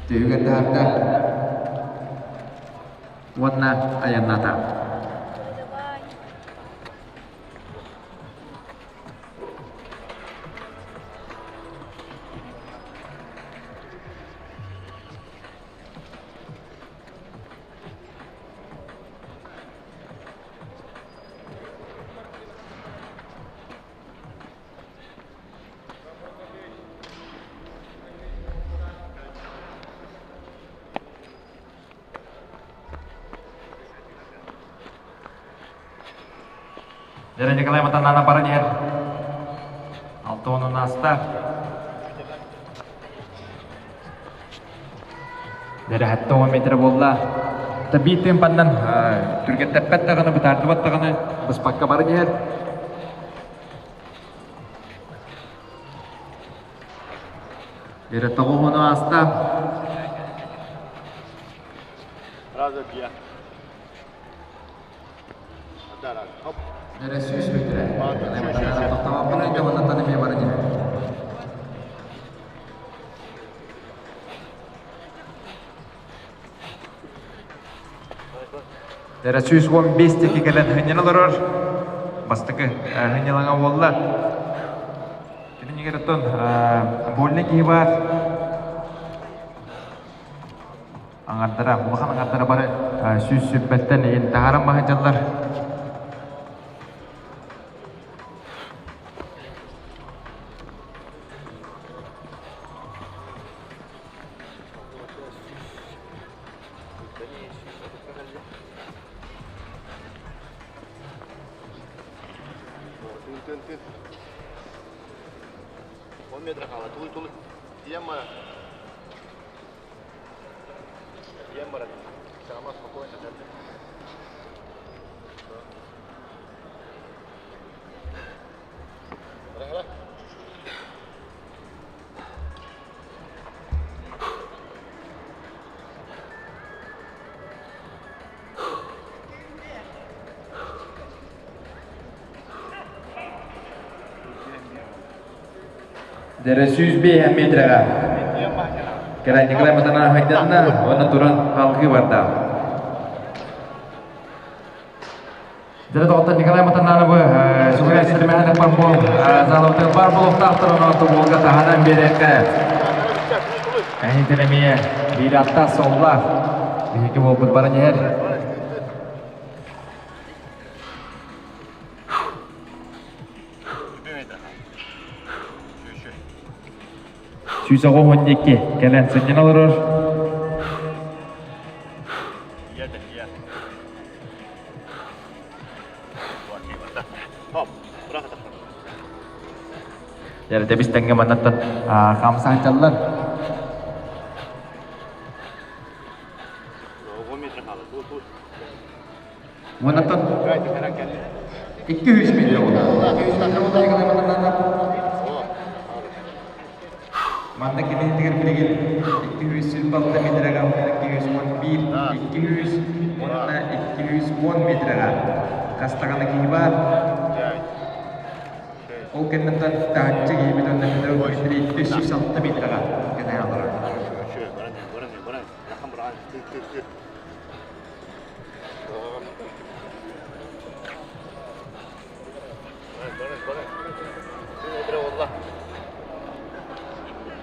Түһүгэр таһарда уонна айанната. Дьэрэ Николай Матанана баран иһэр. Алта уонун ааста. Дьэрэ 70 метр буолла. Биир тыымпаннан түргэттэппэт даҕаны, бытаардыбат даҕаны быспакка баран иһэр. Дьэрэ тоҕуһуну ааста. Дьэрэ сүүс метрэ. Тохтообоппун өйдө уоннаттан эмиэ баран иһэр. Дьэрэ 115 диэки кэлэн хынньан олорор. Бастакы хынньалаҥа буолла. Кининигэр оттон больный киһи баар. Аҥардара, улахан аҥардара бары 120-тэн иһин таһааран баһыдьаллар. Тын, тын. 10 метр хаала. Тулуй, тулуй. Тиийэн бара. Тиийэн бара. Сама спокойно. Бара, Дэрэ 105 метрэҕэ Кэрэ Николай Матананов хайданна уонна туран халгыы барда. Дэрэ доҕоттор Николай Матанановы сүгүрэ ситимэһэн бар буол залабытыгар бар буолуохтаахтар онон тобуолга таһынан биэриэххэ. Эһиги эмиэ биир аттаах суоллаах биһиги буолбут баран иһэр. 192 кэлэн сынньана олорор. Дьэ, тэбис тэҥҥэ маннаттан хамсааччаллар. Маннаттан 200 метр Манна киниһитигэр билигин 226 метрэҕэ уонна 211, 200 уонна 210 метрэҕэ хас даҕаны киһи баар. Ол кэнниттэн таһыччы киһибит уонна Петров Дмитрий 206 метрэҕэ кэнэһэ олорор.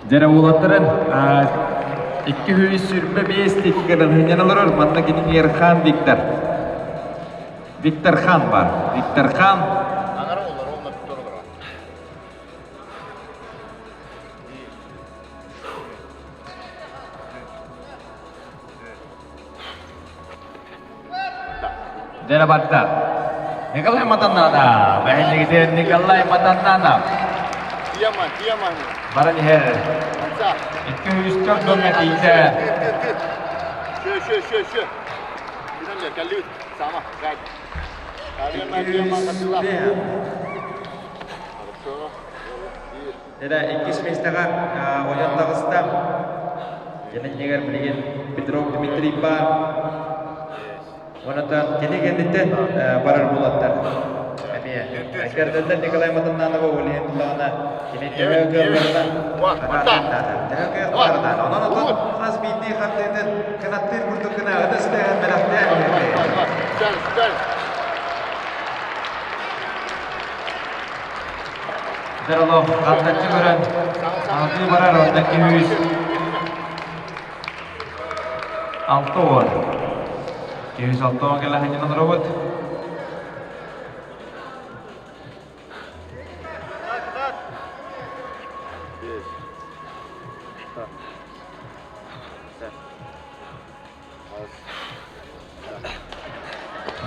Дьэрэ уолаттарын 225 тиккэрэн сынньан олорор манна кинини Ерхан Виктор. Виктор Хан бар. Виктор Хан. Дьэрэ барда. Николай Матаннанов. Бэһиннигитин Николай Матаннанов. Тиема, тиема. Баран иһэр. 204 донна тиийдэ. Шө, шө, шө, шө. Кирен кэллибит. Сама, гай. Дьэ, иккис миэстэҕэ ойон таҕыста. Кэннигэр билигин Петров Дмитрий баар. Онон кини кэнниттэн барар буолаттар. Эмиэ. Кэрдэллэр Николай Матаннанова ол иһин тулаҕына кини төһө кыалларынан төһө кыалларынан. Онон отон хас биирдии хардыытын кынаттыыр курдук гына ытыс тыаһын бэлэхтээн Дерлов хантаччы көрөн алгыы барар онно 200 6 10. 260 кэлэ ханньанан робот.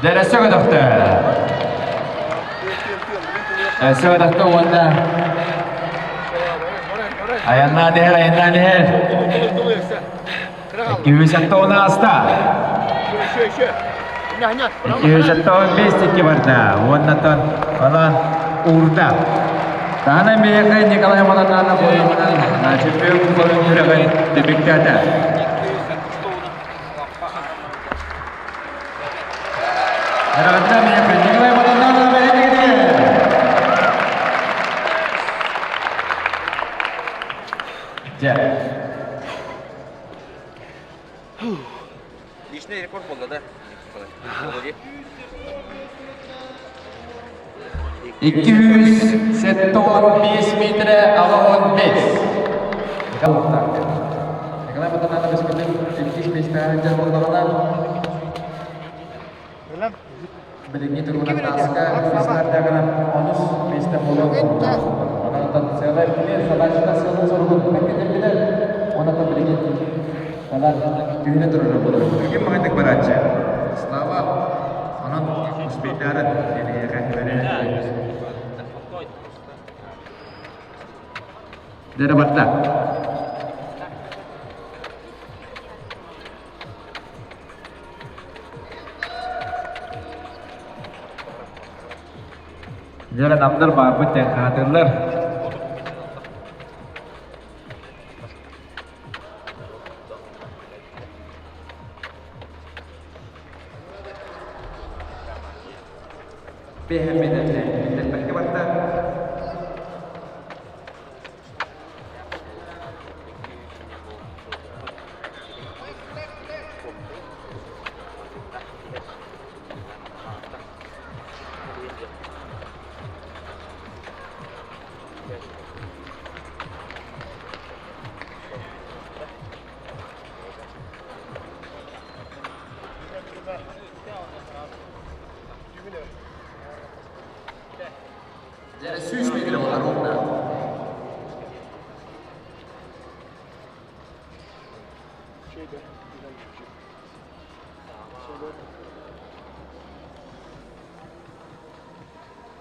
Дэрэ сөҕөдөхтө. Сөҕөдөхтө уонна айаннаан иһэр, айаннаан иһэр. 270 ааста. 275 икки барда. Уоннатан онон уурда. Таһынан биһиэхэ Николай Малананов уонна чемпион кубогын күрэҕин түмүктээтэ. Николай Матананов Дьэ. Личный рекорд буолла да? 275 метрэ 65. Николай Матананов өскөтүн иккис миэстэҕэ сылдьар буоллаҕына, билиҥҥи туругунан тааска үс онус миэстэ буолуон Онон сыала билэр салааччыта сыалын соругун бэркэ билэр, онон билигин балар түһүнэ турара буолар. Ким маҕайдык барааччы? Слава, онон успейдарын диэниэхэ бэрэ. Дэрэ барда. Дьэ намнар баарбыт диэн хаатыллар. Бэһэмминэн барда. Сүүс метр болар ровно.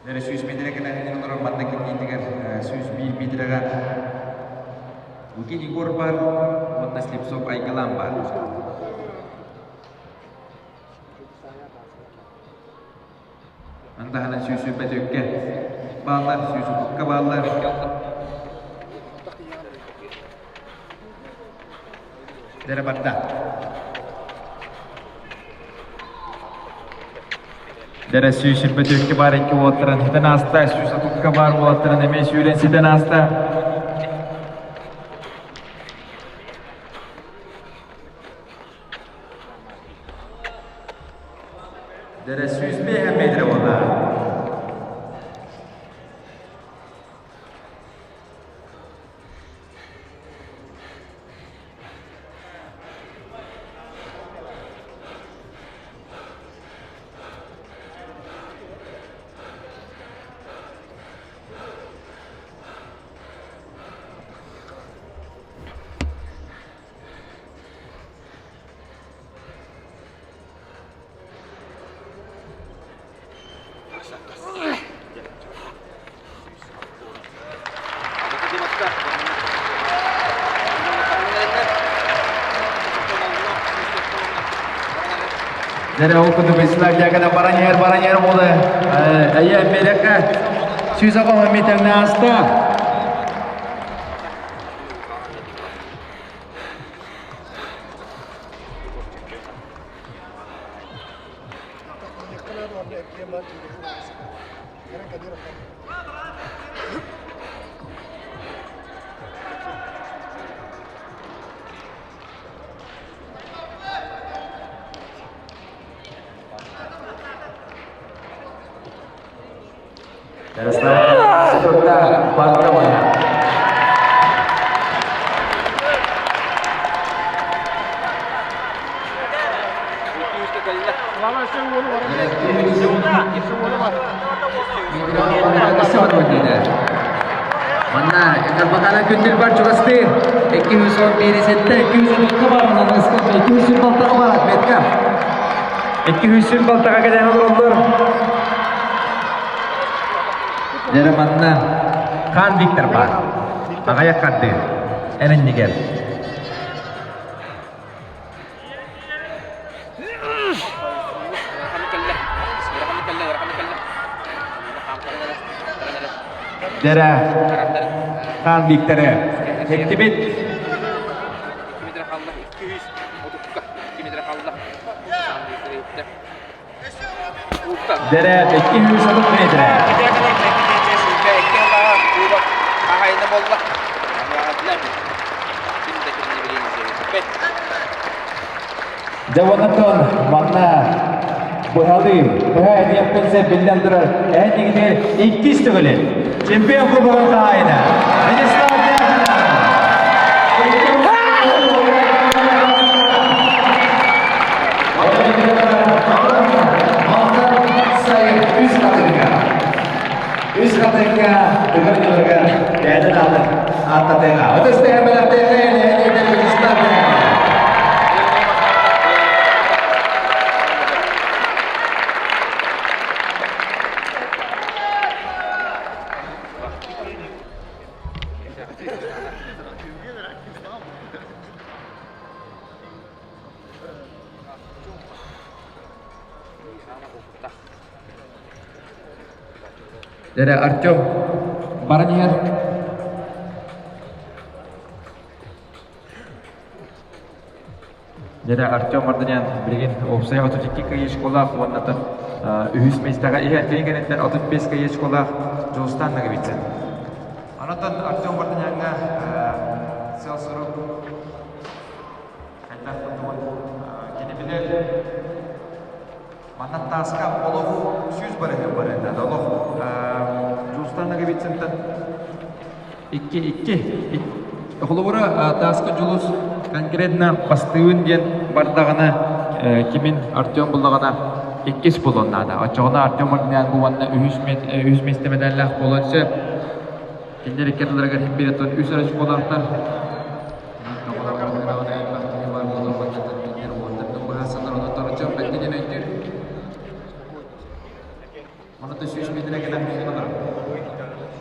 Дere 100 метре кэлэһинин олорор манна кимниитигэр 101 метреҕэ Лукин Егор бар уонна Слепцов Айгылаан бар. Антаһынан сүүсүрбэт өккэ бааллар, сүүсүкка бааллар. Дere барда. Дere сүүсүрбэт өккэ бар икки уолаттарын ситэн ааста, сүүс отукка бар уолаттарын эмиэ сүүрэн ситэн ааста. Дere 105 метр буолла. Дere ол курдук Вячеслав Дьяконов баран иһэр, баран иһэр буолла. Эйэ Мерекка 100 метрне аста. Ярослав Баркова. Манна Карбакана күндүл бар чугастыыр. 211 сетте 230 бар, онан 206 бар отметка. 200 балтаға кэлэн олороллор. Дьэ манна Хан Виктор бар. Аҕыйах хардыы. Эн иннигэр. Дэрэ Хан Викторы Хеттибит. Дэрэ 230 метр. Дьэ онтон манна быһалыы, быһа этиэхпин биллэн турар, эһэтигитигэр иккис төгүлүн чемпион кубогын хаһаайына Вячеслав Дьяконов. Үс хатырга. Үс хатырга тыгыр ньылыгар бэйэтин аатын ааттатыаҕа. Ытыс тэһэ бэлэхтиэхэ Вячеслав Дьяконов. Дэрэ Артем баран иһэр. Дьэ Артем Мордонян билигин уопсай 32 кыайыы школаах уонна үһүс миэстэҕэ иһэр кини кэнниттэн 35 кыайыы школаах Дьулустаан Ноговицын. Онон Артем Мордоняҥҥа сыал-сорук хайдах курдугун кини билэр. Манна тааска олох сүүс барыһы барыта олох Дьулустаан Ноговицынтан 2-2. Холобура, тааска Дьулус конкретно бастыыбын диэн бардаҕына кимин Артем буллаҕына иккис буолуон наада. Оччоҕуна Артем Мординян бу уонна үһүс миэстэ мэдээллээх буолуон сөп. Кинилэр икки ардыларыгар иһин биэрэтон үс эрэ очколаахтар.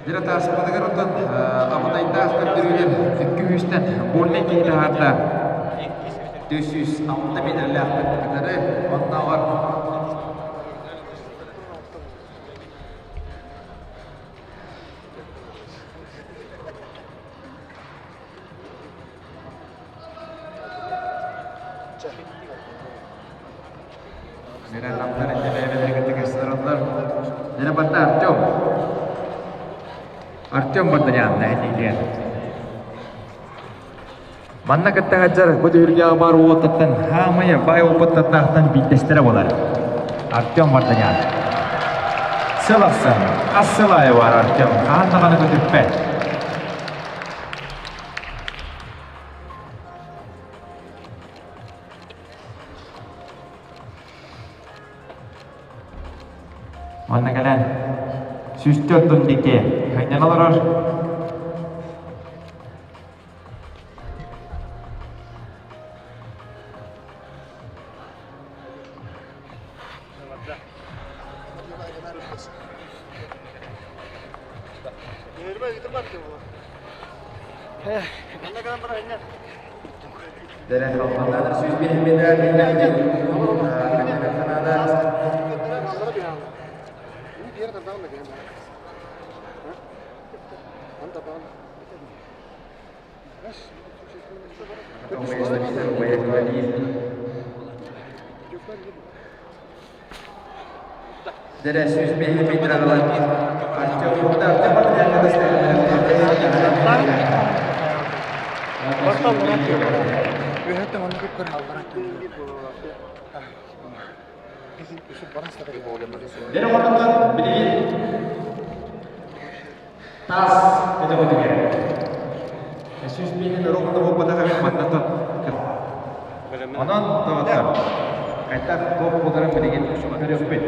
Дьэ тааспытыгар оттон абытайдаах көрдөрүүлэр икки үстэн больный киһи таһаарда 406 миэтэрэлээхпит кытары оннооҕор Дьэ барда Артем. Артем Барданян нэһилиэгэр. Манна кытта сылдьар бу түһүлгэҕэ баар уолаттартан хаамайа баай опыттардаахтан биирдэстэрэ буолар. Артем Варданян. Сыл ахсын, хас сыл аайы баар Артем хаһан даҕаны көтүппэт. Манна кэлэн 104 диэки ханньан олорор. Таас көтөҕүтүгэр. 105 ровно буолбатах эбит манна Онон доҕоттор, хайдах туох буоларын билигин көрүөхпүт.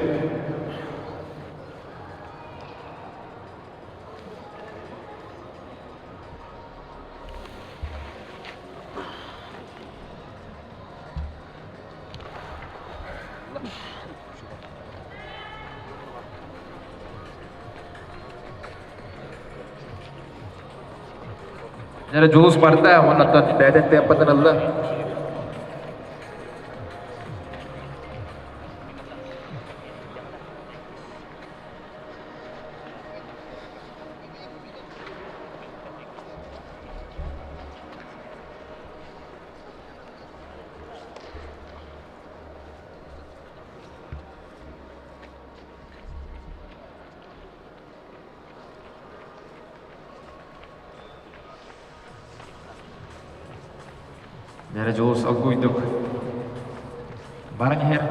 Дьэ Дьулус барда уонна оттон бэйэтин темпатын ылла. Дьэ Дьулус оггуйдук баран иһэр.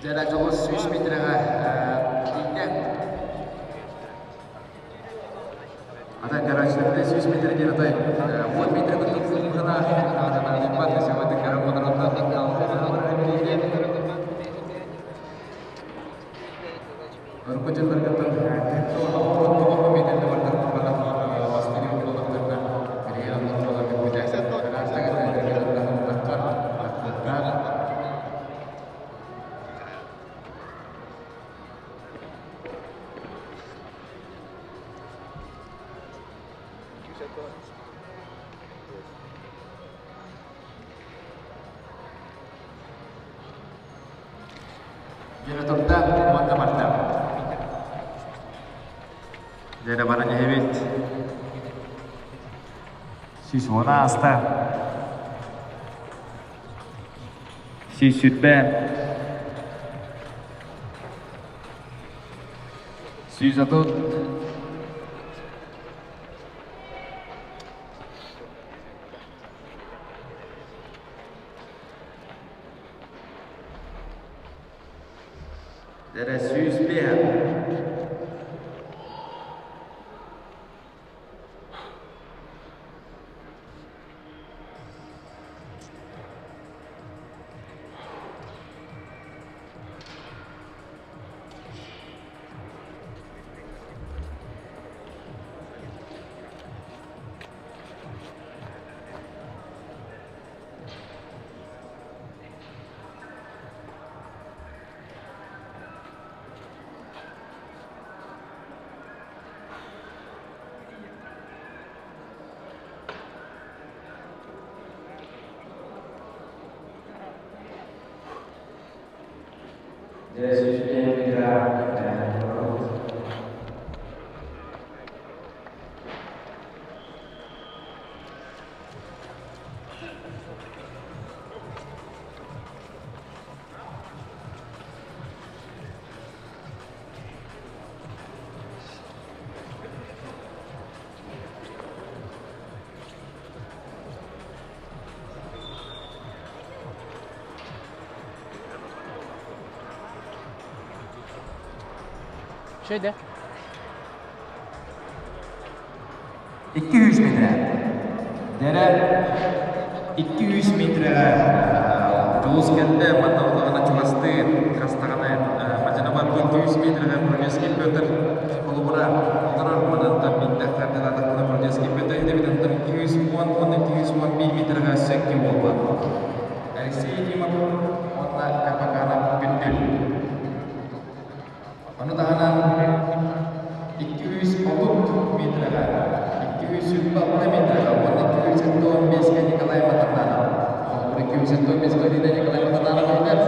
Дьэ Дьулус 100 метрэҕэ тиийдэ. Ата короче, 100 метр диэн атай 10 метр курдук кылгана Дьэрэ турда уонна барда. Дьэрэ баран иһэбит. 110 ааста. 120. 130. Дэрэ 105. Şöyle. 200 метр. Дэрэ 200 метрге Дьулус кэллэ, манна улаҕана чугастыы, хастаҕана мадьынабар 200 метрге Брунецкий Петр холобура олорор манантан миннэххэ дылаатахпына Брунецкий Петр идэбит онтон 210 уонна 211 метрге өссө буолбат. Алексей Ефимов уонна Карпаканов Күндүл. Ону таһынан 230 метрге, 226 метрге уонна 275-ке Николай Матананов. Холобур 275-ке Николай Матананов иһэр.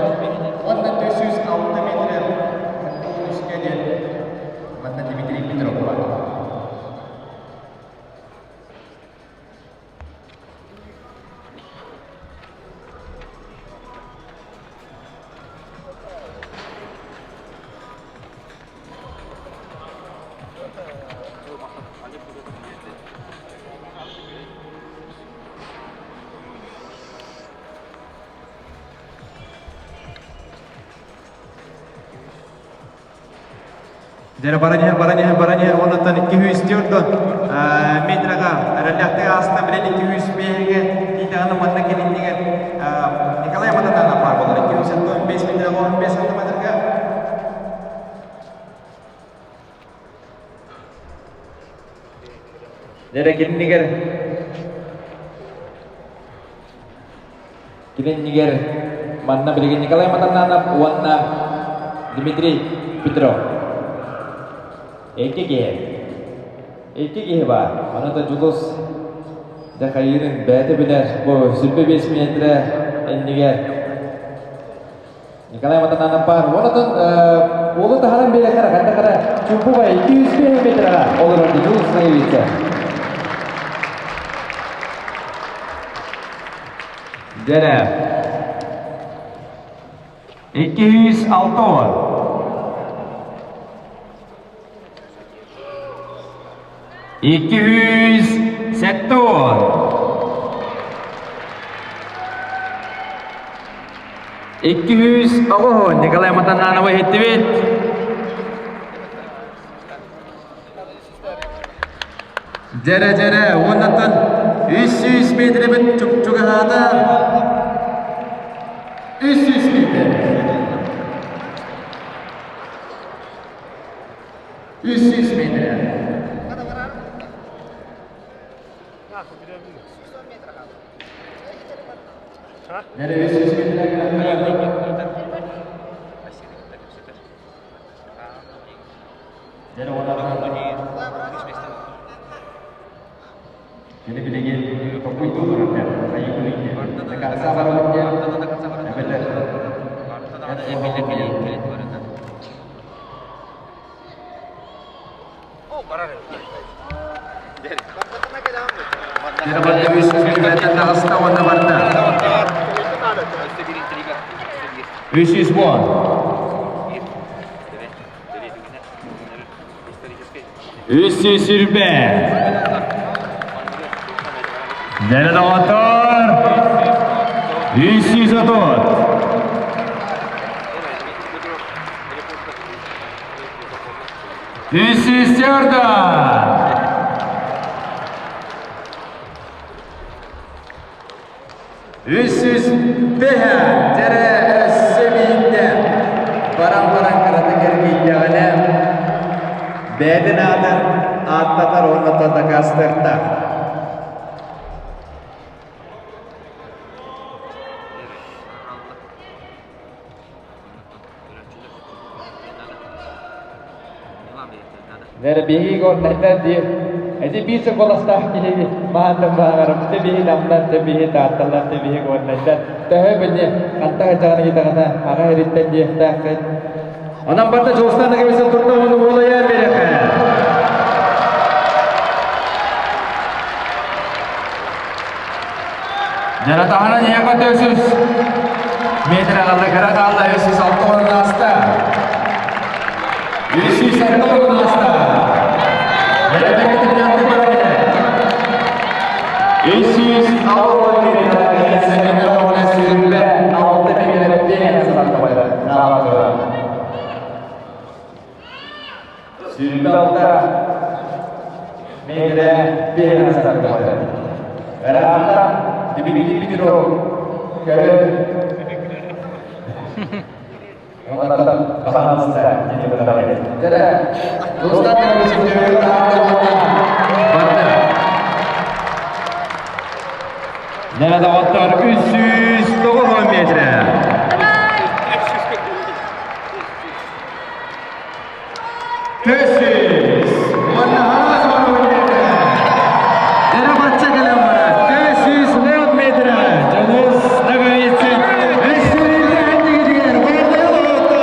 Уонна 406 метр 13-ке диэн манна Дмитрий Петров бар. Дьэрэ баран иһэр, баран иһэр, баран иһэр, оннуттан 204 метрага эрэллээхтик ааста, билэн 205-ге тиийдэҕинэ манна кэлиннигэр Николай Мататанов баар буолар 275 метрга 15 сантиметрга. Дьэрэ кининигэр Кининнигэр манна билигин Николай Матананов уонна Дмитрий Петров. Икки киһи. Икки киһи баар. Аны да Дьулус Дахайырын бэйэтэ билэр. Бу 25 метрэ иннигэр Николай Матананов баар. Онотон уолу таһаран биэрэхэр ханна чумпуга 205 метрга олорор Дьулус Наевича. Дьэрэ. 206 270. 209 Николай Матананова иһиттибит. Дьэрэ-дьэрэ, уоннаттан 300 метребит чугаһаата. 300 метр. 300 метр. Дьэрэ 300 метр. Дьэрэ конца барабыт диэн эбэтэр Таҕыста уонна барда. 310. 320. Дьэ доҕоттор! 330. 304. 305 дьэрэ өссө биирдэ баран-баран кырата кэргийдэҕинэ бэйэтин аатын ааттатар уонна дакаастыахтаах. Нэрэ биһиги горнайдар диир. Эти биир соколастаах киһи маантан бааҕарым, те биһи намнан, те биһи таатталар, те биһи горнайдар. Төһө били ханта хачаҕына китаҕына аҕа эриттэн диэхтээххит. Онон барда Дьулустан Агависов турда уону уолайа береха. Дьара таһынан ийэҕэ төсүс метр аҕалла кыра хаалла 306 орун ааста. 306 орун ааста. 306 Сүүрбэ метрэ биэһин астарга Ыраахтан Дмитрий Петров көрөр Онтон баһаалыста Нэрэ доҕоттор 309 метрэ. Төсүс уонна хараас барууннета. Дэрэ бачча кэлэн барар. Төсүс 10 метрэ. Дьонус Наговицын өссө иннигитигэр барда олорто.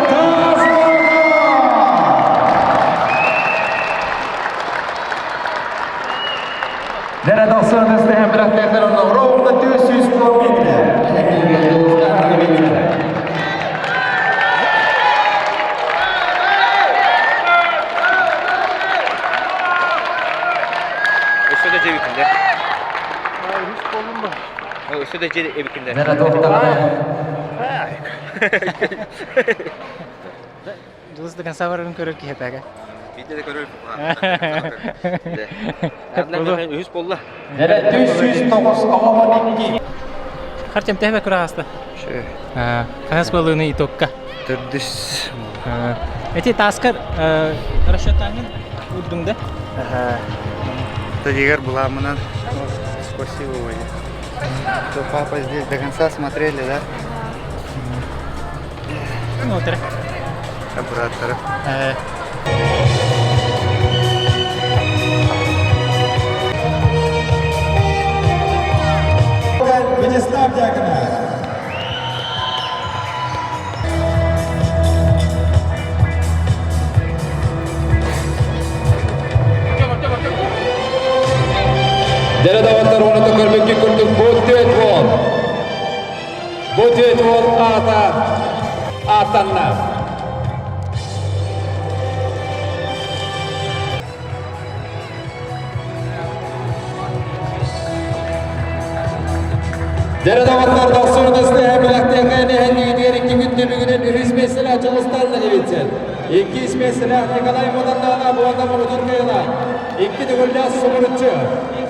Таас Дэрэ тахсан өстөһөн бирактыахтар онно ровно 410 метрэ. Өссө да дьэбикинде. Өссө да дьэ эбикинде. Дьулус до конца барарын көрөр киһи этэ. Биирдэ да көрөр. Үһүс буолла. 309 Хартем төһө күрэ Хас буолууну итокка? Төрдүс. Эти таскар расчеттаҥын урдуҥ да? Тадигар буламынан. Спасибо, Ваня. То папа здесь до конца смотрели, да? Ну, вот Операторы. Вячеслав Дьяконов. Дэрэ доҕоттор уонна көрбүккүт курдук бу түөт уол. Бу түөт уол аата ааттанна. Дэрэ доҕоттор дохсун ытыстыһа билэхтиэхэ нэһэннигитигэр икки күн түмүгүнэн үһүс миэстэлээх Дьулустан Левицын, иккис миэстэлээх Николай Муданнаана буолан муҥутуур кыайыылаах, икки төгүллээх субуруччу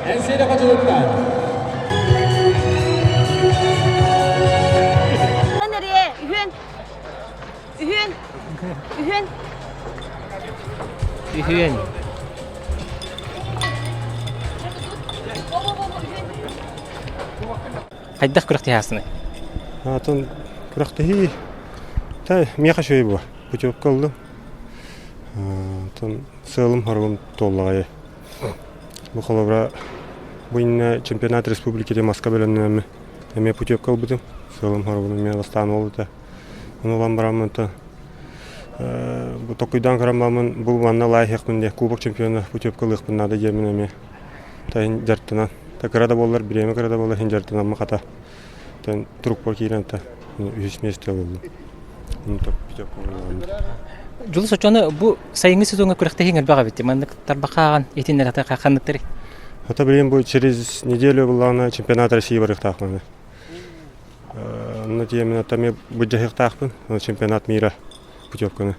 Энсиэли Хачылыттан. Үһүөн. Үһүөн. Үһүөн. Үһүөн. Хайдах күрэхтэһии аастыный? Атын күрэхтэһии та миэхэ үчүгэй буо. Путевка ыллым. Атын сыалым хоругум туоллаҕай. Бу холобура бу иннинэ чемпионат республики Москва бэлэмнэммит. Эмиэ путевка ылбытым. Сыалым хоробун эмиэ бастаан ол этэ. Ону ылан бараммын то бу токуйдаан көрөн бараммын бу манна лайыхпын диye кубок чемпиона путевка ылыахпын наада диэммин эмиэ тайын дьартынан та кыра да буоллар бириэмэ кыра да буоллар иһин дьартынаммын хата тэн труппа киирэн та үһүс миэстэ ылыллым. Дьулус очону бу сайыҥҥы сезоҥҥа күрэхтэһииҥ элбэх эбит. Маннык тарбахааҕын итиннэр ата ханныктары? Ата билигин бу через неделю буллаҕына чемпионат России барыахтаахпын. Онно тиийэммин ата эмиэ былдьаһыахтаахпын чемпионат мира путевканы.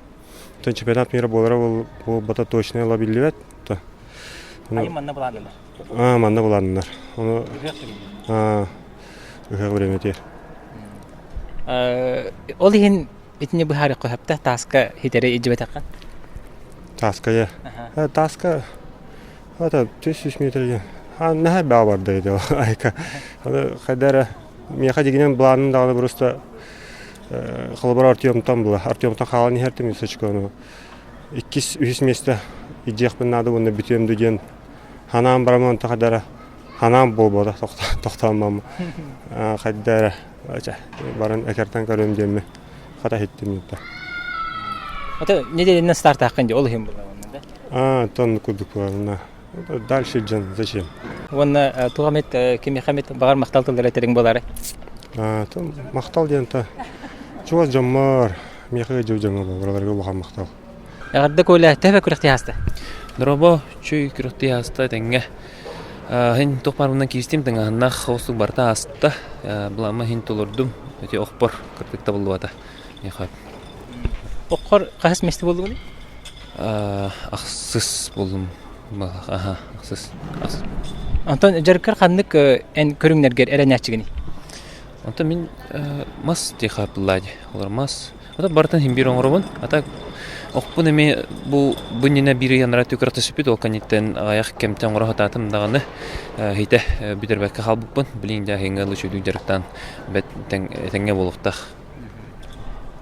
Оттон чемпионат мира буолара буолбата точно ыла биллибэт. Айым манна былааннанар. Аа, манна былааннанар. Ону аа, ыһыах времятигэр. Ол иһин итини быһаарыахха сөптөөх тааска хитэри илдьибэтэххин? Тааска я. Тааска это 300 метр а наһаа баа барда ити айка. Аны хайда эрэ миэхэ дигинэн былааным даҕаны просто холобур Артемтан была. Артемтан хаалан иһэртим үс очкону. Иккис, үһүс миэстэ илдьиэхпин наада уонна бүтүөм ду диэн ханаан бараммын хайда эрэ ханаан буолбата тохтооммом хайда эрэ баран экертэн көрүөм диэмми хата иһиттим да. Ото неделянан стартааххын дии ол иһин буолла да? А, тон курдук буолла. Дальше дьон зачем? Уонна туох эмит кимиэхэ эмит баҕар махтал тыллары этэриҥ буолаарай? А, махтал диэн та чугас дьоммор, миэхэ дьыл дьоҥҥо буолар улахан махтал. Эҕэрдэ Коля, төһө күрэхтии ааста? Дорообо, чүй күрэхтии ааста этэҥҥэ. Иһин туох баарынан киистим, тыҥааһыннаах оҕустук барыта ааста. Былааммын иһин толордум. Ити охпор кырдык табыллыбата. Миэхэ. Оххор хаһыс миэстэ буоллугуный? Ахсыс буоллум. Аха, ахсыс. Онтон дьарыккар ханнык эн көрүҥнэргэр эрэнээччигиний? Онтон мин мас диэхэ аппыллаа дии. Олор мас Ата барытын иһин биир оҥоробун. Ата охпун эмиэ бу бу иннинэ биир ый анараа өттүгэр түспүт ол кэнниттэн аҕыйах кэмтэн оҥоро сатаатым даҕаны иһитэ бүтэрбэккэ хаалбыппын. Билигин дьэ аһыҥҥа ылы үчүгэйдик дьарыктаан бэт этэҥҥэ буолуохтаах.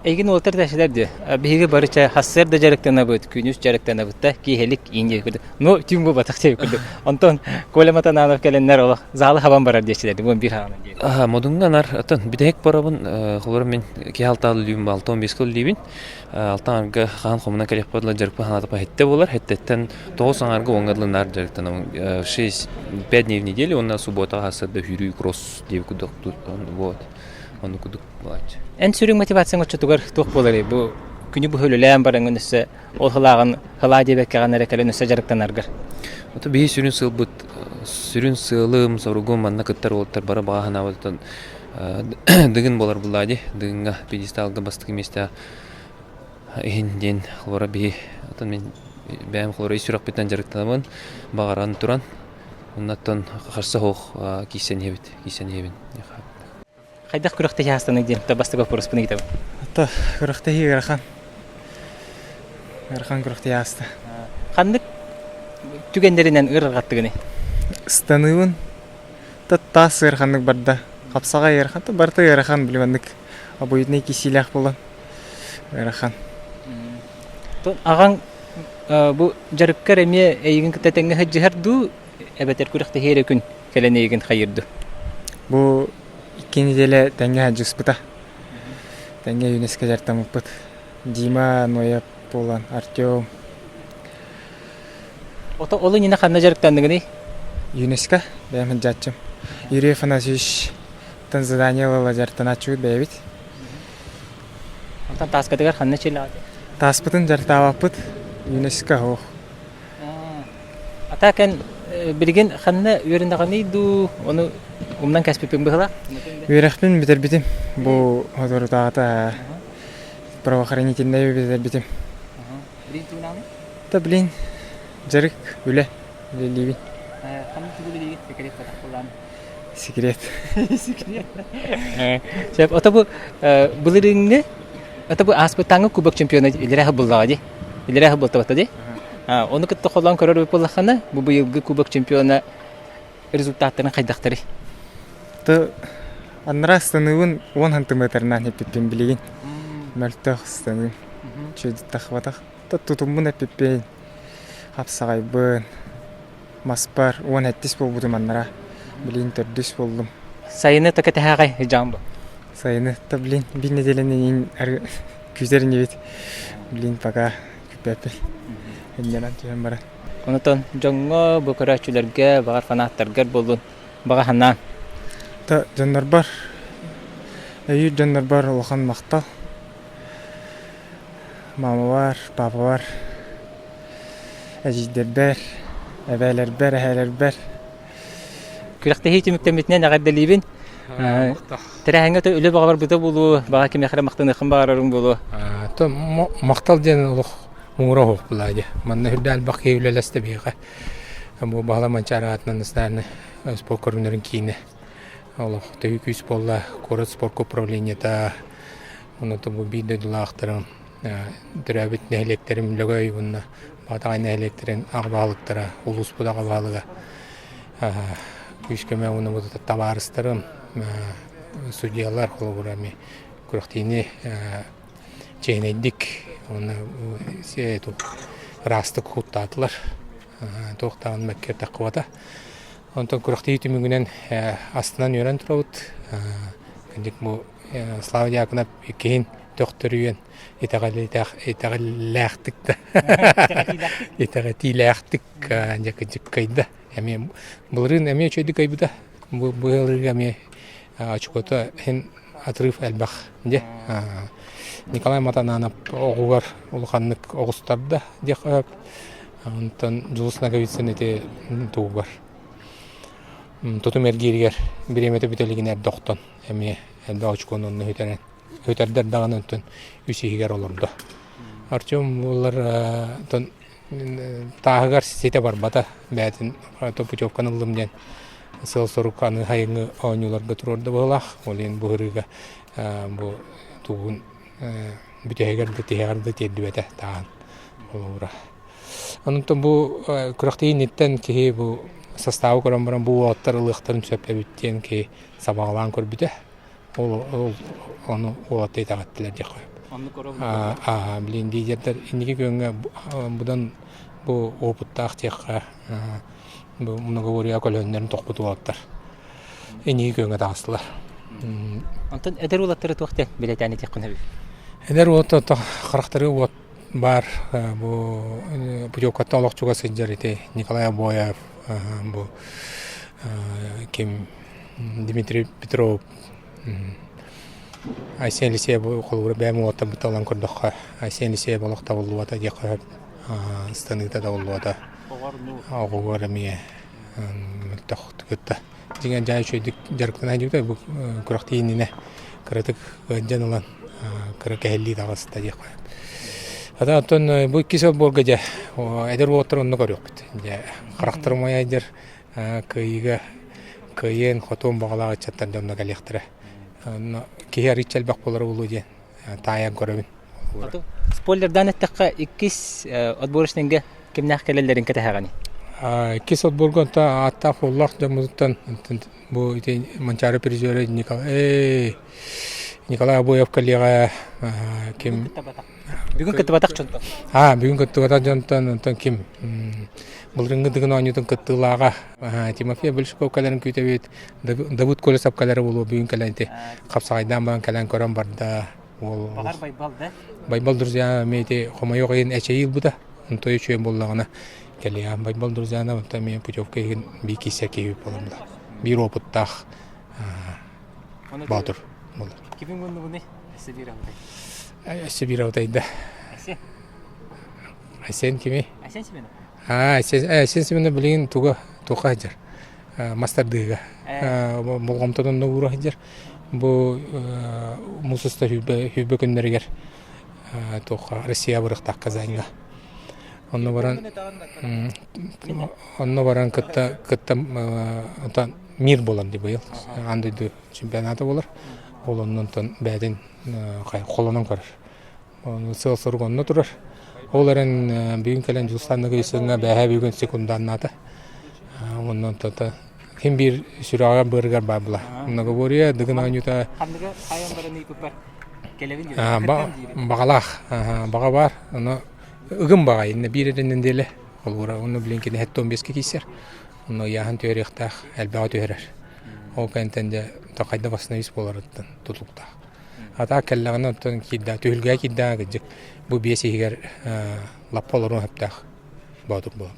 Эйигин уолаттар этээччилэр дии. Биһиги бары чэ сарсыарда дьарыктанабыт, күнүс дьарыктанабыт да, киэһэлик иин диэки курдук. Ну, түүн буолбатах диэки курдук. Онтон Коля Матананов кэлэннэр олох залы хабан барар диэччилэр бу биир хаҕынан диэн. Аха, модуҥҥа анар, оттон бүтэһик барабын, холобура мин киһи алтаал үлүүм алтан беске үллүүбүн. Алтан арга хаан хомуна кэлиэхпэр дылы дьарыкпын ханаатапа хетте буолар. Хеттеттен тоҕус аҥарга уонга дылы наар дьарыктанабын. Шесть, пять дней в неделю, уонна субботаҕа сарсыарда сүүрүү кросс диэбит курдук вот. Оннук курдук буолааччы. Эн сүрүн мотивацияҥ оччотугар туох буоларый? Бу күнү быһа үлэлээн бараҥҥын өссө ол сылааҕын сылаа диэбэккэҕин эрэ кэлэн өссө дьарыктанаргар. Ото биһи сүрүн сыалбыт сүрүн сыалым, соругум манна кыттар уолаттар бары баҕа санаабытыттан Дыгын буолар буллаа дии. Дыгыҥҥа пьедесталга бастакы миэстэ иһин диэн холобура биһи отон мин бэйэм холобура ис сүрэхпиттэн дьарыктанабын баҕаран туран оннуттан харса суох киирсэн иһэбит киирсэн иһэбин Хайдах күрэхтэһии аастаный диэн бастакы вопроспун ыйытабын. Ата күрэхтэһии ыарахан. Ыарахан күрэхтэһии ааста. Ханнык түгэннэринэн ыарырҕаттыгыный? Ыстаныыбын. Та таас ыараханнык барда. Хапсаҕай ыарахан. Та барыта ыарахан билиманнык обоюднай кисиилээх буолан ыарахан. Аҕаҥ бу дьарыккар эмиэ эйигин кытта тэҥҥэ сылдьыһар дуу эбэтэр күрэхтэһии эрэ күн кэлэн эйигин хайыыр дуу? Бу икки неделя тэҥҥэ сылдьыспыта. Тэҥҥэ ЮНЕСКО дьарыктаммыппыт. Дима Ноев буолан, Артем. Ото ол иннинэ ханна дьарыктанныгыный? ЮНЕСКО бэйэм сылдьааччым. Юрий Афанасьевич задание ыла дьарыктанааччыбыт бэйэбит. Онтон тааскатыгар ханна чилаҕыт? Тааспытын дьарыктаабаппыт. ЮНЕСКО суох. А так эн билигин ханна үөрэнэҕиний дуу, ону умнан кэспиппин быһыылаах? Үөрэхпин бүтэрбитим. Бу соторутааҕыта правоохранительнай бүтэрбитим. Билин тугунаҕыный? Да блин, дьарык, үлэ үлэлиибин. Ханна тугу үлэлиигит? Секрет батах булаан. Секрет. Секрет. Сөп, ото бу былырыыҥҥы Это бу ааспыттааҥҥы кубок чемпиона илэрэ буллаҕа дии. Илэрэ бултабата дии. Ону кытта холоон көрөр буоллаххына, бу быйылгы кубок чемпиона результаттарын хайдахтарый? То аннара станыыбын 10 сантиметрынан эппиппин билигин. Мөлтөх станыым. Чүдүттахбатах. То тутуммун эппиппин. Хапсаҕайбын. Маспар 10 эттис буолбутум аннара. Билигин төрдүс боллум. Сайыны то кэтэһээҕэй дьаам бу. Сайыны то блин бир неделяны күүтэр инибит. Блин пока күппэппин. Инньэнэн түһэн баран. Онотон дьоҥҥо бу көрөөччүлэргэ, баҕар фанаттаргар буоллун, баҕа санаан. Та дьоннорбор өйүүр дьоннорбор улахан махтал. Мамабар, папабар, эдьиийдэрбэр, эбээлэрбэр, эһээлэрбэр. Күрэхтэһии түмүктэммитинэн эҕэрдэлиибин. Тэрээһиҥҥэ үлэ баҕа барбыта буолуо, баҕа кимиэхэ эрэ махтаныаххын баҕарарыҥ буолуо. Махтал диэн олох муҥура оһох булаа дии. Манна үрдэ элбэх киһи үлэлэстэ биһиэхэ. Бу Баһылай Манчаары аатынан национальнай спорт көрүҥнэрин киинэ. Олох төһүү күүс буолла. Куорат спорка управлениета, онон бу биир дойдулаахтарым төрөөбүт нэһилиэктэрим Лөгөй уонна Баатаҕай нэһилиэктэрин аҕа баһылыктара, улууспут аҕа баһылыга күүс-көмө уонна бу табаарыстарым, судьуйалар холобура эмиэ күрэхтиини чиэһинэйдик уонна ыраастык хуттаатылар. Туох даҕаны мэккиэр таххыбата. Онтон күрэхтии түмүгүнэн астынан үөрэн турабыт. Кырдьык бу Слава Дьяконов иккиһин төхтөрүйэн итэҕэллээхтик да итэҕэтиилээхтик дьэ кырдьык кыайда. Эмиэ былырыын эмиэ үчүгэйдик кыайбыта. Бу быһылыга эмиэ очкота иһин отрыв элбэх дьэ. Николай Матананов оҕугар улаханнык оҕустарда диэх сөп. Онтон Дьулус Ноговицын ити тугугар тутум эргииригэр бириэмэтэ бүтэ илигинэ эрдэ охтон эмиэ элбэх очкону онно сүтэрэн сүтэрдэр даҕаны онтон үс иһигэр олордо. Артем буоллар онтон тааһыгар ситэ барбата бэйэтин путевканы ыллым диэн сыал-сорук аны сайыҥҥы оонньууларга туруорда быһыылаах. Ол иһин бу ырыыга бу тугун бүтэһигэр да тиһэҕэр да тиэрдибэтэ тааһын холобура. Онтон бу күрэхтэһии инниттэн киһи бу састаабы көрөн баран бу уолаттар ылыахтарын сөп эбит диэн киһи сабаҕалаан көрбүтэ. Ол, ол ону уолаттар итэҕэттилэр диэххэ сөп. Аа, блин, лидердэр инники күөҥҥэ будан бу опыттаах диэххэ бу многоборье көлөһүннэрин тохпут уолаттар инники күөҥҥэ таҕыстылар. Онтон эдэр уолаттары туох диэн бэлиэтээн этиэххин сөбүй? Эдэр уолаттар харахтары уот баар бу путевкаттан олох чугас сылдьар ити Николай Обоев бу ким Дмитрий Петров Айсен Елисеев холобура бэйэм уолаттан быталан көрдөххө Айсен Елисеев олох табыллыбата диэххэ сөп ыстаныыта табыллыбата оҕугар эмиэ мөлтөх кытта дьиҥэ дьаа үчүгэйдик дьарыктана сылдьыбыта бу күрэхтии иннинэ кыратык ыалдьан ылан кыра кэһиллии таҕыста диэххэ Ата оттон бу иккис отборга дьэ эдэр уолаттар онно көрүөхпүт дьэ харахтарым айдыр кыайыыга кыайыан хотуон баҕалаах ыччаттар дьонно кэлиэхтэрэ онно киһи арыычча элбэх буолара буолуо диэн таайан көрөбүн Спойлердаан эттэххэ, иккис отборочнайга кимнээх кэлэллэрин кэтэһэҕиний? Иккис отборга онто ааттаах уоллаах дьоммутуттан бу ити Манчаары призера Николай Николай Обоев кэлиэҕэ ким Бүгүн кыттыбатах дьонтон. Аа, бүгүн кыттыбатах дьонтон онтон ким былырыҥҥы Дыгын оонньуутун кыттыылааҕа Тимофей Большаков кэлэрин күүтэбит Давыд Колесов кэлэрэ буолуо бүгүн кэлэн ити хапсаҕайдаан баран кэлэн көрөн барда уол Баҕар Байбал да? Байбал друзья эмиэ ити хомойуох иһин эчэйии ылбыта онто үчүгэй буоллаҕына кэлиэ Байбал друзьяна онто эмиэ путевка иһин биир киирсэр киһи буолан була биир опыттаах боотур буолар Кимин муннугунуй? Өссө биир абытай. Өссө биир абытайда. Айсен. Айсен кими? Айсен Семенов. Аа, Айсен, Айсен Семенов билигин туга туха сылдьар. Мастардыыга. Болҕомтотун да уура сылдьар. Бу муус уста сүүрбэ сүүрбэ күннэригэр туохха Россия бырахтаах Казаньга. Онно баран онно баран кытта кытта онтон мир буолар дии быйыл. Аан дойду чемпионата буолар. Ол оннунтан бэйэтин холонон көрөр. Сыал-сорук онно турар. Ол эрэн бүгүн кэлэн Дьулустаан Ноговицыҥҥа бээһээ бүгүн секунданнаата. Оннон тото ким биир сүрэҕэр быарыгар баар була. Многоборье Дыгын оонньуута Ханныгы хайан баран ыйыппар кэлэбин баҕалаах баҕа баар. Ону ыгым баҕа иннэ биир эрэ нэдиэлэ холобура онно билин кини 75 киирсэр. Онно ыйааһын түһэриэхтээх, элбэҕи түһэрэр. Ол кэнниттэн дьэ хайда восстановись буоларыттан тутулуктаах. Атаа кэллэҕинэ оттон киирдэ түһүлгэҕэ киирдэҕэ кырдьык бу биэс иһигэр лаппа олоруон сөптөөх боотур буолар.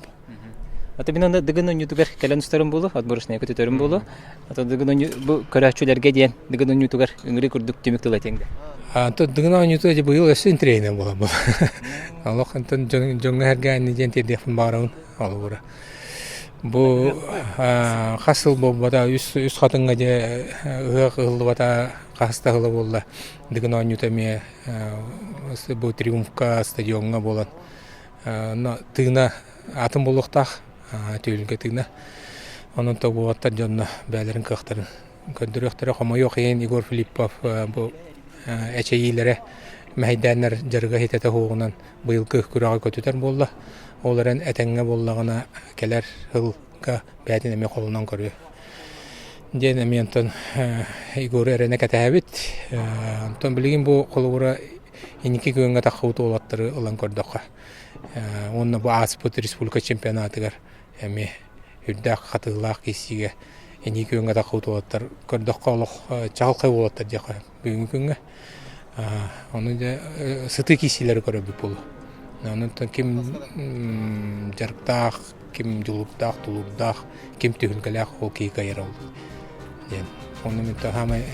Ата мин аны Дыгын оонньуутугар кэлэн устарым буолуо, отборочнайга көтүтэрим буолуо. Ата Дыгын оонньуу бу көрөөччүлэргэ диэн Дыгын оонньуутугар ыҥырыы курдук түмүк тыл этиэҥ да. Антон Дыгын оонньуутугар дьэ быйыл өссө интэриэһинэй буолар буолар. Олох онтон дьоҥҥо сэргээн диэн тиэрдиэхпин баҕарабын холобура. Бу хас сыл буолбата үс үс хатыҥҥа дьэ ыһыах ыһыллыбата хас да сыла буолла. Дыгын оонньуута эмиэ бу Триумфка стадиоҥҥа буолан тыына атын буолуохтаах түһүлгэ тыына. Онон тобуоттар дьонно бэйэлэрин кыахтарын көрдөрүөхтэрэ. Хомойуох иһин Егор Филиппов бу эчэйиилэрэ мэһэйдээннэр дьарыга ситэтэ суоҕунан быйылгы күрэҕи көтүтэр буолла. Ол эрэн этэҥҥэ буоллаҕына кэлэр сылга бэйэтин эмиэ холонон көрүө диэн эмиэ онтон Егору эрэнэ кэтэһэбит. Онтон билигин бу холобура инники күөҥҥэ таххыбыт уолаттары ылан көрдөххө уонна бу ааспыт республика чемпионатыгар эмиэ үрдээх хатыылаах киирсиигэ инники күөҥҥэ таххыбыт уолаттар көрдөххө олох чаҕылхай уолаттар диэххэ бүгүҥҥү күҥҥэ. Ону дьэ сытыы киирсиилэри көрөрбүт буолуо. Онон ким дьарыктаах, ким дьулуурдаах, тулуурдаах, ким түһүлгэлээх ол киһи кыайар ол диэн. Онно мин саамай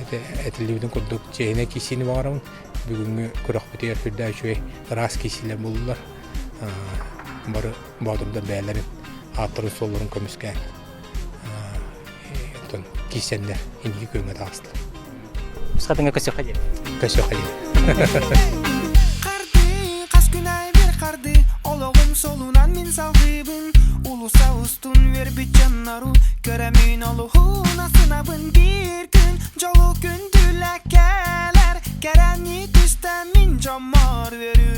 этиллибитин курдук чиэһинэй киирсиини баҕарабын. Бүгүҥҥү күрэхпитигэр сүрдээх үчүгэй ыраас киирсиилэр буоллулар. Бары боотурдар бэйэлэрин ааттарын-суолларын көмүскээн оттон киирсэннэр инники күөҥҥэ таҕыстылар. Хатыҥа көсүөххэ диэн. Көсүөххэ диэн. Хас күн аайы бир харды олоҕум солунан мин салгыыбын Улуса устун үөрбүт дьоннору көрөмүн олуһун асынабын биир күн дьолу күндүлэ кэлэр кэрэни түстэ мин дьоммор үөрүү.